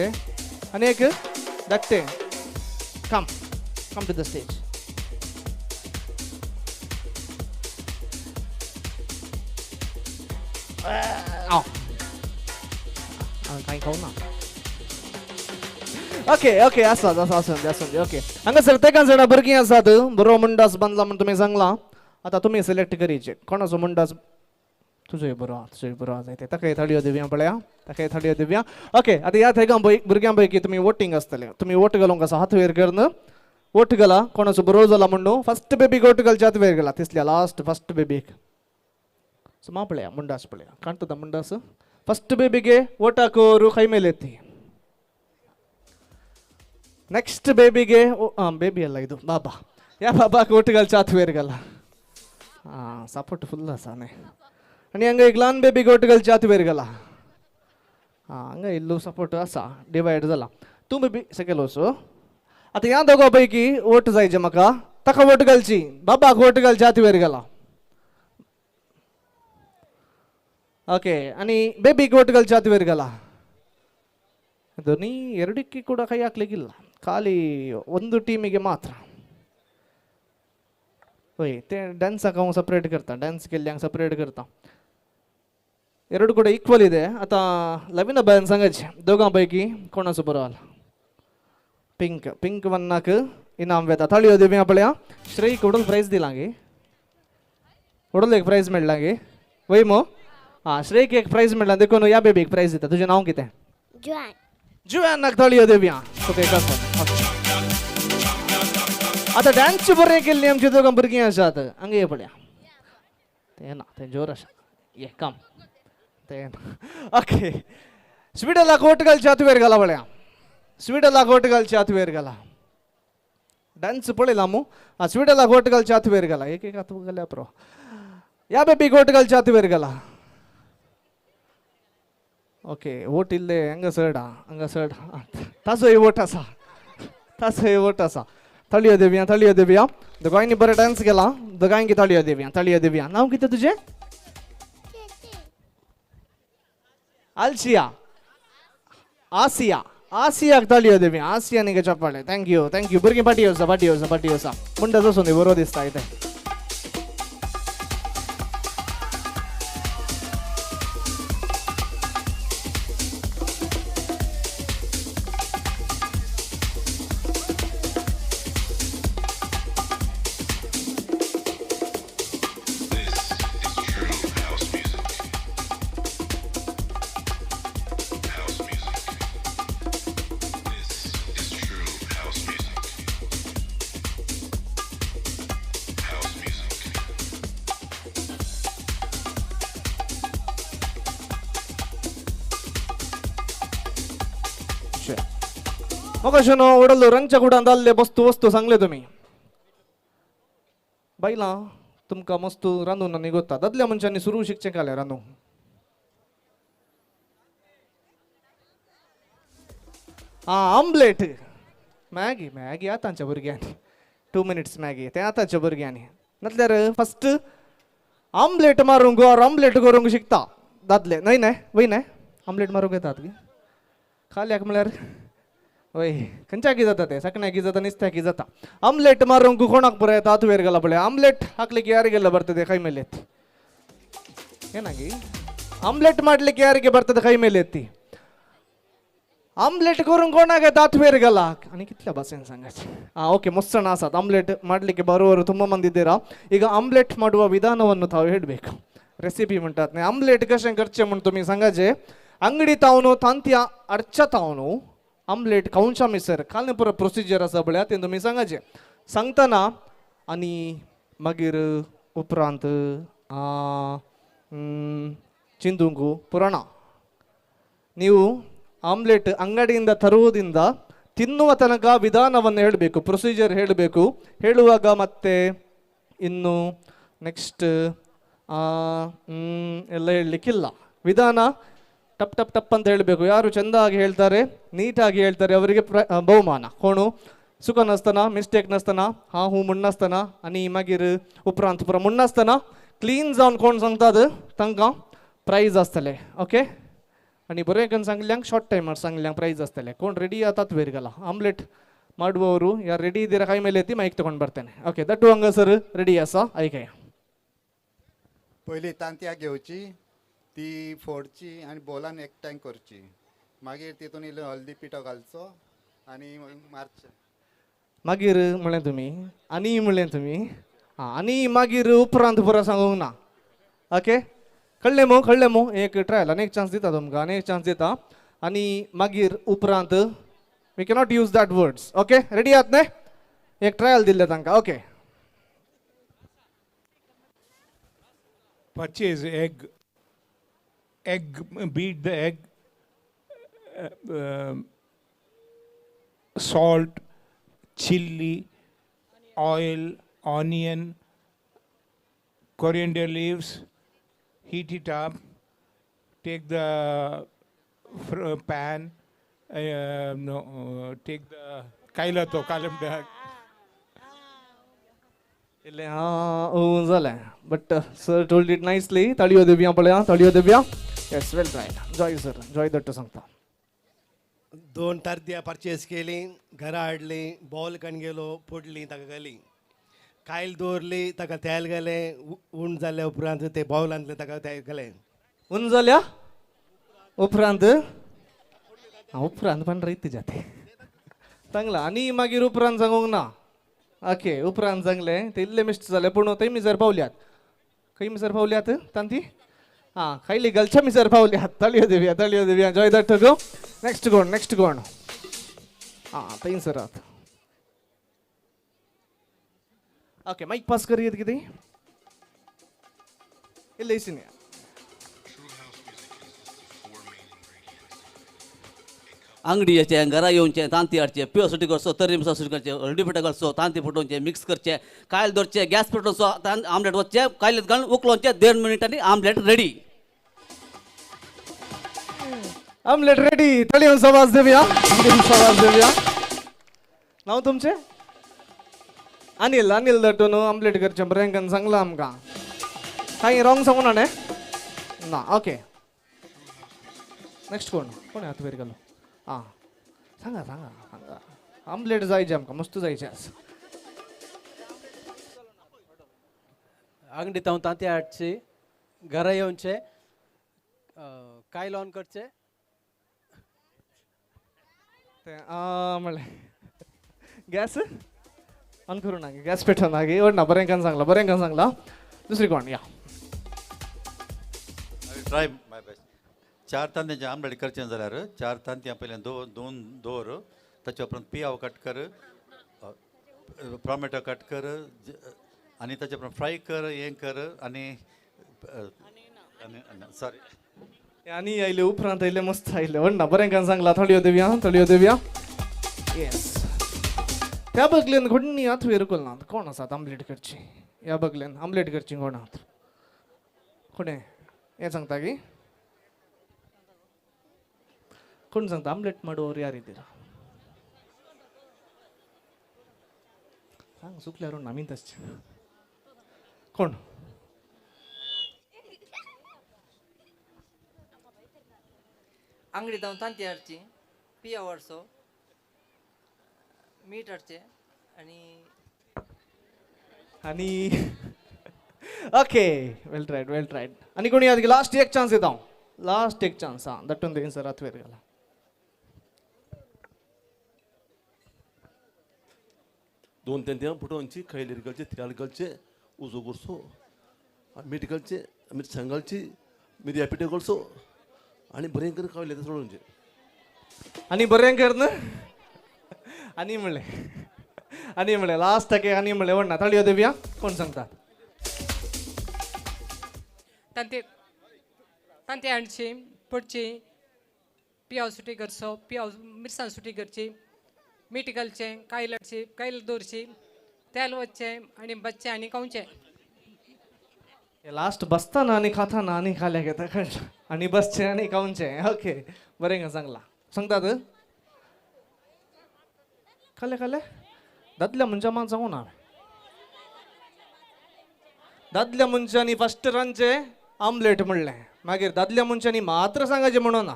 आनी एक धाकटे. Come come to the stage. कांय खावना. ओके ओके, आसा आसा, आसून दी, आसून दी. ओके, हांगासर तेगां जाणां भुरगीं आसात. बरो मुंडास बांदला म्हूण तुमी सांगलां. आतां तुमी सिलेक्ट करीचे कोणाचो मुंडास. तुजोय बरो आहा, तुजोय बरो आहा जायते. ताकाय ताळयो दिवया पळया, ताकाय ताळयो दिवया. ओके, आतां ह्या तेगां भुरग्यां पैकी तुमी वोटींग आसतलें. तुमी वोट घालूंक आसा, हात वयर करून वोट घाला कोणाचो बरो जाला म्हूण. फस्ट बेबीक वोट घालचे, हात वयर घाला. तिसल्या लास्ट फस्ट बेबीक. सो मा पळया मुंडास पळया, काणता मुंडास. फस्ट बेबीगे वोट हाಕೋರು ಕೈ ಮೇಲೆ ಎತ್ತಿ. ನೆಕ್ಸ್ಟ್ ಬೇಬಿಗೆ, ಬೇಬಿ ಅಲ್ಲ ಇದು ಬಾಬಾ, ಯಾ ಬಾಬಾಕ್ ವೋಟ್ घालचे हात वयर घाला. ಹಾಂ, ಸಪೋರ್ಟ್ ಫುಲ್ आसा न्ही. आनी हांगा एक ल्हान बेबीक वोट घालचे हात वयर घाला. हां, हांगा इल्लो सपोर्ट आसा, डिवायड जाला. तूं बेबी सकयल वचो. आतां ह्या दोगां पैकी वोट जायचे म्हाका. ताका वोट घालची, बाबाक वोट घालचे हात वयर घाला. ओके, आनी बेबीक वोट घालचे हात वयर घाला. दोनी ಎರಡಕ್ಕೆ ಕೂಡ ಕೈ ಹಾಕ್ಲಿಕ್ಕಿಲ್ಲ, ಖಾಲಿ ಒಂದು ಟೀಮಿಗೆ ಮಾತ್ರ. ओय ते डान्साक हांव सपरेट करता, डान्स केल्ल्यांक सपरेट करता. ಎರಡು ಕೂಡ ಈಕ್ವಲ್ ಇದೆ. आतां लवीना बायन सांगाचे दोगां पैकी कोणाचो बरो जाला. पिंक, पिंक वन्नाक इनाम वेता. ताळयो दिवया पळया. श्रेयीक उडल प्रायज दिलां गे, उडल एक प्रायज मेळ्ळां गे वय मो. हां, श्रेयीक एक प्रायज मेळ्ळा देखून ह्या बेबीक प्रायज दिता. तुजें नांव कितें? जुआन. जुआनाक ताळयो दिवया. ओके, आतां डान्स बरें केल्ली आमची दोगां भुरगीं आसात. हांगा ये पळया, तें ना, तें जोर आसा. ये कम तें. ओके, स्वीडलाक वोट घालचे हात वयर घाला पळया. स्वीडलाक वोट घालचे हात वयर घाला. डान्स पळयला मू. आं, स्वीडलाक वोट घालचे हात वयर घाला. एक एक हात घाल्या पुरो. ह्या बेबीक वोट घालचे हात वयर घाला. ओके, वोट इल्ले हांगा चड आहा, हांगा चड. ताचोय वोट आसा, ताचोय वोट आसा. ताळयो दिवया, ताळयो दिवया. दोगांयनी बरें डान्स केला, दोगांयकी ताळयो दिवया, ताळयो दिवया. नांव कितें तुजें? आल्शिया आसिया आसियाक ताळयो देवी आसिया निगे चप्पाळे thank you thank you भुरगीं पाटी येवचा पाटी येवचा पाटी येवचा मुंडाचो सोंदी बरो दिसता इथे मग ओडलो रंगच्या कुडान जाल्ले वस्तू वस्तू सांगले तुमी बायलां तुमकां मस्तू रांदून निगोता दादल्या मनशांनी सुरू शिकचें काले रांदूंक आं आमलेट मॅगी मॅगी आतांच्या भुरग्यांनी 2 मिनिट्स मॅगी तें आतांच्या भुरग्यांनी नातल्यार फस्ट आमलेट मारूंक ऑर आमलेट करूंक शिकता दादले न्हय न्हय वय न्हय आमलेट मारूंक येतात खाल्याक म्हळ्यार वय खंयच्याकी जाता ते सकण्याकी जाता निस्त्याकी जाता आमलेट मारूंक कोणाक बरें येता हात वयर गेला पळय आमलेट हाकलिಕ್ಕೆ ಯಾರಿಗೆಲ್ಲ ಬರ್ತದೆ ಕೈ ಮೇಲೆ ಎತ್ತಿ ಏನಾಗಿ ಆಮ್ಲೆಟ್ ಮಾಡ್ಲಿಕ್ಕೆ ಯಾರಿಗೆ ಬರ್ತದೆ ಕೈ ಮೇಲೆ ಎತ್ತಿ आमलेट करूंक कोणाक येता हात वयर गेला आनी कितल्या भाशेन सांगाचे ಹಾಂ ಓಕೆ ಮಸ್ತ್ ಆಸಾತ್ ಆಮ್ಲೆಟ್ ಮಾಡಲಿಕ್ಕೆ ಬರುವವರು ತುಂಬ ಮಂದಿ ಇದ್ದೀರಾ. ಈಗ ಆಮ್ಲೆಟ್ ಮಾಡುವ ವಿಧಾನವನ್ನು ತಾವು ಹೇಳಬೇಕು ರೆಸಿಪಿ म्हणतात न्ही आमलेट कशें करचें म्हूण तुमी सांगाचे अंगडी तावन तांतयां हाडच्या तावन आमलेट खावच्या मिसर काल पुरो प्रोसिजर आसा पळया तें तुमी सांगाचे सांगतना आनी मागीर उपरांत चिंतूंक पुराणा ನೀವು ಆಮ್ಲೆಟ್ ಅಂಗಡಿಯಿಂದ ತರುವುದರಿಂದ ತಿನ್ನುವ ತನಕ ವಿಧಾನವನ್ನು ಹೇಳಬೇಕು ಪ್ರೊಸೀಜರ್ ಹೇಳಬೇಕು. ಹೇಳುವಾಗ ಮತ್ತೆ ಇನ್ನು ನೆಕ್ಸ್ಟ್ ಎಲ್ಲ ಹೇಳಲಿಕ್ಕಿಲ್ಲ. ವಿಧಾನ ಟಪ್ ಟಪ್ ಟಪ್ ಅಂತ ಹೇಳಬೇಕು. ಯಾರು ಚೆಂದಾಗಿ ಹೇಳ್ತಾರೆ ನೀಟಾಗಿ ಹೇಳ್ತಾರೆ ಅವರಿಗೆ ಬಹುಮಾನ. ಕೋಣು ಸುಖ ನಸ್ತನ ಮಿಸ್ಟೇಕ್ ನಸ್ತನ ಹಾ ಹೂ ಮುಣ್ಣಸ್ತನ ಅನಿ ಮಾಗೀರ್ उपरांत पुरो मुण्णासतना क्लीन जावन कोण सांगतात तांकां प्रायज आसतलें. ओके आनी बरें करून सांगल्यांक शॉर्ट टायमार सांगल्यांक प्रायज आसतलें. कोण ರೆಡಿ ಆತಾತ್ ಬೇರೆ ಗಲ್ಲ ಆಮ್ಲೆಟ್ ಮಾಡುವವರು ಯಾರು ರೆಡಿ ಇದ್ದೀರಾ ಕೈ ಮೇಲೆ ಎತ್ತಿ ಮೈಕ್ ತಗೊಂಡು ಬರ್ತೇನೆ. ಓಕೆ that ಹಂಗ ಸರ್ ರೆಡಿ आसा आयकया. पयलीं तांतयां घेवची ती फोडची आनी बोलान एकठांय करची मागीर तितून इल्लो हळदी पिठो घालचो आनी मारचें. मागीर म्हणलें तुमी आनी म्हणलें तुमी आं आनी मागीर उपरांत पुरो सांगूंक ना. ओके कळ्ळें मो कळ्ळें मो एक ट्रायल आनी एक चान्स दिता तुमकां आनी एक चान्स दिता आनी मागीर उपरांत we cannot use that words. Okay ready आहात न्हय एक ट्रायल दिल्लें तांकां. Okay purchase egg, egg, beat the egg, salt, chili, oil, onion, coriander leaves, heat it up, take the pan, take the kailato, kalam. इल्लें हां जालें but sir told it nicely. ताळयो दिवया पळया ताळयो दिवया. Yes well tried Joy sir Joy Dattu सांगता. 2 तारत्यां purchase केली घरा हाडली बॉल कण गेलो फोडली ताका घाली कायल दवरली ताका तेल घालें उण जाल्या उपरांत ते बॉलांतलें ताका तेल घालें उण जाल्या उपरांत उपरांत पण रयत जाते सांगला आनी मागीर उपरांत सांगूंक ना. ओके उपरांत सांगलें ते इल्लें मिस्ट जालें पूण थंय मिसर पावल्यात खंय मिसर पावल्यात तांती हां खायली गलच्या मिसर पावल्यात. ताळयो दिवया ताळयो दिवया जॉय दत्त गो. नेक्स्ट कोण नेक्स्ट कोण हां थंय सरात. ओके मायक पास करीत कितें इल्लें इसिनी. अंगडी घरा येवचें तांती हाडचें पियो सुटी करचो तरी मिरसांग सुटी करचें हळदी पिठो घालचो तांती फुटोवचें मिक्स करचें कायल दवरचें गॅस पेटोवचो आमलेट वचचें कायलींत घालून उकलोवचें 1.5 मिनटांनी आमलेट रेडी. Omelette ready. ताळयो सवाज देवया सवाज देवया. नांव तुमचें अनिल अनिल दट्टून आमलेट करचें बरें करून सांगलां आमकां कांय रॉंग सांगूना न्ही ना. ओके नेक्स्ट कोण कोण हात वयर घालो? आं, सांगा सांगा सांगा. आमलेट जायचे आमकां, मस्त जायचे आज. अंगडी तावन तांती हाडची, घरा येवचे, कायल ऑन करचे. तें म्हणलें गॅस ऑन करूं ना, गॅस पेटोवं ना. ना बरें कान सांगलां, बरें कान सांगलां. दुसरी कोण? या ट्राय my best. चार तांत्यांचे आमलेट करचें जाल्यार चार तांतयां पयलीं दोन दवर, ताचे उपरांत पियाव कट कर, टोमॅटो कट कर आनी ताचे उपरांत फ्राय कर, हें कर आनी सॉरी आनी आयले उपरांत आयले मस्त आयले. व्हडना बरें कान सांगलां. थळयो देवया, थळयो देवया. येस, त्या बगलेन घडणी हात वयर कोल ना. कोण आसात आमलेट करची? ह्या बगलेन आमलेट करची कोण आहात? कोणें हें सांगता की कोण सांगता आमलेट माडोवर यार इधर सांग चुकल्यार आमी तशें. कोण? अंगडी धांवन तांती हाडची, पियाव हाडचो, मीठ हाडचें आनी आनी okay, well tried, well tried. आनी कोणी याद? लास्ट एक चान्स दिता हांव, लास्ट एक चान्स. आं, दट्टून देन सर हात वयर घाला. दोन तांतयां फुटोवची, खैलेर घालचे, तेल घालचें, उजो करचो, मीठ घालचें, मिरसांग घालची, मिरया पिठो घालचो आनी बरें करून खावले सोडोवचें. आनी बरें कर आनी म्हणलें, आनी म्हणलें लास्ट टाके आनी म्हणलें. व्हडना ताळयो देवया. कोण सांगतात? तांती तांती हाडची, पडची, पियाव सुटी करचो, पियाव मिरसांग सुटी करची, मीठ घालचें, कायल हाडची, कायल दवरची, तेल वचचें आनी बसचें आनी खावचें. लास्ट बसतना आनी खाताना आनी खाल्या घेता कळ्ळें. आनी बसचें आनी खावचें. ओके, बरें का सांगलां. सांगतात खालें खालें दादल्या मनशां मात सांगू ना. दादल्या मनशांनी फस्ट रांदचें आमलेट म्हणलें, मागीर दादल्या मनशांनी मात्र सांगाचें म्हणून ना,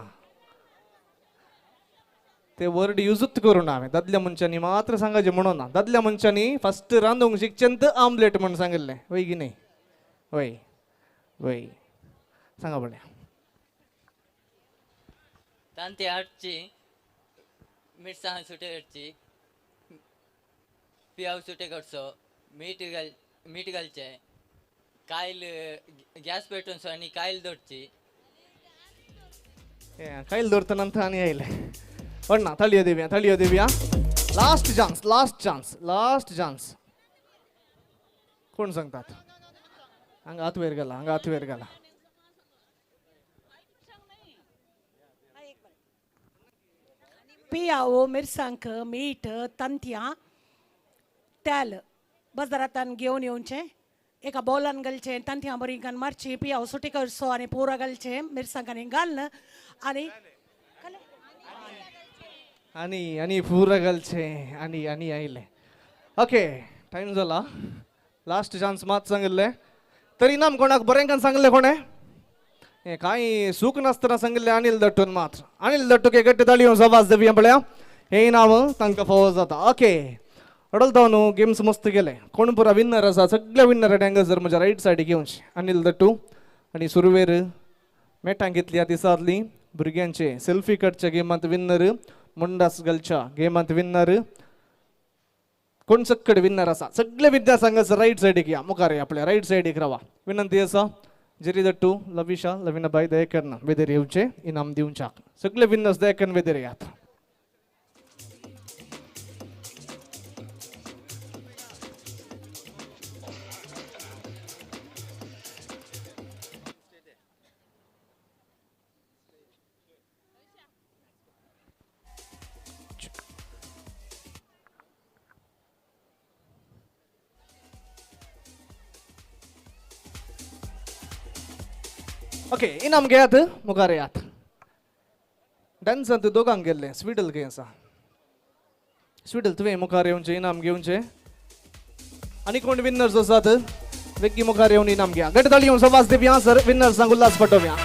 ते वर्ड युजूच करूं ना हांवें. दादल्या मनशांनी मात्र सांगाचें म्हणून ना, दादल्या मनशांनी फस्ट रांदूंक शिकचें तर आमलेट म्हूण सांगिल्लें. वय की न्ही? वय वय सांगा पळया. तांती हाडची, मिरसांग सुटी हाडची, पियाव सुटे करचो, मीठ घालचें, कायल गॅस पेटोवचो आनी कायल दवरची. कायल दवरतना आनी आयलें. व्हडना ताळयो देवया, ताळयो Devaaya. Last chance, last chance, last chance. कोण सांगतात? हांगा हात वयर घाला, हांगा हात वयर घाला. पियाव, मिरसांग, मीठ, तांतयां, तेल बाजारांतल्यान घेवन येवचें, एका बॉलान घालचें, तांतयां बरीं घालून मारचीं, पियाव सुटी करचो आनी पुरो घालचें, मिरसांग आनी घालून आनी आनी आनी पुरो घालचें आनी आनी आयलें. ओके, टायम जाला. लास्ट चान्स मात सांगिल्लें तरी इनाम कोणाक बरें कान सांगिल्लें कोणें? हें कांय सूख नासतना सांगिल्लें अनिल दट्टून मात्र. अनिल दट्टूक एक गट्ट ताळयो आवाज दिवया पळया. हें इनाम तांकां फावो जाता. ओके, अडलता न्हू गेम्स मस्त गेले. कोण पुरा विन्नर आसा? सगळे विन्नर हांगा जर म्हज्या रायट सायडीक येवचे. अनिल दट्टू आनी सुरवेर मेटां घेतली दिसांतली भुरग्यांचे सेल्फी कटच्या गेमांत विन्नर, मुंडास गलच्या गेमांत विन्नर. कोण सक्कड विन्नर आसा? सगळे विद्यार्थी हांगासर रायट सायडीक या, मुखार या, आपल्या रायट सायडीक रावा. विनंती आसा जेरी दट्टू, लविशा, लविनाबाई दयेकर वेदेर येवचे इनाम दिवच्याक. सगळे विन्नर्स दयेकर वेदेर यात. ओके, इनाम घेयात, मुखार येयात. डान्सांत दोगांक गेल्लें. स्विडल खंय आसा? स्विडल तुवें मुखार येवचें, इनाम घेवचें. आनी कोण विन्नर्स आसात बेगीन मुखार येवन इनाम घेया. गट ताळी येवन सवास दिवया सर विन्नर्सांक उल्हास पटोवया.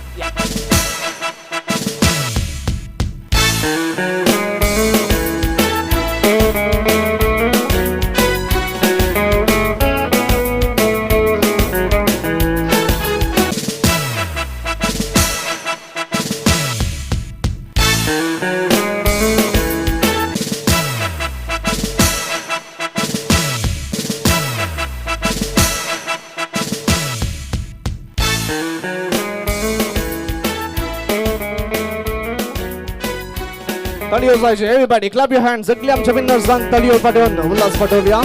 ताळयो जायचे. Everybody clap your hand. सगळे आमच्या विनर्सांक ताळयो पाठोवन उल्हास पाठोवया.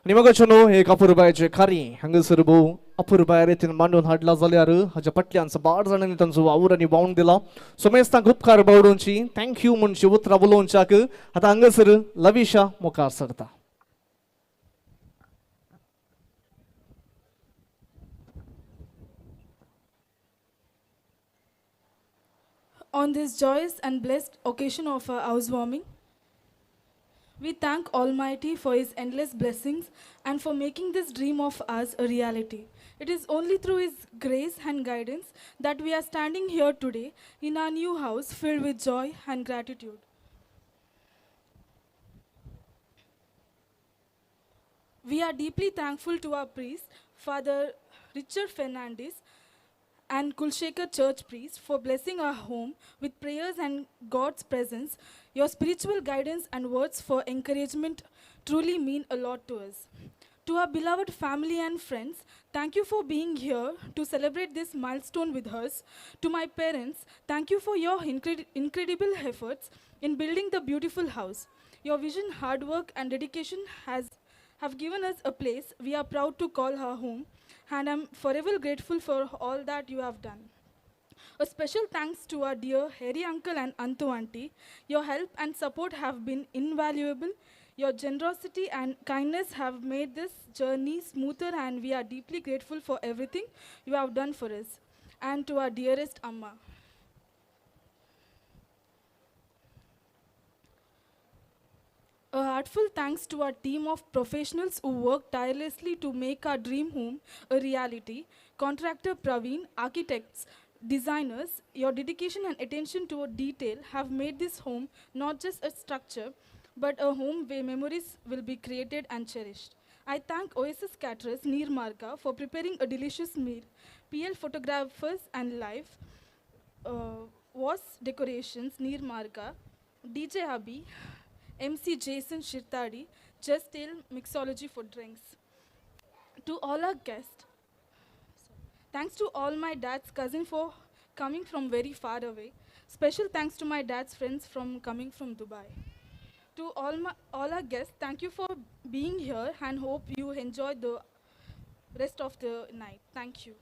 आनी मगाचे न्हू एक अपुरबायचे खारी हांगासर भोव अपुरबाय रितीन मांडून हाडला जाल्यार हाज्या फाटल्यान सबार जाणांनी तांचो वावर आनी वावून दिला. सोमेस्तांक उपकार बावडोवची thank you म्हणची उतरां उलोवच्याक आतां हांगासर लविशा मुखार सरता. On this joyous and blessed occasion of our housewarming, we thank Almighty for His endless blessings and for making this dream of ours a reality. It is only through His grace and guidance that we are standing here today in our new house filled with joy and gratitude. We are deeply thankful to our priest, Father Richard Fernandez, and Kulshekar Church priest for blessing our home with prayers and God's presence. Your spiritual guidance and words for encouragement truly mean a lot to us. To our beloved family and friends, thank you for being here to celebrate this milestone with us. To my parents, thank you for your incredible efforts in building the beautiful house. Your vision, hard work, and dedication have given us a place we are proud to call our home, and I'm forever grateful for all that you have done. A special thanks to our dear Harry uncle and Antu auntie. Your help and support have been invaluable. Your generosity and kindness have made this journey smoother, and we are deeply grateful for everything you have done for us. And to our dearest Amma. A heartfelt thanks to our team of professionals who worked tirelessly to make our dream home a reality. Contractor Praveen, architects, designers, your dedication and attention to detail have made this home not just a structure, but a home where memories will be created and cherished. I thank Oasis Caterers Neermarga for preparing a delicious meal, PL Photographers and Live, Was Decorations Neermarga, DJ Abhi, MC Jason Shirtadi, Just Tale Mixology for drinks. To all our guests, thanks to all my dad's cousin for coming from very far away. Special thanks to my dad's friends from coming from Dubai. To all our guests, thank you for being here and hope you enjoy the rest of the night. Thank you.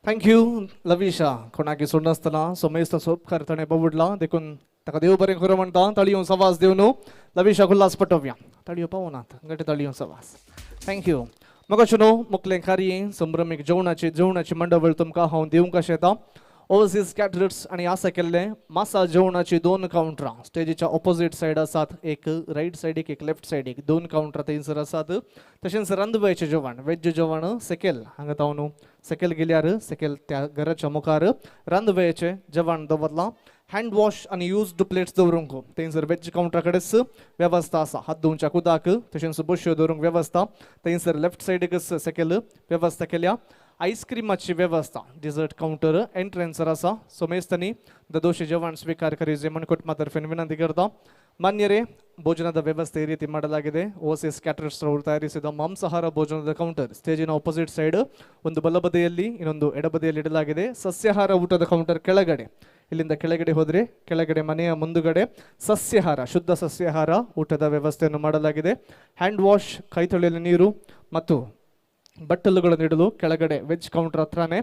Thank you Lavisha. कोणाकी सोडनासतना सोमेस्त सोपकार ताणें बवडला देखून ताका देव बरें करूं म्हणटा. ताळयो सवास दिवन लविशा उल्हास पटोवया. ताळयो पावनात घट ताळयो सवास. Thank you. म्हाका न्हू मुखलें कार्य संभ्रमीक जेवणाची जेवणाची मंडळ तुमकां हांव दिवंक अशें येता. ओवरसीज कॅटरर्स आनी आसा केल्लें मासा जेवणाची दोन कावंटरां स्टेजीच्या ऑपोजीट सायड आसात, एक रायट सायडीक एक लेफ्ट सायडीक, दोन कावंटरां थंयसर आसात. तशेंच रांदवायचें जेवण वेज जेवण सेकेल हांगा ताव न्हू सेकेल गेल्यार सेकेल त्या घराच्या मुखार रांदवायचें जेवण दवरलां. हँड वॉश आनी यूज्ड प्लेट्स दवरूंक थंयसर वेज कावंटरा कडेच वेवस्था आसा. हात धुवच्या उदक तशेंच बश्यो दवरूंक वेवस्था थंयसर लेफ्ट सायडीकच सेकेल वेवस्था केल्या. आयस्क्रीमाची वेवस्था डिझर्ट कावंटर एंट्रन्सर आसा. सोमेस्तांनी ददोशी जेवण स्वीकार करीजे म्हूण कुटुंबा तर्फेन ವಿನಂತಿ करता. ಮಾನ್ಯರೇ, ಭೋಜನದ ವ್ಯವಸ್ಥೆ ಈ ರೀತಿ ಮಾಡಲಾಗಿದೆ. ಓವರ್ಸೀಸ್ ಕ್ಯಾಟರರ್ಸ್ ಅವರು ತಯಾರಿಸಿದ ಮಾಂಸಾಹಾರ ಭೋಜನದ ಕೌಂಟರ್ ಸ್ಟೇಜಿನ ಆಪೋಸಿಟ್ ಸೈಡ್ ಒಂದು ಬಲಬದಿಯಲ್ಲಿ ಇನ್ನೊಂದು ಎಡಬದಿಯಲ್ಲಿ ಇಡಲಾಗಿದೆ. ಸಸ್ಯಾಹಾರ ಊಟದ ಕೌಂಟರ್ ಕೆಳಗಡೆ, ಇಲ್ಲಿಂದ ಕೆಳಗಡೆ ಹೋದರೆ ಕೆಳಗಡೆ ಮನೆಯ ಮುಂದುಗಡೆ ಸಸ್ಯಾಹಾರ ಶುದ್ಧ ಸಸ್ಯಾಹಾರ ಊಟದ ವ್ಯವಸ್ಥೆಯನ್ನು ಮಾಡಲಾಗಿದೆ. ಹ್ಯಾಂಡ್ ವಾಶ್, ಕೈ ತೊಳೆಯಲು ನೀರು ಮತ್ತು ಬಟ್ಟಲುಗಳನ್ನು ಇಡಲು ಕೆಳಗಡೆ ವೆಜ್ ಕೌಂಟರ್ ಹತ್ರನೇ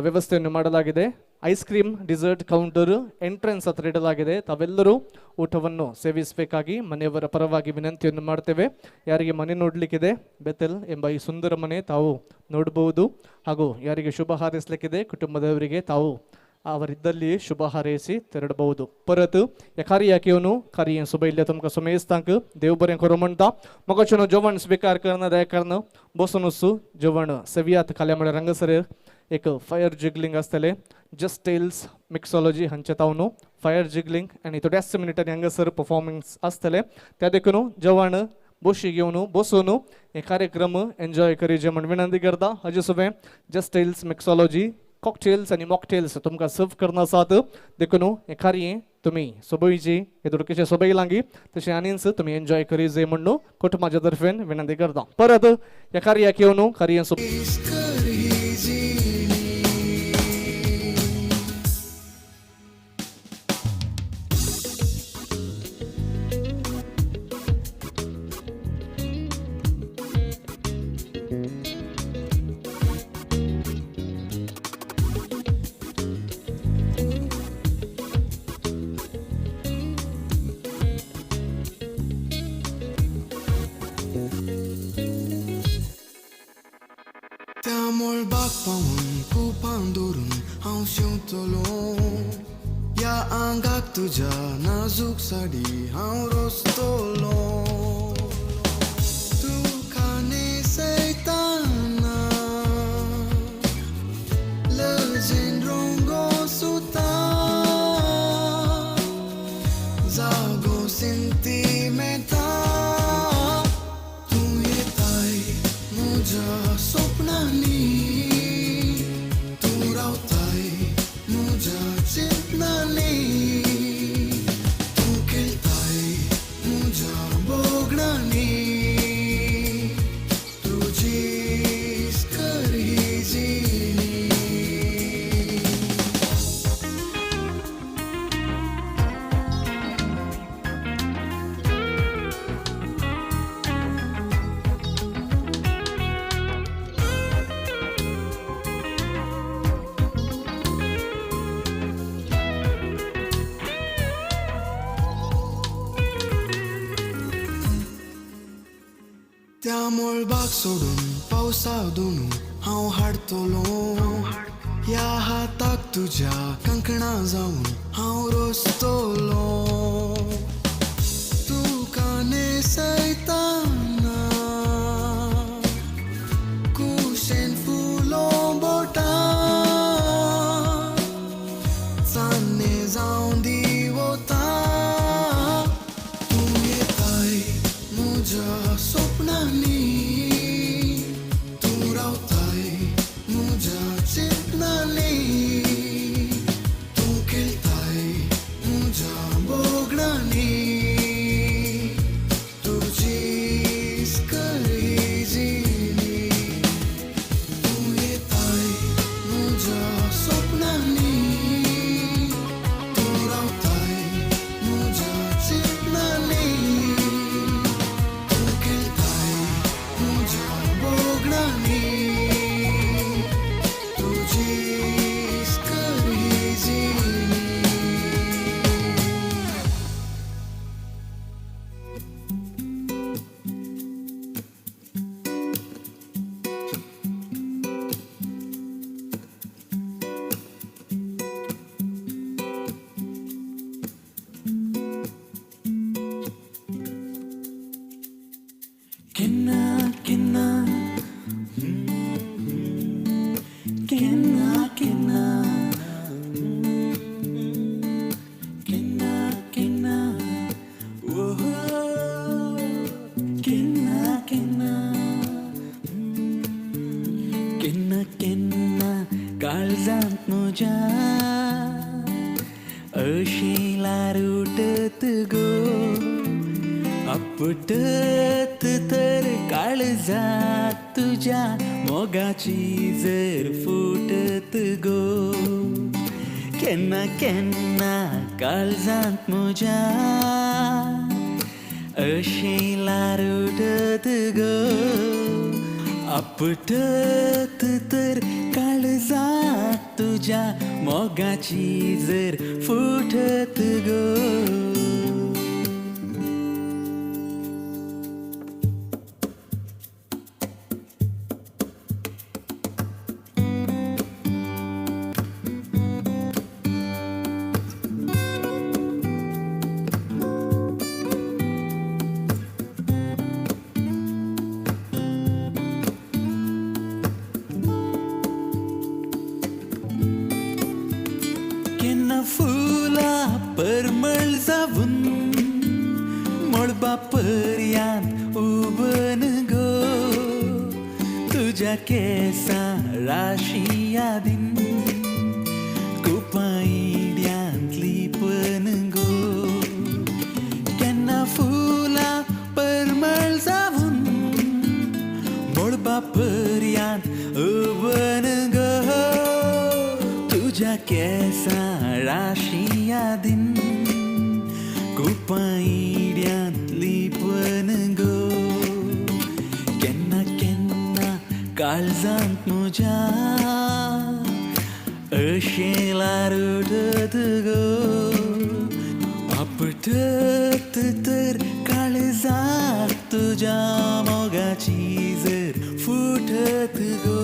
ವ್ಯವಸ್ಥೆಯನ್ನು ಮಾಡಲಾಗಿದೆ. Ice cream dessert counter entrance ಹತ್ರ ಇಡಲಾಗಿದೆ. ತಾವೆಲ್ಲರೂ ಊಟವನ್ನು ಸೇವಿಸಬೇಕಾಗಿ ಮನೆಯವರ ಪರವಾಗಿ ವಿನಂತಿಯನ್ನು ಮಾಡ್ತೇವೆ. ಯಾರಿಗೆ ಮನೆ ನೋಡಲಿಕ್ಕಿದೆ ಬೆತೆಲ್ ಎಂಬ ಈ ಸುಂದರ ಮನೆ ತಾವು ನೋಡಬಹುದು. ಹಾಗೂ ಯಾರಿಗೆ ಶುಭ ಹಾರೈಸಲಿಕ್ಕಿದೆ ಕುಟುಂಬದವರಿಗೆ ತಾವು ಅವರಿದ್ದಲ್ಲಿ ಶುಭ ಹಾರೈಸಿ ತೆರಳಬಹುದು. ಪರತು ಕಾರ್ಯಾಕಿಯವನು ಕಾರ್ಯ ಸುಬ ಇಲ್ಲ ತುಮಕ ಸುಮೇಸ್ತಾಂಕ್ ದೇव बरें करूं म्हणटा. मगाचें जेवण स्वीकार करना दया कारण बसून वचू जेवण सेवियात खाल्या म्हळ्यार हांगासर एक फायर जिगलिंग आसतलें जस्ट टेल्स मिक्सॉलॉजी हांचे तावन फायर जिगलिंग आनी थोड्याच मिनटांनी हांगासर परफॉर्मन्स आसतलें. त्या देखून जेवण बोशी घेवन बसून हे कार्यक्रम एन्जॉय करीचे म्हण विनंती करता. हाजे सोबें जस्ट टेल्स मिक्सॉलॉजी कॉकटेल्स आनी मॉकटेल्स तुमकां सर्व करना आसात. देखून हे कार्य तुमी सोबयची हे थोडकेशे सोबय लागीं तशें आनीच तुमी एन्जॉय करीजे म्हणून कुटुंबाच्या तर्फेन विनंती करता. परत ह्या कार्याक येवन कार्य या आंगाक तुज्या नाजूक साडी हांव रोसतलो तुका न्हेसयतना लजेन रोंगो सुता जागो सिंतिमेंता तूं येताय म्हज्या सपनांनी तूं रावताय म्हज्या चिंतनांनी तूं खेळटाय म्हज्या भोगणांनी तुजीच कर ही जिणी. त्या मळबाक सोडून पावसा दोनू हांव हाडटलो ह्या हाताक तुज्या कांकणां जावन हांव रोसतलो तुका न्हेसयतना कुशेन फुलों बोटां चान्नें जावन दिवोता तूं येताय म्हज्या सपनांनी तूं रावताय म्हज्या चिंतनांनी तूं खेळटाय म्हज्या भोगणांनी तुजीच कर ही जिणी. तूं येताय म्हज्या सपनांनी तूं रावताय म्हज्या चिंतनांनी तूं खेळटाय म्हज्या भोगणांनी तुजीच कर ही जिणी. केन्ना केन्ना केन्ना केन्ना केन्ना केन्ना ओहो केन्ना केन्ना केन्ना केन्ना काळजांत म्हज्या अशी ल्हार उठत गो आपटत तर काळजात तुज्या मोगाची जर फुटत गो केन्ना केन्ना काळजांत म्हज्या अशी ल्हार उठत गो आपटत तर काळजात तुज्या मोगाची जर फुटत गो. केन्ना फुलां परमळ जावन मळबा पर्यांत उबन गो तुज्या केसां राशी यादीन कुपां इड्यांत लिपन गो केन्ना फुलां परमळ जावन मळबा पर्यांत उबन गो तुज्या केसां राशी यादीन कुपां इड्यांत लिपन गो केन्ना केन्ना काळजांत म्हज्या अशें ल्हार उठत गो आपटत तर काळजाक तुज्या मोगाची जर फुटत गो.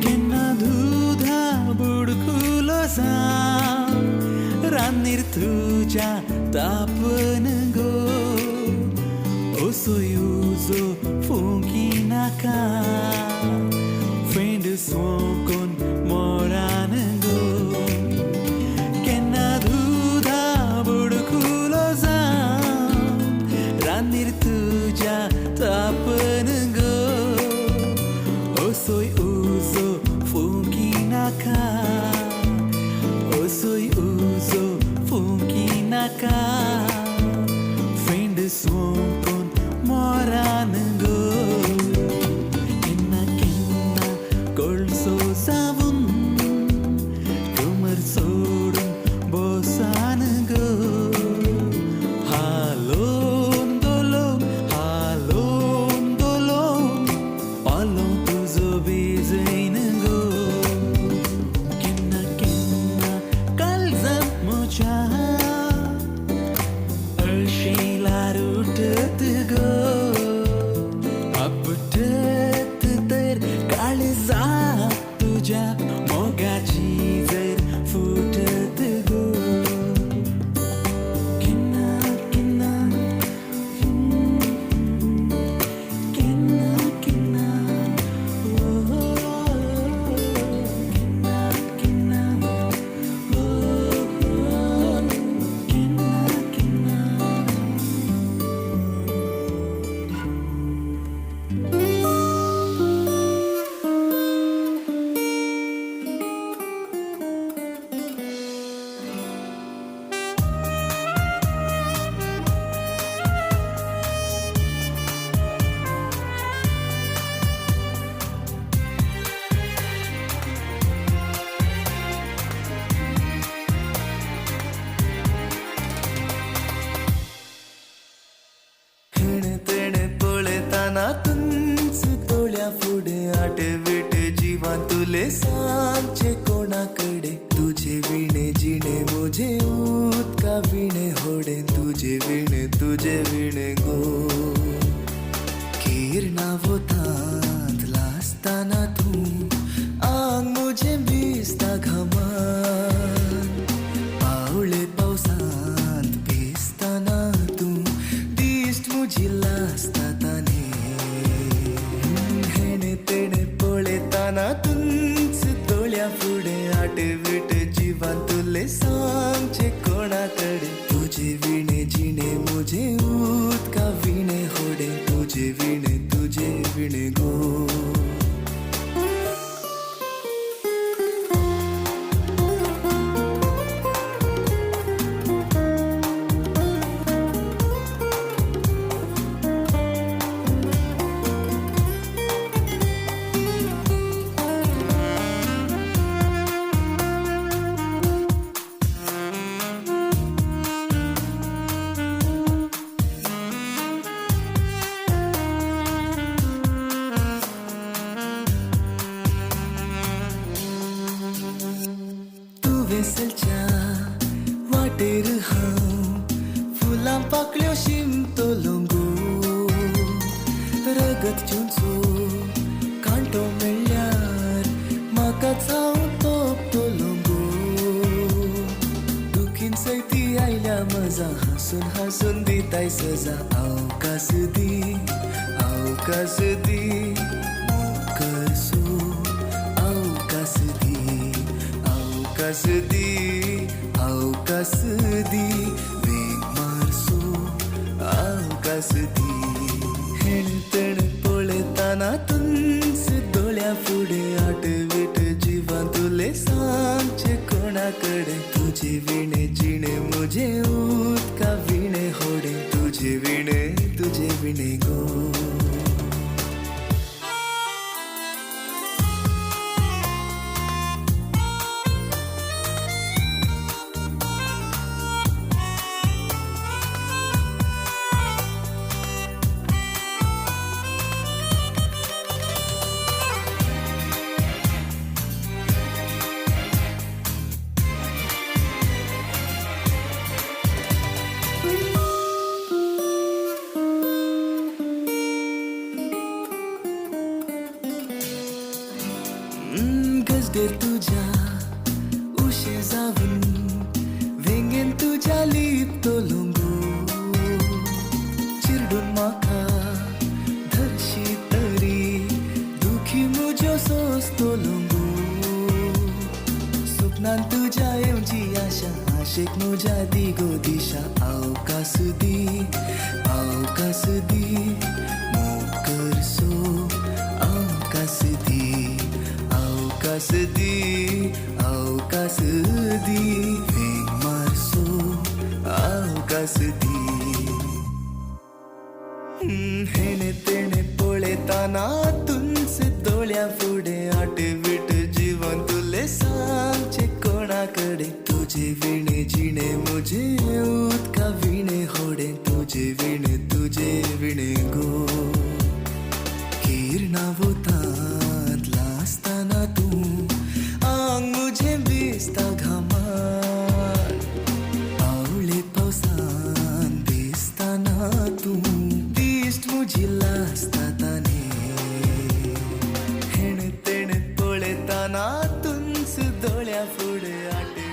केन्ना दुदा बुडकुलो जावं रान्नीर तुज्या तापन गो असोय उजो फुंकिनाका फेंड सोंकोन मोरान गो केन्ना दुदा बुडकुलो जावं रान्नीर तुज्या तापन गो असोय उजो फुंकिनाका असोय उजो फुंकिनाका फेंड सोंकोन मोरान गो केन्ना केन्ना कोळसो जावन कमर सोडून बोसान गो हालोवन दोलोवन हालोवन दोलोवन पालो तुजो भिजयन गो केन्ना केन्ना काळजांत म्हज्या अशें ल्हार उठत गो आपटत तर काळजाक तुज्या मोगाची जर फुटत गो केन्ना केन्ना केन्ना केन्ना ओ केन्ना केन्ना ओ केन्ना केन्ना. हेणे तेणे पळयतना तुंच दोळ्या फुडें आटवीट जिवान तुले सांगचे कोणा कडेन तुजे विणे जिणे म्हजे उदका विणे होडें तुजे विणे तुजे विणे गो किरणां वोतांत लासतना तूं आंग म्हजें भिजता घामान पावळे पावसांत भिजतना तूं दिश्ट म्हजी लासता ताने हेणे तेणे पळयतना तुंच दोळ्या फुडें आटवीट जिवान तुले सांगचे कोणा कडेन तुजे विणे जिणे म्हजे उदका विणे होडें तुजे विणे तुजे विणे गो. पाकळ्यो शिंपतलो गो रगत चिंचो कांटो मेळ्ळ्यार म्हाकाच हांव तोपतलो गो दुखीन सयती आयल्या मजा हांसून हांसून दिताय सजा अवकाश दी अवकाश दी मोग करसो अवकाश दी अवकाश दी अवकाश दी वेग मारसो अवकाश दी हेण तेण पळयतना तुंच दोळ्या फुडें आटवीट जिवान तुले सांगचे कोणा कडेन तुजे विणे जिणे म्हजें उदका विणे होडें तुजे विणे तुजे विणे गो. गजडेर तुज्या उशें जावन वेंगेन तुज्या लिपतलो गो चिरडून म्हाका धरशी तरी दुखी म्हज्यो सोंसतलो गो सपनान तुज्या येवची आशा आशेक म्हज्या दी गो दिशा अवकाश दी अवकाश दी मोग करसो अवकाश दी अवकाश दी अवकाश दी वेग मारसो अवकाश दी. हेणे तेणे पळयतना तुंच दोळ्या फुडें आटवीट जिवन तुले सांगचे कोणा कडेन तुजे विणे जिणे म्हजें उदका विणे होडें तुजे विणे तुजे विणे गो. किरणां वोतांत लासतना तूं आंग म्हजें भिजता घामान पावळे पावसान भिजतना तूं दिश्ट म्हजी लासता ताने हेण तेण पळयतना तुंच दोळ्या फुडें आटवीट.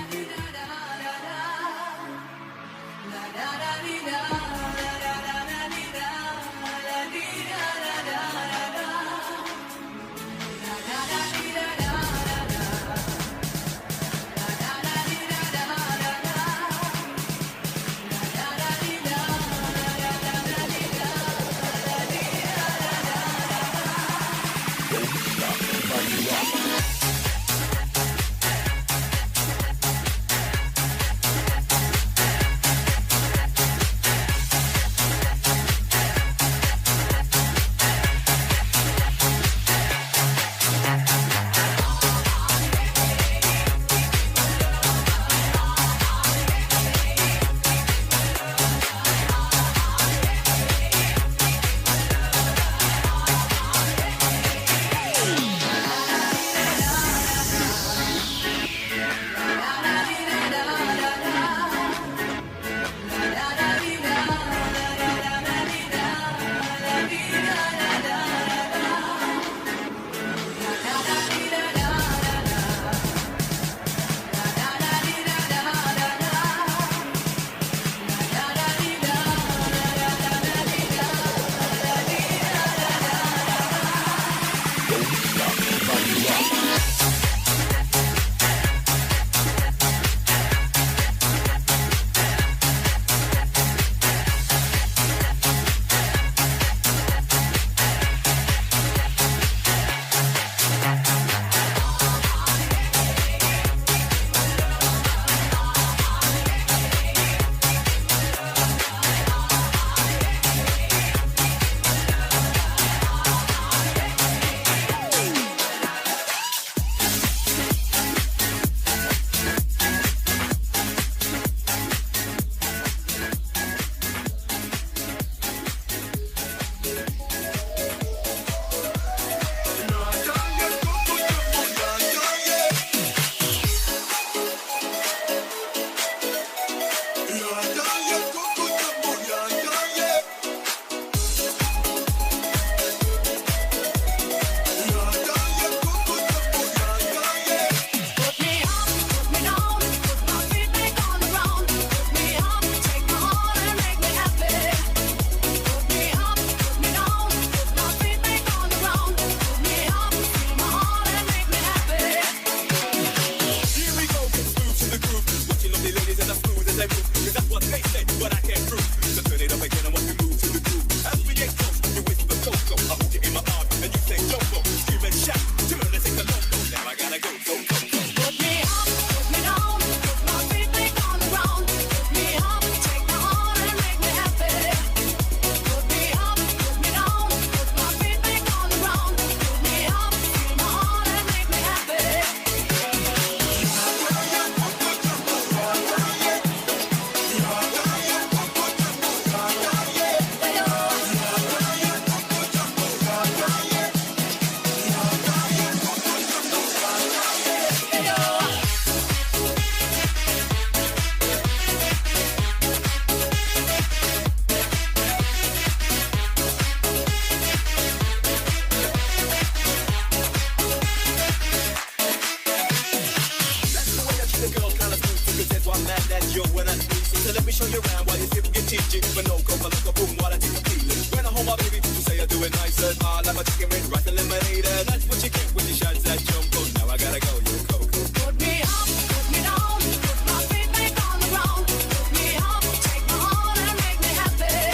you round while you sip your tea, but no coca, like a boom while I take a feeling. When I hold my baby, you say I do it nicer. I like my chicken with rice and lemonade. That's what you get when you shine that jumbo. Now I gotta go, yo, Coco. Put me up, put me down, put my feet back on the ground. Put me up, take my heart and make me happy.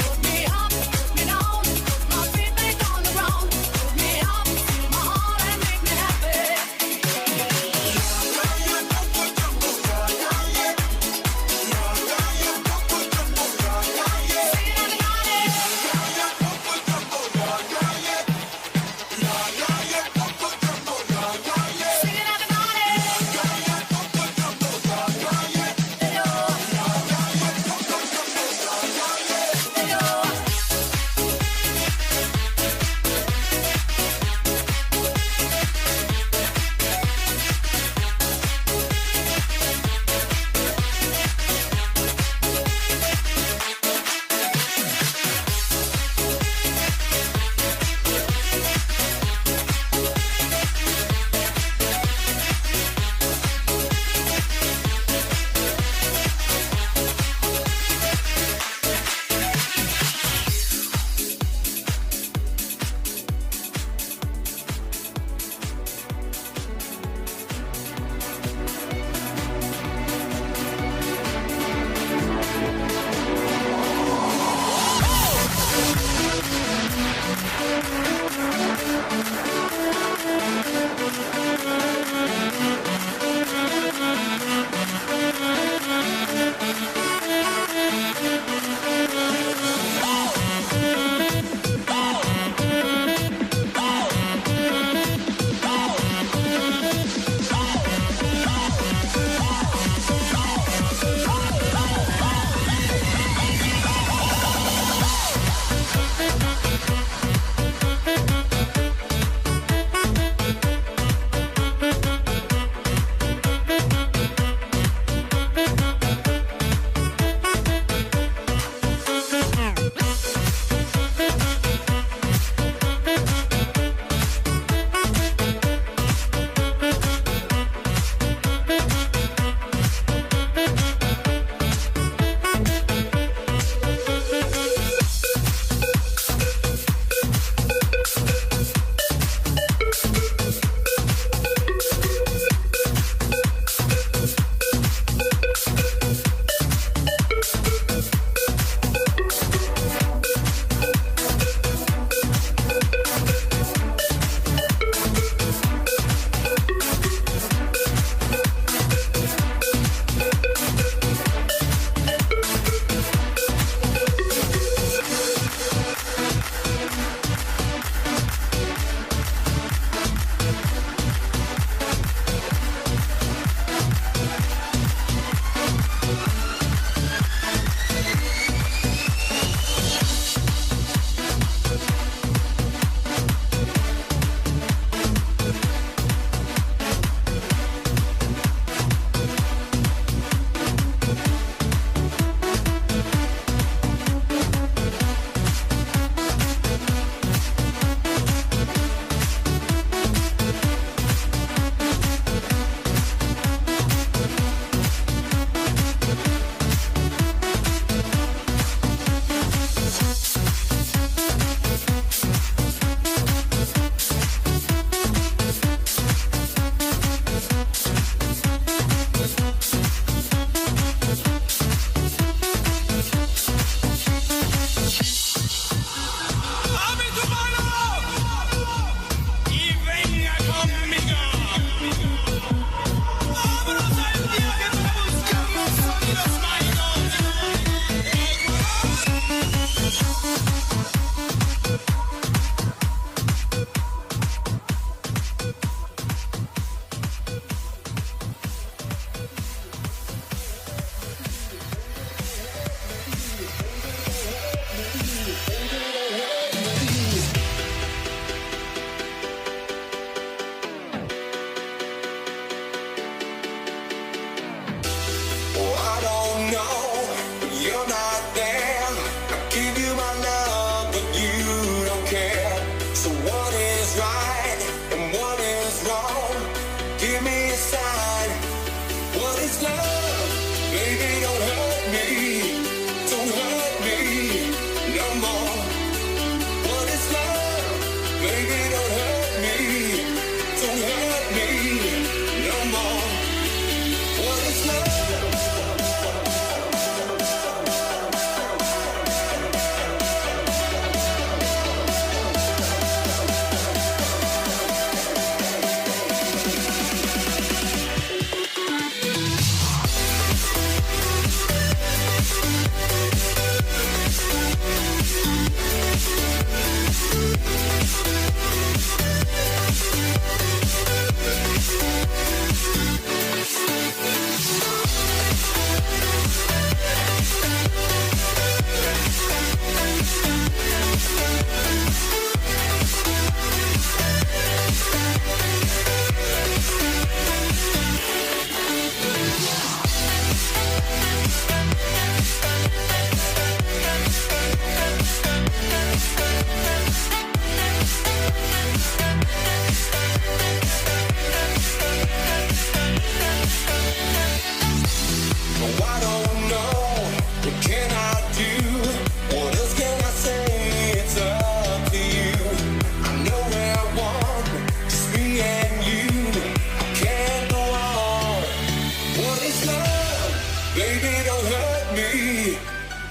Put me up, put me down, put my feet back on the ground. Put me up, fill my heart and make me happy. Sing it, everybody.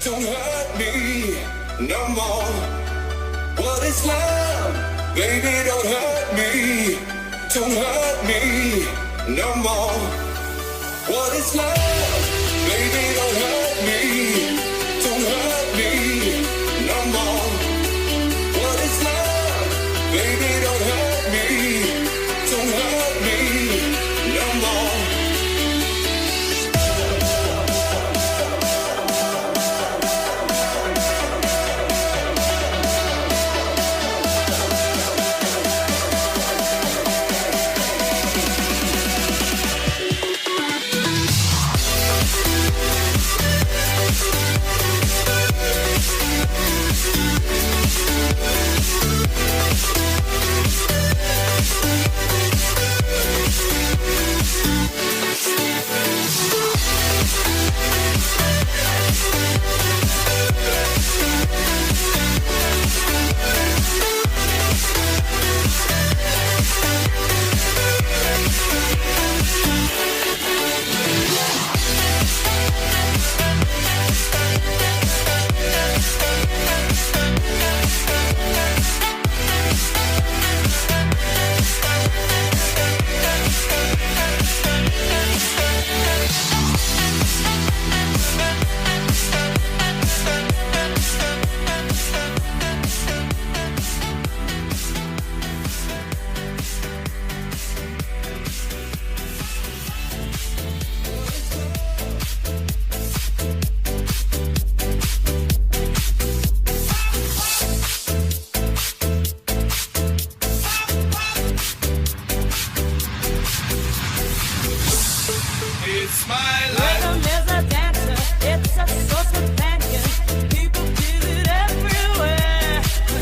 Don't hurt me no more. What is love? Baby, don't hurt me. Don't hurt me no more. What is love? Baby, don't hurt me. Don't hurt me no more. What is love? Baby, don't hurt me. Don't hurt me no more. It's my life. Rhythm is a dancer. It's a source companion. People feel it everywhere.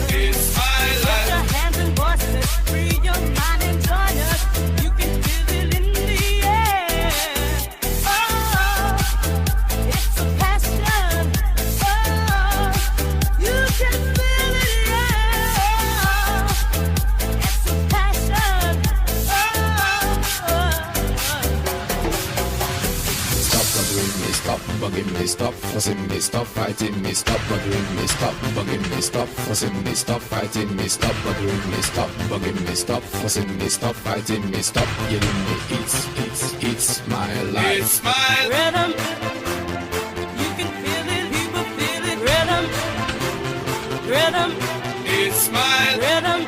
It's my life. Put your hands and voices. Free your mind and join us. You can feel it in the air. Oh, it's a passion. Oh, you can feel it. Yeah. It's a passion. Oh. Stop bothering me, stop bugging me, stop fussing me, stop fighting me, stop bothering me, stop bugging me, stop fussing me, stop fighting me, stop bothering me, stop bugging me, stop fussing me, stop fighting me, stop yelling me. It's my life. It's my rhythm. You can feel it, people feel it. Rhythm, rhythm. It's my rhythm.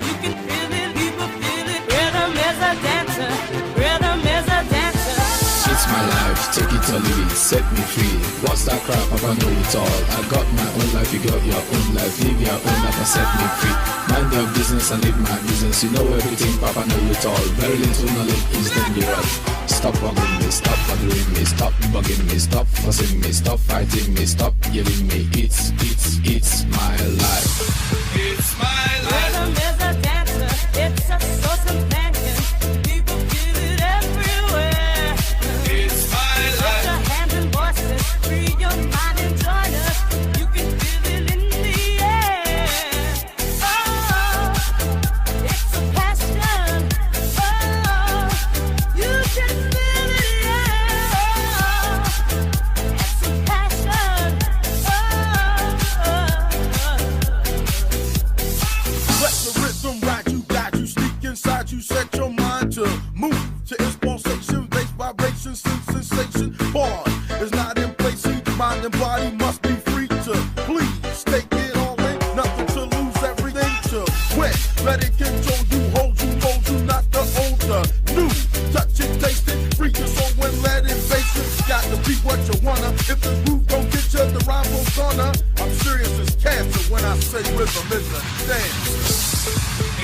You can feel it, people feel it. Rhythm is a dancer. Rhythm is a dancer. It's my life, take it or leave it, set me free. What's that crap? Papa know it all. I got my own life, you got your own life. Live your own life and set me free. Mind your business and live my business. You know everything, Papa know it all. Very little knowledge is dangerous. Stop bugging me, stop bothering me, stop bugging me, stop fussing me, stop fighting me, stop yelling me. It's my life. It's my life. Rhythm is a dancer. It's a source companion. People feel it everywhere. It's my life. Put your hands and voices. Free your mind and join us. You can feel it in the air. Oh, it's a passion. Oh, you can feel it. Yeah. It's a passion. Oh. Let the rhythm ride you, guide you, sneak inside you, set your mind to move to its pulsation, bass vibration, sensation. Pause is not in place. Each mind and body must be free to please. Take it all in, nothing to lose, everything to win. Let it control you, hold you, mold you, not the old, the new. Touch it, taste it, free your soul and let it face it. Got to be what you wanna. If the groove don't get you, the rhyme won't gonna. I'm serious as cancer when I say rhythm is a dance.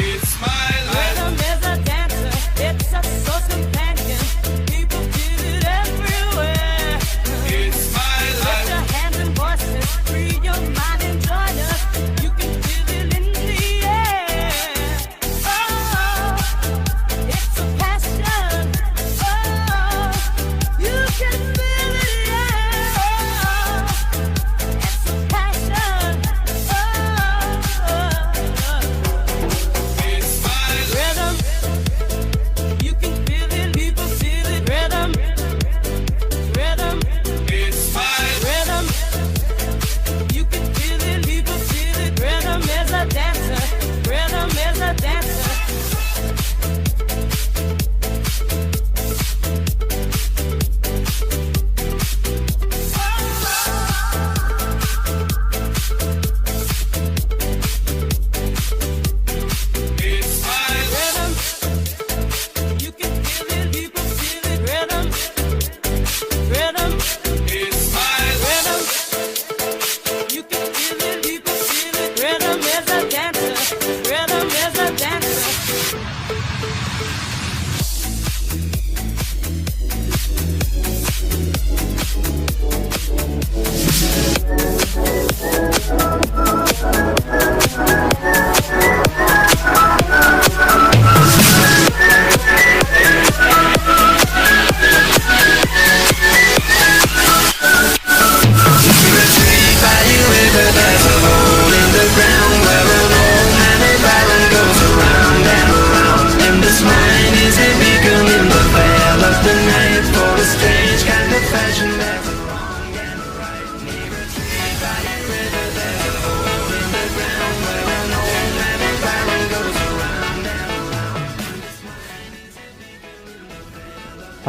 It's my life. Rhythm is a dancer. It's a source companion. People feel it everywhere. It's my life. Put your hands and voices. Free your mind and join us. You can feel it in the air. Oh, it's a passion. Oh, you can feel it. Yeah. It's a passion. Oh.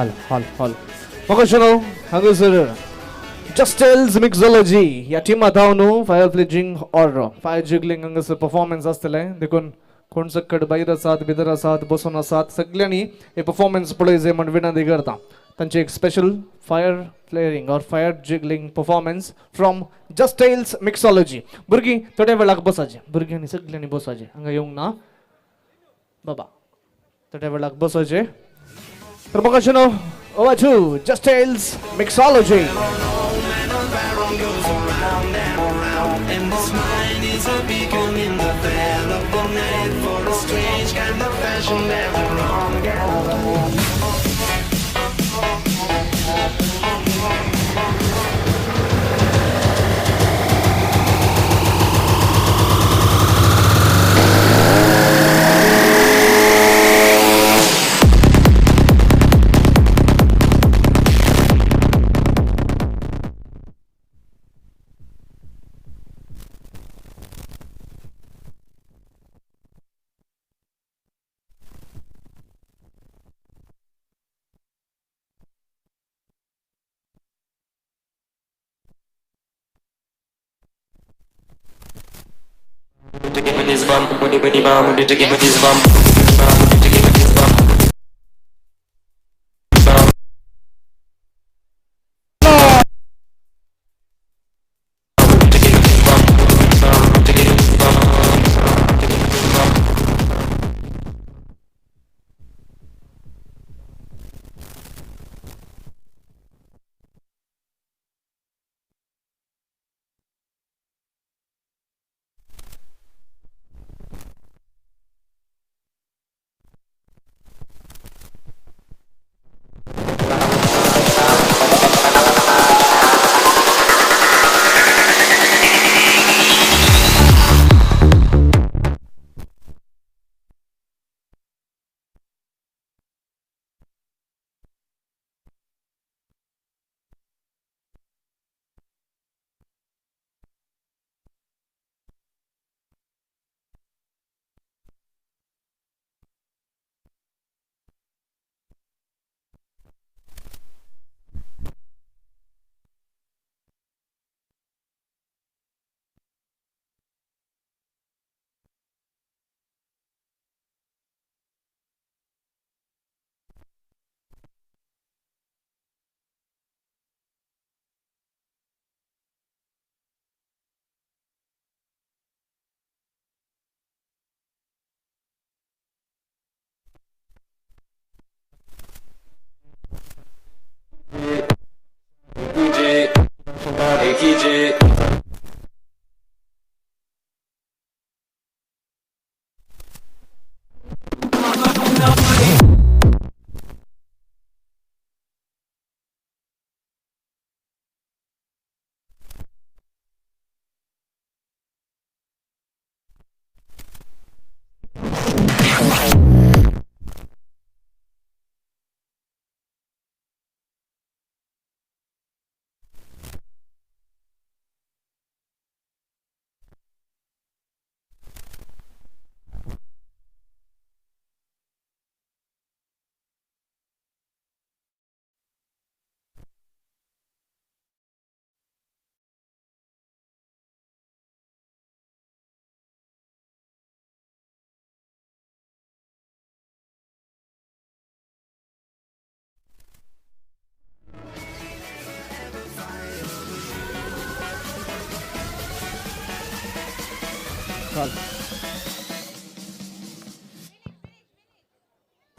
Hello hello hello म्हाका हांगासर जस्टेल्स मिक्सॉलॉजी ह्या टिमा धांवन fire fledging or fire juggling हांगासर performance आसतलें. देखून कोण सकट भायर आसात भितर आसात बसून आसात सगळ्यांनी हे परफॉर्मन्स पळय जाय म्हण विनंती करता. तांची एक special fire flaring or fire juggling performance from Just Tales Mixology. भुरगीं थोड्या वेळाक बसाचें, भुरग्यांनी सगळ्यांनी बसाचें, हांगा येवंक ना बाबा, थोड्या वेळाक बसाचें. तर म्हाका न्हू over to Just Tales Mixology.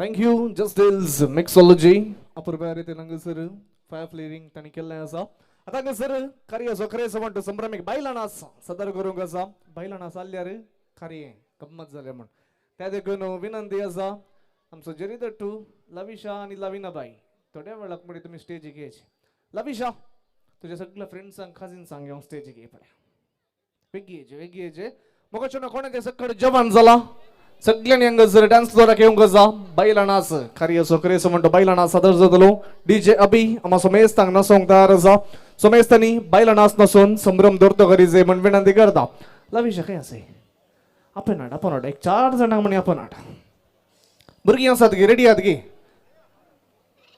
Thank you Just Tales Mixology. अपुर्बाय रितीन हांगासर फायर फ्लेरिंग तांणी केल्लें आसा. आतां हांगासर कार्याचो खरें म्हणटा संभ्रमीक बायलां नाच सदर करूंक आसा. बायलां नाच जाल्यार खरें गम्मत जालें म्हण त्या देखून विनंती आसा आमचो जेरी दट्टू, लविशा आनी लविनाबाई थोड्या वेळाक म्हणून तुमी स्टेजीक येयचे. लविशा तुज्या सगळ्या फ्रेंड्सांक काजीन्सांक घेवन स्टेजीक ये पळय. वेगळी येचे वेगळी येचे. मोगाचो कोणें तें सगळें जेवण जालां सगळ्यांनी हांगासर डान्स फ्लोराक येवंक आसा. बायलां नाच कार्याचो खरें म्हणटा बायलां नाच सादर जातलो. डीजे अबी आमा सोमेस्तांक नाचोवंक तयार आसा. सोमेस्तांनी बायलां नाच नाचून संभ्रम दवरतो करी जाय म्हण विनंती करता. लविशा खंय आसा? आपण हाड आपण हाड एक चार जाणांक म्हणी आपण हाड. भुरगीं आसात गी रेडी आहात गी?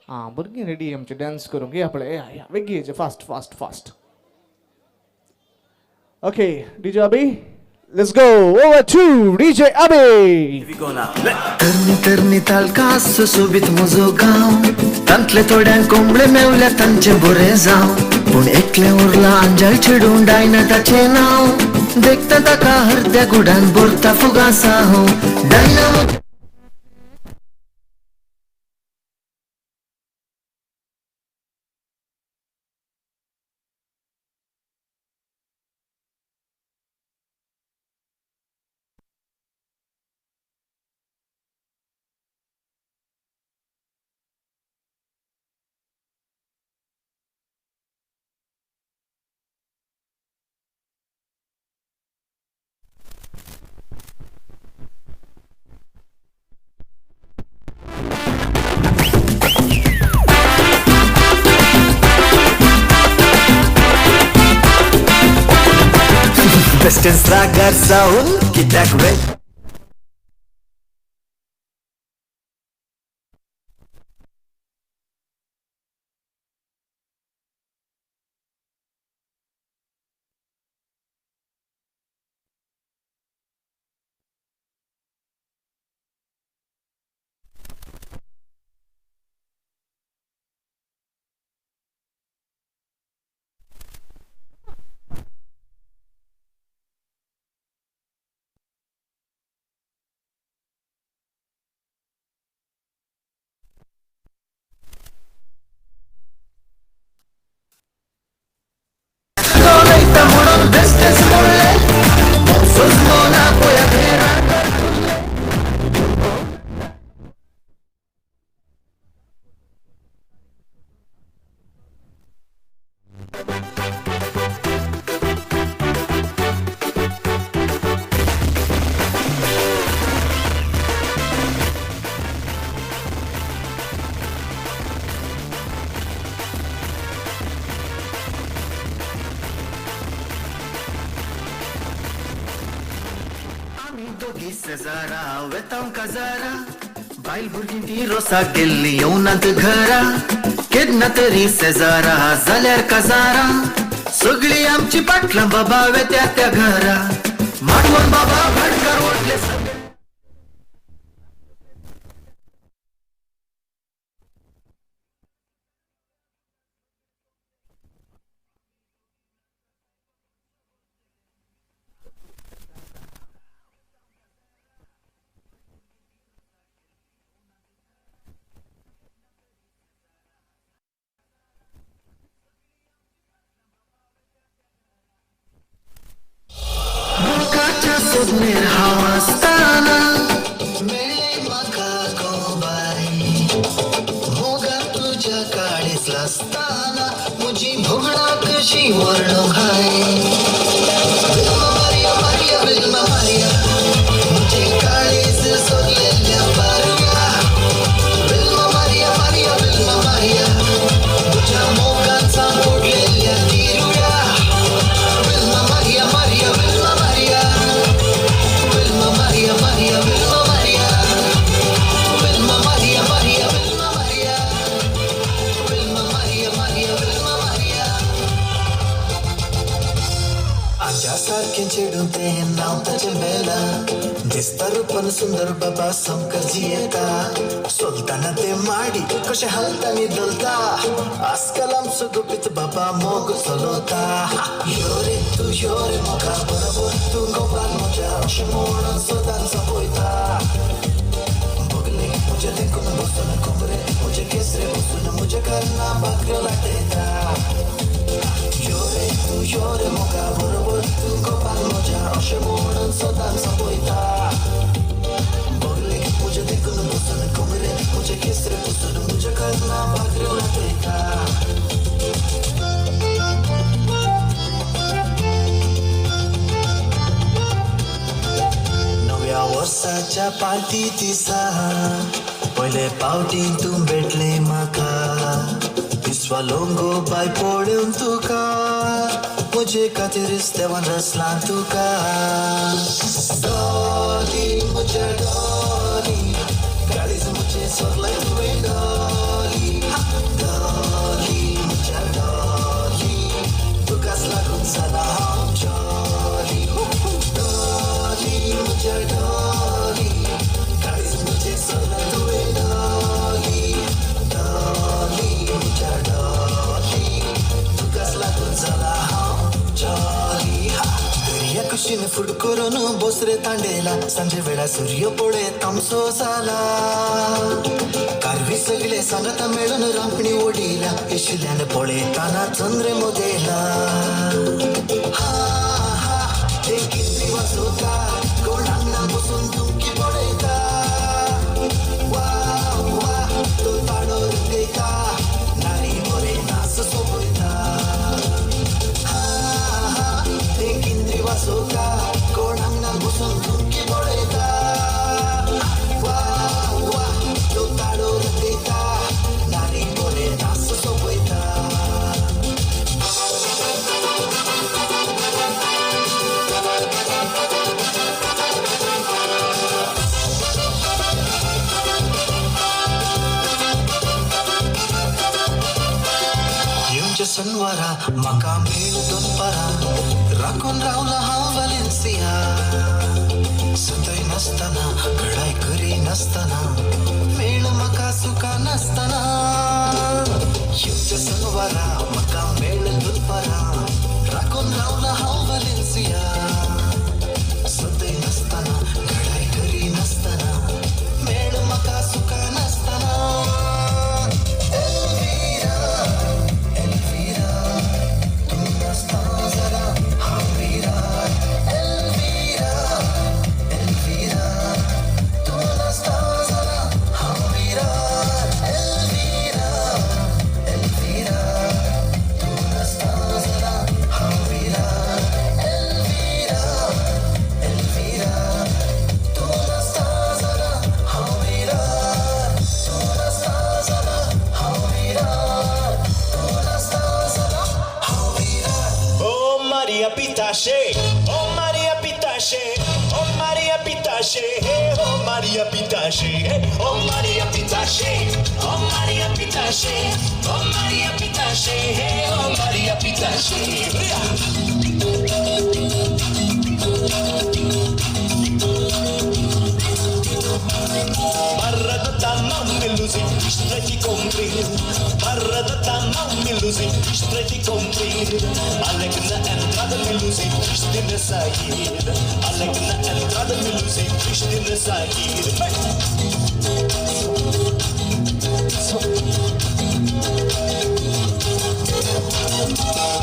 आं भुरगीं रेडी आमचे डान्स करूंक. या पळय, या या बेगीन येचे, fast fast fast. Okay DJ Abhi, let's go over to DJ Abhi. तरणी तरणी तालका सुसोबीत म्हजो गांव, तांतले थोड्यांक कोंबळे मेवल्या तांचे बरें जावं, पूण एकलें उरलां आंजाल चेडूं डायना ताचें नांव, देखता ताका हरद्या गुडान भरता फुगासांव. डायना बेस्टेंस रागार जावन कित्याक वे बायल भुरगीं ती रोसाक गेल्ली येवनात घरा, केन्ना तरी शेजारा जाल्यार काजारा, सगळीं आमची पाटलां बाबा वेत्या त्या घरा, माटवण बाबा भाटकार ओडले सगळे. सुंदर बाबा संकर जियेता, सोलताना ते माडी कशे हालतानी दलता, आजकाल आमचो गुपीत बाबा मोग चलता. योरे तू योरे मोगा बरोबर तू गोपाल म्हज्या अशें म्हणून सदांच पळयता, बगले म्हजे देखून बसून कोमरे म्हजे केसरे बसून म्हज्या काना भाकऱ्यो लाटयता. योरे तू योरे मोगा बरोबर तू गोपाल म्हज्या अशें म्हणून सदांच पळयता, मुझे देखून बसून कोमरे मुझे केसरे बसून मुझे करना भाकऱ्यो लाटयता. नव्या वर्साच्या पार्टी दिसा पयले पावटी तूं भेटले म्हाका, दिसवा लोंगो बाय पळोवन तुका, म्हजे खातीर देवान रचलां तुका. डॉली म्हज्या डॉली, काळीज म्हजें सोदलें तुवें डॉली, आमी फुट करून बोसरे तांडेला सांजे वेळा सूर्य पळे तामसो जाला कारवी सगळे सांगता मेळून रांपणी ओडिला येशिल्यान पळयताना चंद्र मोदेला हा हा ते कितली वाजोता कोण हांगा बसून तुमकी पळयता वा वा तो ताळो रंगयता नारी बरे नाच सोबयता वाजोता कोण हांगा बसून तुमकी पळयता वा वा तो ताळो रंगयता नारी बरे नाच सोबयता. येवच्या सनवारा म्हाका मेळ दनपारां राखून रावला हांव वालेन्सिया सतय नासतना घडाय करी नासतना मेळ म्हाका सुखा नासतना येवच्या सनवारा म्हाका मेळ दनपारां राखून रावला हांव वालेन्सिया सतय नासतना घडाय करी नासतना मेळ म्हाका सुखा नासतना. एल्विरा एल्विरा तूं नासता जाल्यार हांव विरा एल्विरा एल्विरा तूं नासता जाल्यार हांव विरा एल्विरा एल्विरा तूं नासता जाल्यार हांव विरा एल्विरा एल्विरा तूं नासता जाल्यार हांव विरा तूं नासता जाल्यार हांव विरा तूं नासता जाल्यार हांव विरा. Oh Maria Pitache, oh Maria Pitache, oh Maria Pitache, oh Maria Pitache, oh Maria Pitache, oh Maria Pitache, oh Maria Pitache, oh Maria Pitache. Barra da tamão me luzi, estreito e comprido. Barra da tamão me luzi, estreito e comprido. Alegre na entrada me luzi, triste na saída. Alegre na entrada me luzi, triste na saída.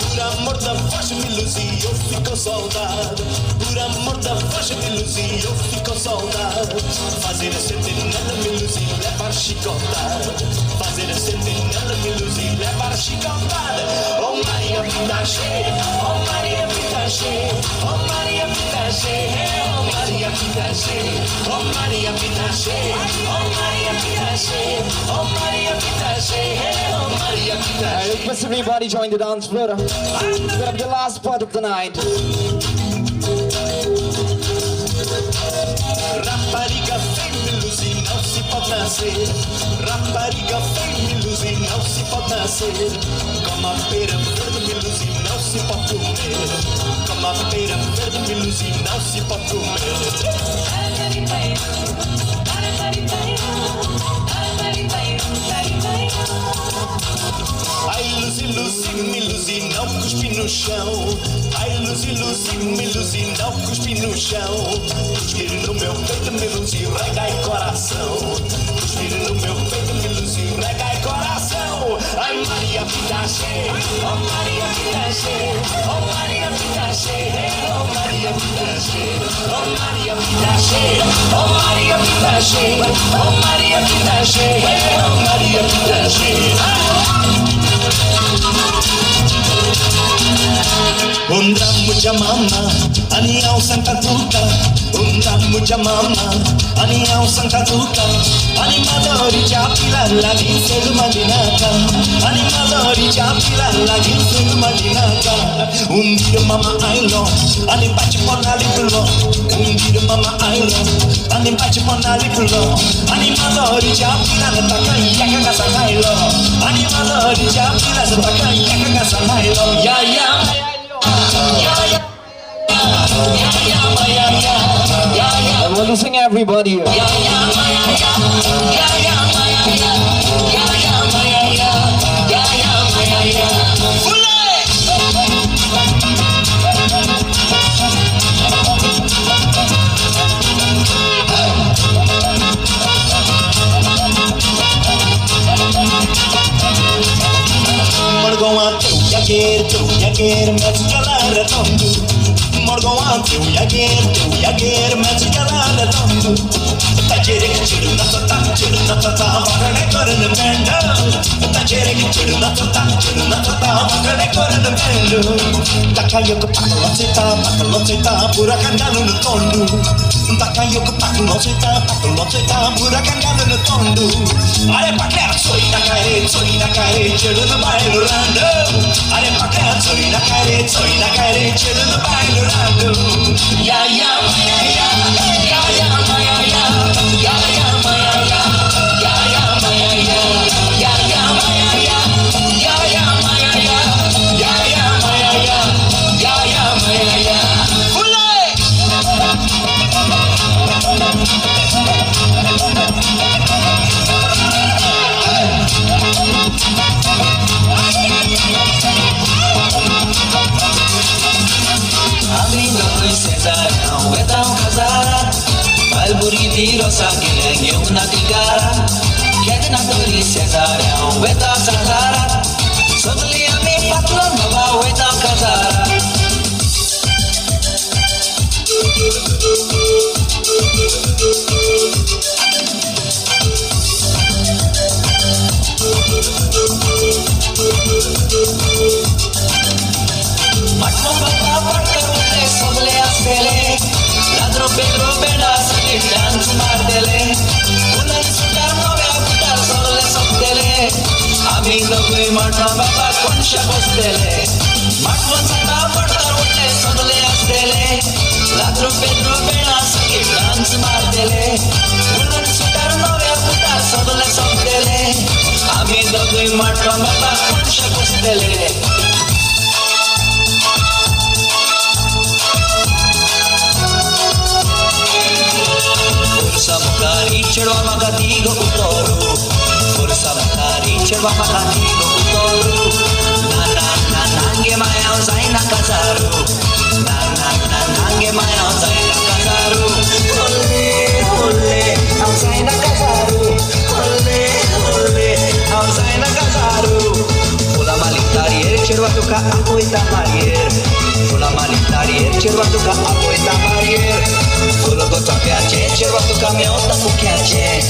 Por amor da voz me luzi, eu fico saudade. Por amor da voz me luzi, eu fico saudade. Fazer a sentinela me luzi, levar chicotada. Fazer a sentinela me luzi, levar chicotada. Oh Maria Pitache, oh Maria Pitache, oh Maria Pitache, oh Maria Pitache, oh Maria Pitache, oh Maria Pitache, oh Maria Pitache, oh Maria Pitache. I request everybody join the dance floor. It's gonna be the last part of the night. Rapariga feia me luzi, não se pode nascer. Rapariga feia me luzi, não se pode nascer. Como a pera verde me luzi, não se pode comer. Como a pera verde me luzi, não se pode comer. Ai Luzi, Luzi, me luzi, não cuspi no chão. Ai Luzi, Luzi, me luzi, não cuspi no chão. Cuspir no meu peito, me luzi, regai coração. Cuspir no meu peito, me luzi, regai coração. Ai Maria Pitache, oh Maria Pitache, oh Maria Pitache, oh Maria Pitache, oh Maria Pitache, oh Maria Pitache, oh Maria Pitache, oh Maria Pitache. Undra mucha mama, ani हांव सांगता तुका. Undra mucha mama, ani हांव सांगता तुका. आनी माजोरीच्या पिला लागीं चलू माजिनाका. आनी माजोरीच्या पिला लागीं चलू माजिनाका. उंदीर मामा आयलो आनी पाची पोना लिपलो. उंदीर मामा आयलो आनी पाची पोना लिपलो. आनी माजोरीच्या पिलान ताका एका घासा खायलो. आनी माजोरीच्या पिलान ताका एका घासा खायलो. या या ya ya ya ya ya ya ya ya. I want to sing everybody here. Ya ya ya ya ya ya ya ya ya ya ya ya ya. Full. देवयागेर मॅच केला रे तंदू मडगांवां देवयागेर देवयागेर मॅच केला रे तंदू ताचेर एक चेडूं नाचता चेडूं नाचता वांकडे करून बँड ताचेर एक चेडूं नाचता चेडूं नाचता वांकडे करून बँड ताका एक पाकलो चोयता पाकलो चोयता बुराकान घालून तोंडू ताका एक पाकलो चोयता पाकलो चोयता बुराकान घालून तोंडू अरे पाकल्या चोय नाका रे चोय नाका रे चेडून बायल रांड अरे पाकल्या चोय नाका रे चोय नाका रे चेडून बायल रांड या या माया या या या माया या या या माया या या या माया या या या माया या या या माया या या या माया या या या माया या फुले आमी दोगूय शेजारा वेता काजाराक बायल भुरगीं ती रोसा गेल्या घेवन ना ती घरा केन्ना तरी शेजाऱ्या वेता काजाराक सगळीं आमी पातलोन बाबा वयता काजाराक. माटवो बाबा पडकर उरले सगळे आसतले लाद्रो पेद्रो बेडा सगळे डान्स मारतले उलन सुटार नव्या बुटार सगळे सोंपतले आमी दोगूय माटवा बाबा कोनशा बसतले माटवो सायबा पडकर उरले सगळे आसतले लाद्रो पेद्रो बेडा सगळे डान्स मारतले उलन सुटार नव्या बुटार सगळे सोंपतले आमी दोगूय माटवा बाबा कोनशा बसतले. फुरसा मुखारी चेडवा म्हाका दी गो उतोरू फुरसा मुखारी चेडवा म्हाका दी गो उतोरू ना ना ना नांगे माया जायना काजारू ना ना ना नांगे माया जायना काजारू होले होले हांव जायना काजारू होले होले हांव जायना काजारू फुलां मालिक चेडवा तुका आपयता मारयेर फुलां मालिक ताळयेर चेडवा तुका आपयता मारयेर फुल गो चांप्याचें चेडवा तुका मेवता मुक्याचें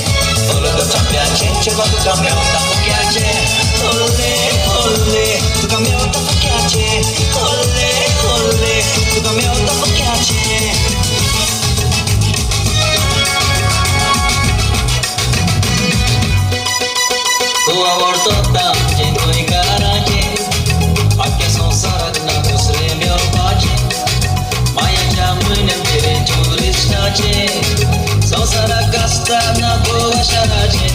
फुल गो चांप्याचें चेडवा तुका मेवता मुक्याचें होले होले तुका मेवता मुक्याचें होले होले तुका मेवता मुक्याचें. तूं आवडतो आमचें गोंयकाराचें आख्या संवसाराक ना दुसरें मेळपाचें मायाच्या म्हयन्यान तेरें ट्युरिस्टाचें संवसाराक आसता ना गोवा शाराचें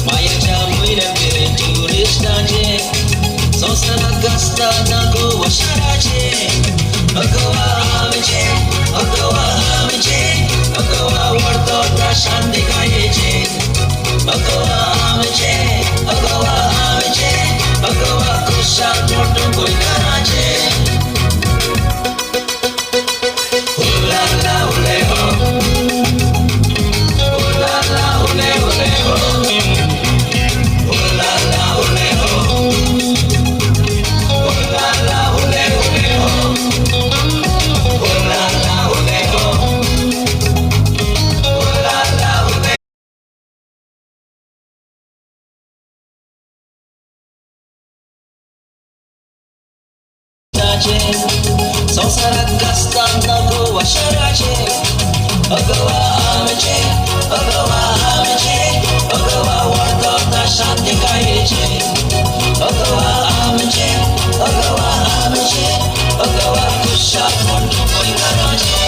मायाच्या म्हयन्यान तेरें ट्युरिस्टाचें संवसाराक आसता ना गोवा शाराचें गोवा आमचें गोवा आमचें गोवा आवडतो त्या शांतिकायेचें गोवा आमचें गोवा आमचें गोवा खुशाल मोठो गोंयकाराचें. Ooh la la ole ho, ooh la la ole ole ho, ooh la la ole ho, ooh la la ole ole ho, ooh la la ole ho, ooh la la ole. संवसाराक आसता ना गोवा शाराचें गोवा आमचें गोवा आमचें गोवा आवडतो त्या शांतिकायेचें गोवा आमचें गोवा आमचें गोवा खुशाल मोठो गोंयकाराचें.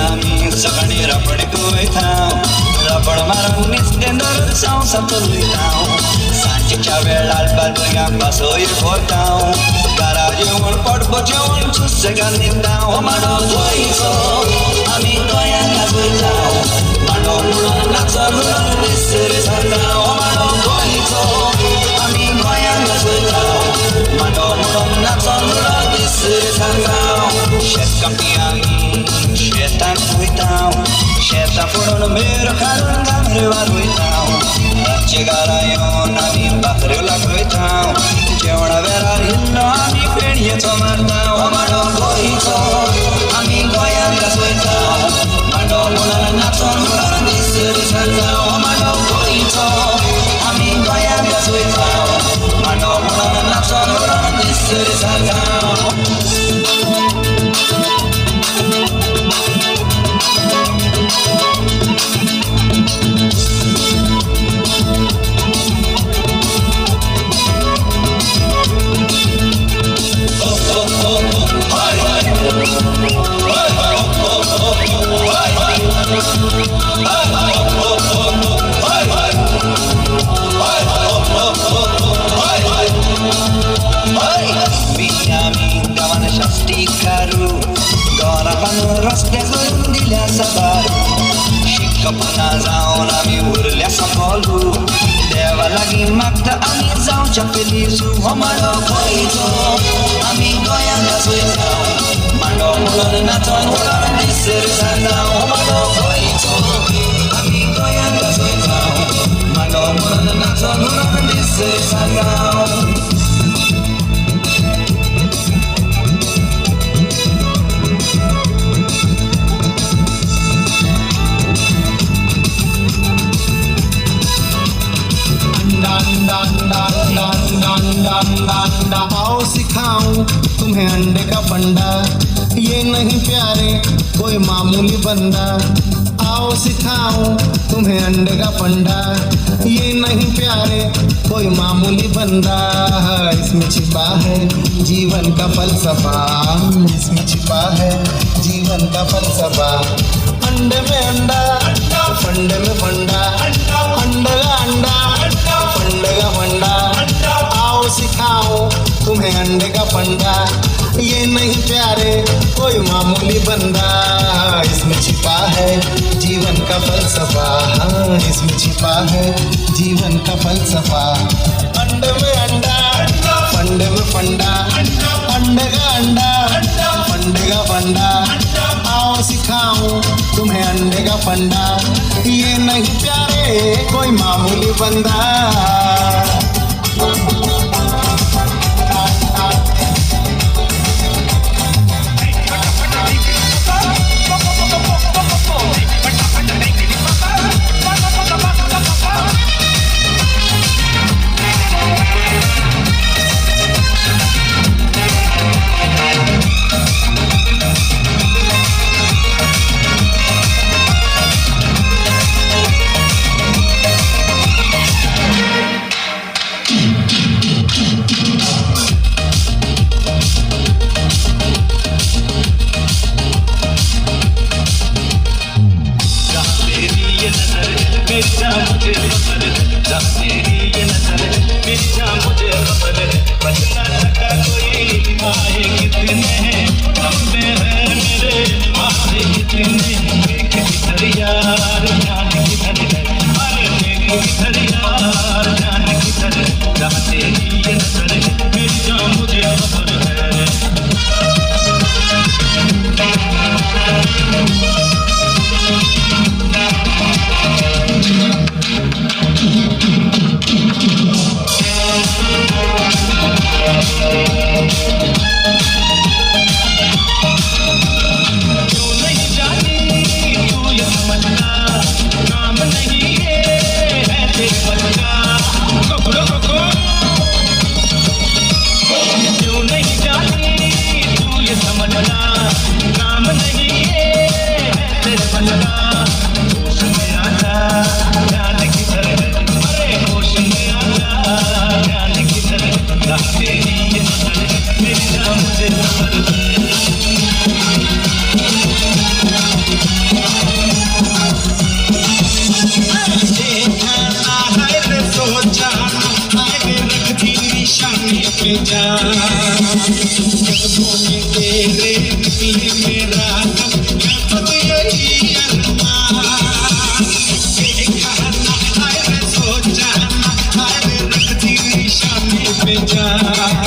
आमी सकाळी रापड वयता रापड मारून नुस्तें धरून संवसार चलयता सांजेच्या वेळार बालभुरग्यांक पासय व्हरता घरा जेवण पोटभर जेवण सुसेगाद न्हिदता हो मांडो गोंयचो आमी गोंयांत गाजयता मांडो म्हणून नाचो म्हणून दीस जाता हो मांडो गोंयचो आमी गोंयांत गाजयता मांडो म्हणून नाचो म्हणून दीस जाता. कामटियांक शेताक वयता शेतां फोडून मेर घालून गांभऱ्यो वारयता रातचे घरा येवन आमी भाकऱ्यो लागयता जेवणा वेळार इल्लो आमी फेणयेचो मारता हो मांडो गोंयचो आमी गोंयांत गाजयता मांडो म्हणून नाचोन म्हणून दीस विसरता हो मांडो गोंयचो आमी गोंयांत गाजयता मांडो म्हणून नाचोन म्हणून दीस विसरता. रस्ते करून दिल्या सबार शिकपना जावन आमी उरल्या सकलू देवा लागीं मागता आमी जावच्या पेलीसू हो मांडो गोंयचो आमी गोंयांत गाजयता मांडो म्हणून नाचोन म्हणून दीस विसरता हो मांडो गोंयचो आमी गोंयांत गाजयता मांडो म्हणून नाचोन म्हणून दीस विसरता. अंडा अंडा अंडा अंडा अंडा अंडा आओ सिखाऊं तुम्हें अंडे का फंडा ये नहीं प्यारे कोई मामूली बंदा आओ सिखाऊं तुम्हें अंडे का फंडा ये नहीं प्यारे कोई मामूली बंदा इसमें छिपा है जीवन का फलसफा इसमें छिपा है जीवन का फलसफा अंडे में अंडा फंडे में फंडा अंडे का अंडा फंडे का फंडा आओ सिखाओ तुम्हें अंडे का फंडा ये नहीं प्यारे कोई मामूली बंदा इसमें छिपा है जीवन का फलसफा हाँ इसमें छिपा है जीवन का फलसफा अंडे में अंडा फंडे में फंडा अंडे का अंडा फंडे का फंडा आओ सिखाऊं तुम्हें अंडे का फंडा ये नहीं प्यारे कोई मामूली बंदा.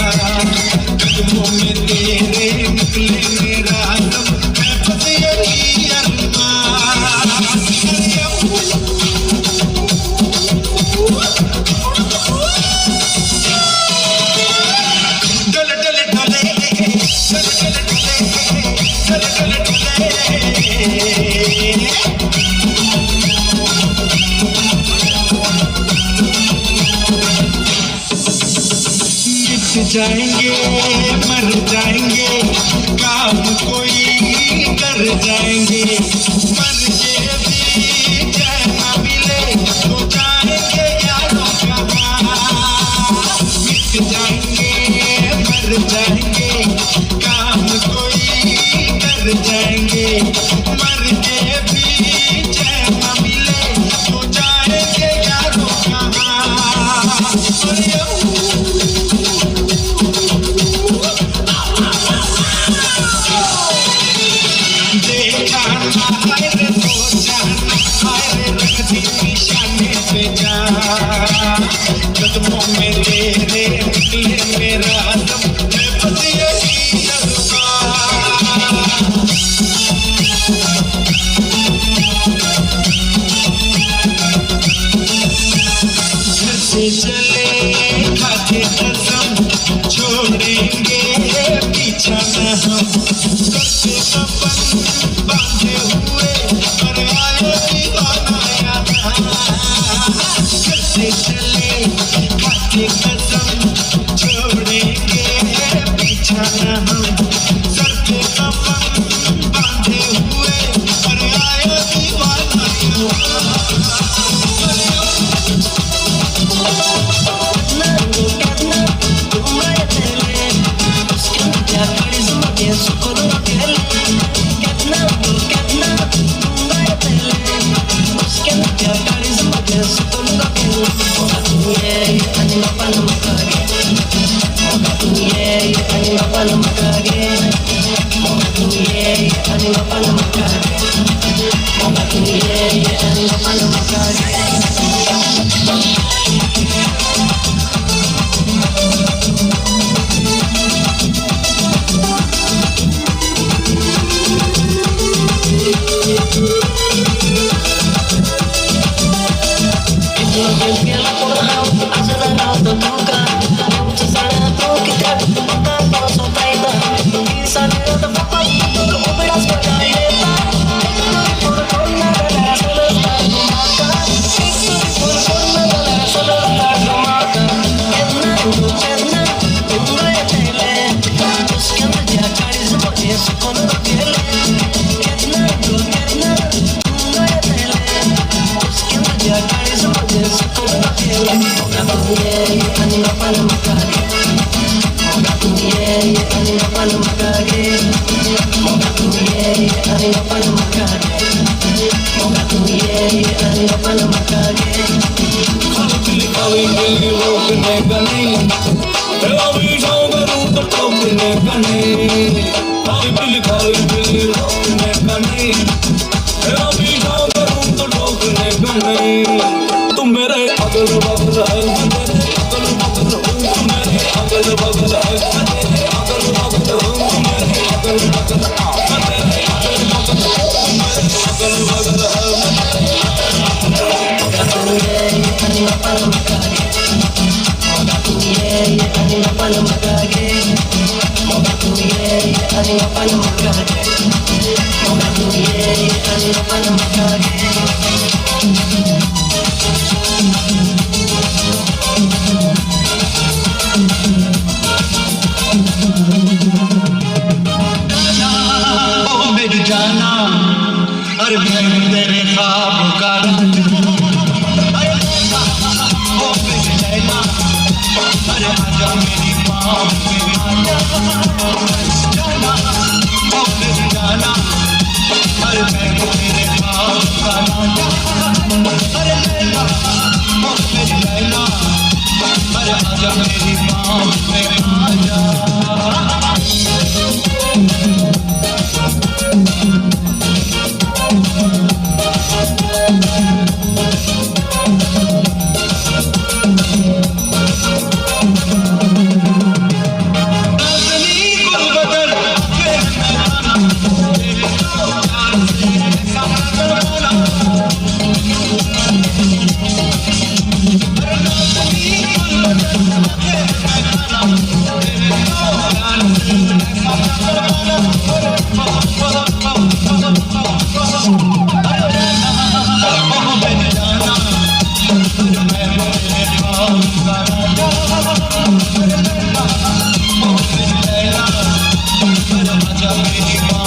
कदमों में तेरे निकले मेरा दम। मिट जाएंगे मर जाएंगे काम कोई कर जाएंगे, मर के भी चैन न मिले तो जाएंगे यारों कहाँ। मिट जाएंगे मर जाएंगे काम कोई कर जाएंगे, मर के भी चैन न मिले तो जाएंगे यारों कहाँ। देखा ना हाय रे सोचा ना हाय रे रख दी निशाने पे जान, कदमों में तेरे निकले मेरा दम, मैं बस यही अरमान। घर से चले खाके कसम छोड़ेंगे पीछा न हम, करते कफन बांधे हुए पर आए दीवाना यहाँ। घर से चले खाके कसम छोड़ेंगे पीछा न हम, सर पे कफन बांधे हुए पर आए दीवाना यहाँ। तुम मेरे अगल बगल है, अगल बगल हूँ, तुम मेरे अगल बगल है, अगल बगल हूँ, तुम मेरे अगल बगल, मेरे अगल बगल, तुम मेरे अगल बगल है। ओ मेरी जाना, अरे मैं तेरे ख्वाबों का राजा। ओ मेरी लैला, अरे आजा मेरी बाहों में आजा। जाना, ओ मेरी जाना, अरे मैं तेरे ख्वाबों का राजा। अरे लैला, ओ मेरी लैला, अरे आजा मेरी बाहों में आजा।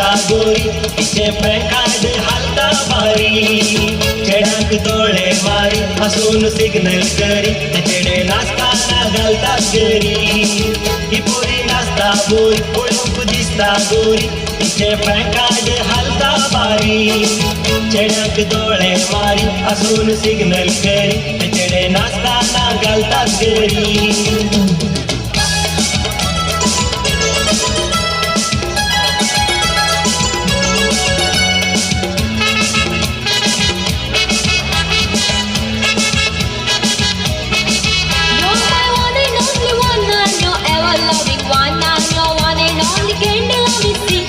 नाचता गोरी तिचे पॅकार्ड हालता बारी चेड्यांक दोळे मारी हांसून सिग्नल करी ते चेडे नाचताना घालता गरी ही पोरी नाचता बोरी पळोवंक दिसता गोरी तिचे पॅकार्ड हालता बारी चेड्यांक दोळे मारी हांसून सिग्नल करी ते चेडे नाचताना घालता गरी. You're my one and only one, I'm your ever loving one, I'm your one and only candle on me see.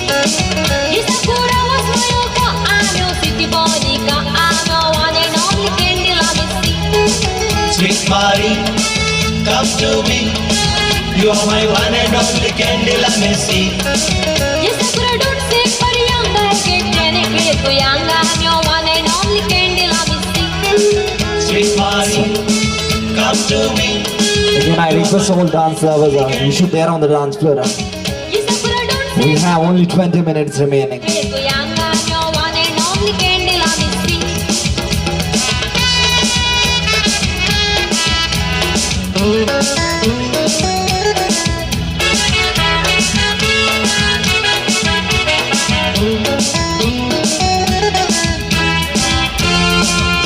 Isakura was my yoka, I'm your city bonica, I'm your one and only candle on me see. Sweet Mary, come to me. You are my one and only candle, I may see. Isakura don't say for younger, get any to younger, I'm your one and only candle on me see. Sweet Mary, come to me. Again, I request all dance lovers, you should there on the dance floor. We have only 20 minutes remaining. To younger, I'm your one and only candle on me see.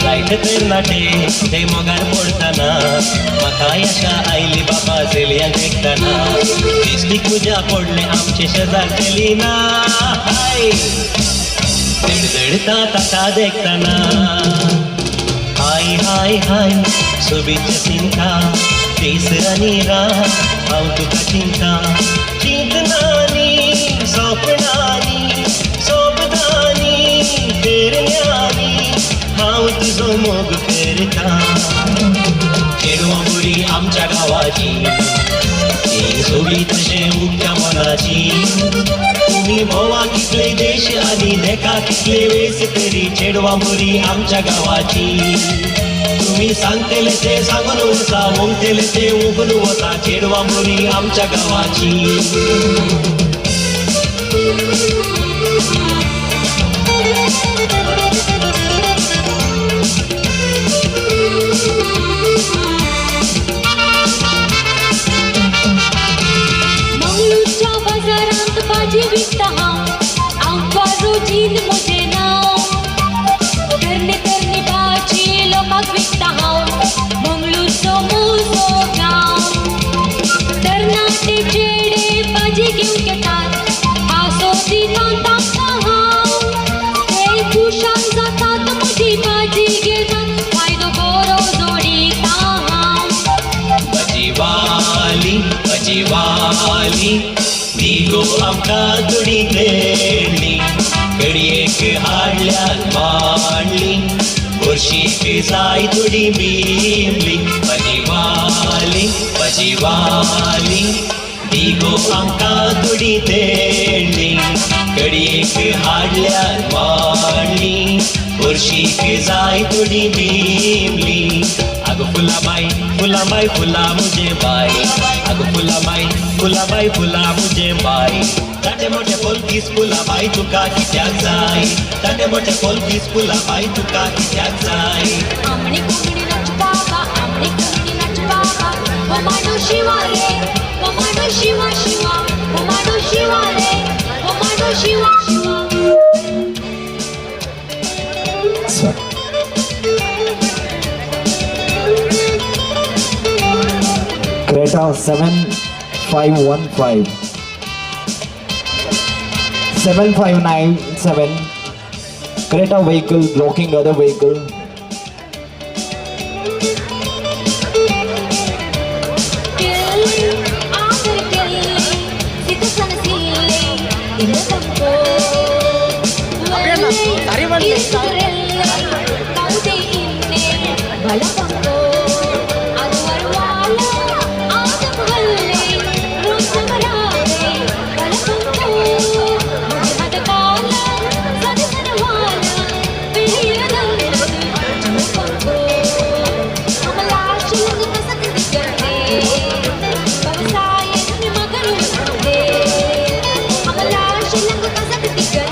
जायते तरणाटे ते मोगार पडटना म्हाका आशा आयली बाबा चलयांक देखतना दिश्टीक तुज्या पडलें आमचे शेजार चली ना हाय धडधडता ताका देखतना हाय हाय हाय सोबीत चिंता दीस आनी रात हांव तुका चिंता चिंतनानी सपनांनी सोबदानी फेरण्यांनी हांव तुजो मोग करता. चेडवां बरी आमच्या गांवाची ती सोबीत अशें उक्त्या मनाची तुमी भोवा कितले देश आनी देखा कितले वेस तरी चेडवां बरी आमच्या गांवाची तुमी सांगतले ते सांगून वता उमतले ते उगून वता चेडवां बरी आमच्या गांवाची. मंगळूरच्या बाजारांत भाजी विकता हांव आंकवार रोजीन म्हजें नांव तरणी तरणी भाजी लोकांक विकता हांव मंगळूरचो मुजो गांव तरणाटे चेडे भाजी घेवंक येतात हांसो दिता तांकां हांव ते खुशाल जातात म्हजी भाजी घेतात फायदो बरो जोडिता हांव. भजीवाली भजीवाली दिगो आमकां थोडी तेडली कडयेक हाडल्यार मांडली हरशीक जाय थोडी बिमली भजीवाली भजीवाली दिगो आमकां थोडी तेडली कडयेक हाडल्यार मांडली हरशीक जाय थोडी बिमली. अगो फुलाबाई फुलाबाई फुला मुझे बाई अगो फुलाबाई फुलाबाई फुला मुझे बाई ताटे मोठे फुलकीस फुलाबाई तुका कित्याक जाय ताटे मोठे फुलकीस फुलाबाई तुका कित्याक जाय. आमणी कोंकणी नाच बाबा आमणी कोंकणी नाच बाबा हो मांडो शिवा रे हो मांडो शिवा शिवा हो मांडो शिवा रे हो मांडो Shiva Shiva. Sir. Creta 7515 7597 Creta vehicle blocking other vehicle. Thank you.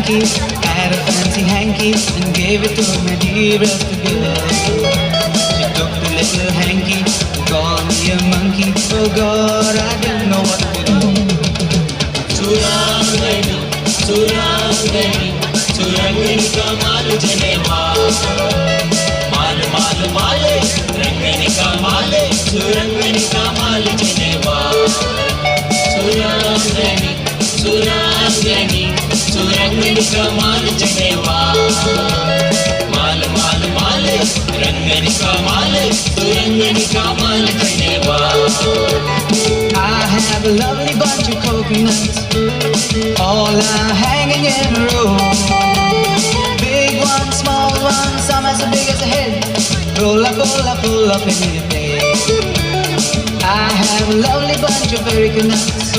hanky, had a fancy hanky and gave it to my dearest girl. She took the little hanky and called me a monkey. Oh God, I didn't know what to do. Surangani, Surangani, Surangani ka maal janewa. Maal maal maale, Rangani ka maale, Surangani ka maal janewa. Surangani, Surangani, Surangani ka maal janewa. Maal maal maale, Rangani ka maale, Surangani ka maal janewa. I have a lovely bunch of coconuts, all are hanging in a row. Big one, small one, some as big as a head. Roll up, roll up, roll up in your bed. I have a lovely bunch of areca nuts,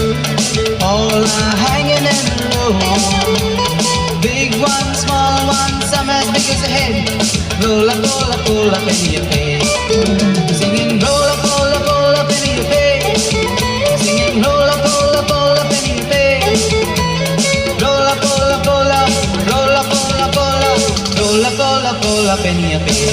all are hanging in a row. Big one, small one, some as big as a head. Roll up, roll up, roll up in your bed. Singing roll up, roll up, roll up in your bed. Singing roll up, roll up, roll up in your bed. Roll up, roll up, roll up, roll up, roll up, roll up, roll up, roll up, roll up in your bed.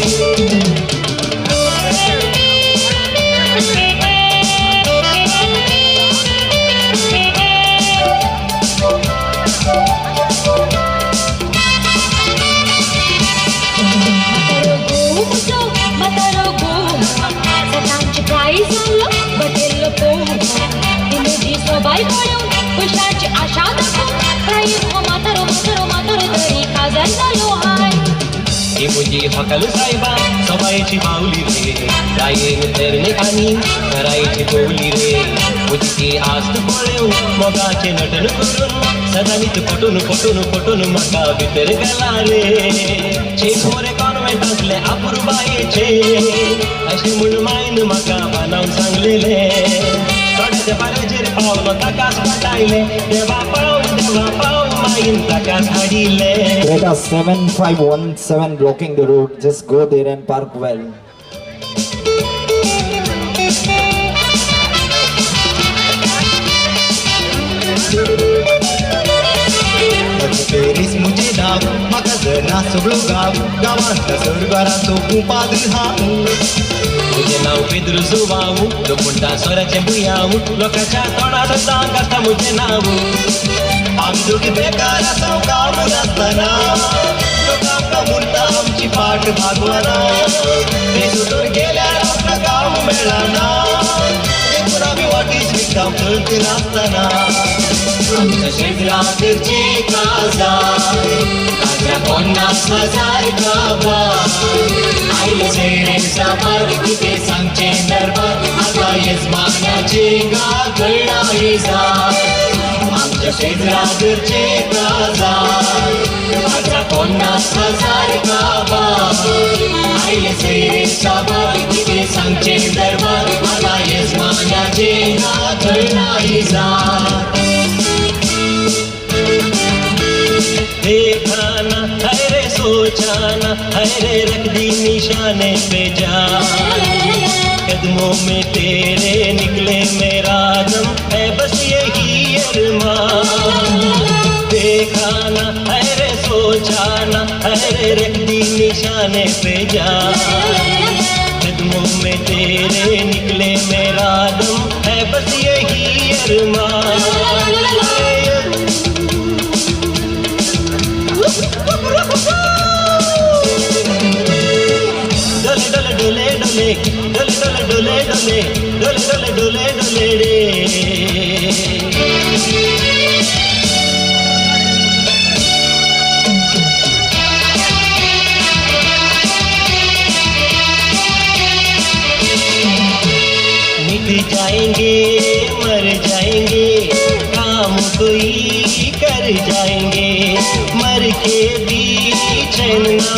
आशा दाखोवन prize हो म्हातारो म्हातारो म्हातारो तरी काजार जालो हाय. ही मुजी हकल साहेबा सबायची बावली रे, रायेन तेरणे आनी करायची बोली रे. मुजी ती आस्त पळेवन मोगाचें नटन करून सदांनीच पटून पटून पटून म्हाका भितर घाला रे. छे मोरे कॉन्वेंटांतले अपुरबायेचे अशें म्हूण मायन म्हाका बानावन सांगलेलें. थोड्या तेंपाचेर पावलो ताकाच वाटायलें, देवा पाव देवा पाव मायन ताकाच हाडिल्लें. Creta 7517 blocking the road. Just go there and park well. Paris मुझे नाव म्हाका जरना सगळो गांव गांवांतल्या सरकाराचो कुपाद हांव. मुझे नाव पेद्रू जुवाऊ, लोक म्हणटा सोऱ्याचें बुयांव, लोकांच्या तोंडार दांग आसता मुझे नांव. आमी दोगी बेकार आसा काम नासतना, लोक आमकां म्हणटा आमची फाट भागवना. ते सोडून गेल्यार आमकां काम मेळना, देखून आमी वाटीच विकता चलती नासतना. आमच्या शेजराचे काजार, काजरा 50,000 काबार. आयले सोयरे साबार कितें सांगचें दरबार, आतां येजमानाचे गा कळ्ळां इजार. आमच्या शेजराचे काजार, काजरा 50,000 काबार. आयले सोयरे साबार कितें सांगचें दरबार, आतां येजमानाचे गा कळ्ळां इजार. देखा ना अरे सोचा ना अरे रख दी निशाने पे जान, कदमों में तेरे निकले मेरा दम है बस यही अरमान. देखा ना अरे सोचा ना अरे रख दी निशाने पे जान, कदमों में तेरे निकले मेरा दम है बस यही अरमान. डोले डोले डोले डोले डोले डोले डोले डोले डोले डोले डोले डोले रे. मिट जाएंगे मर जाएंगे काम कोई कर जाएंगे, मर के भी चैन ना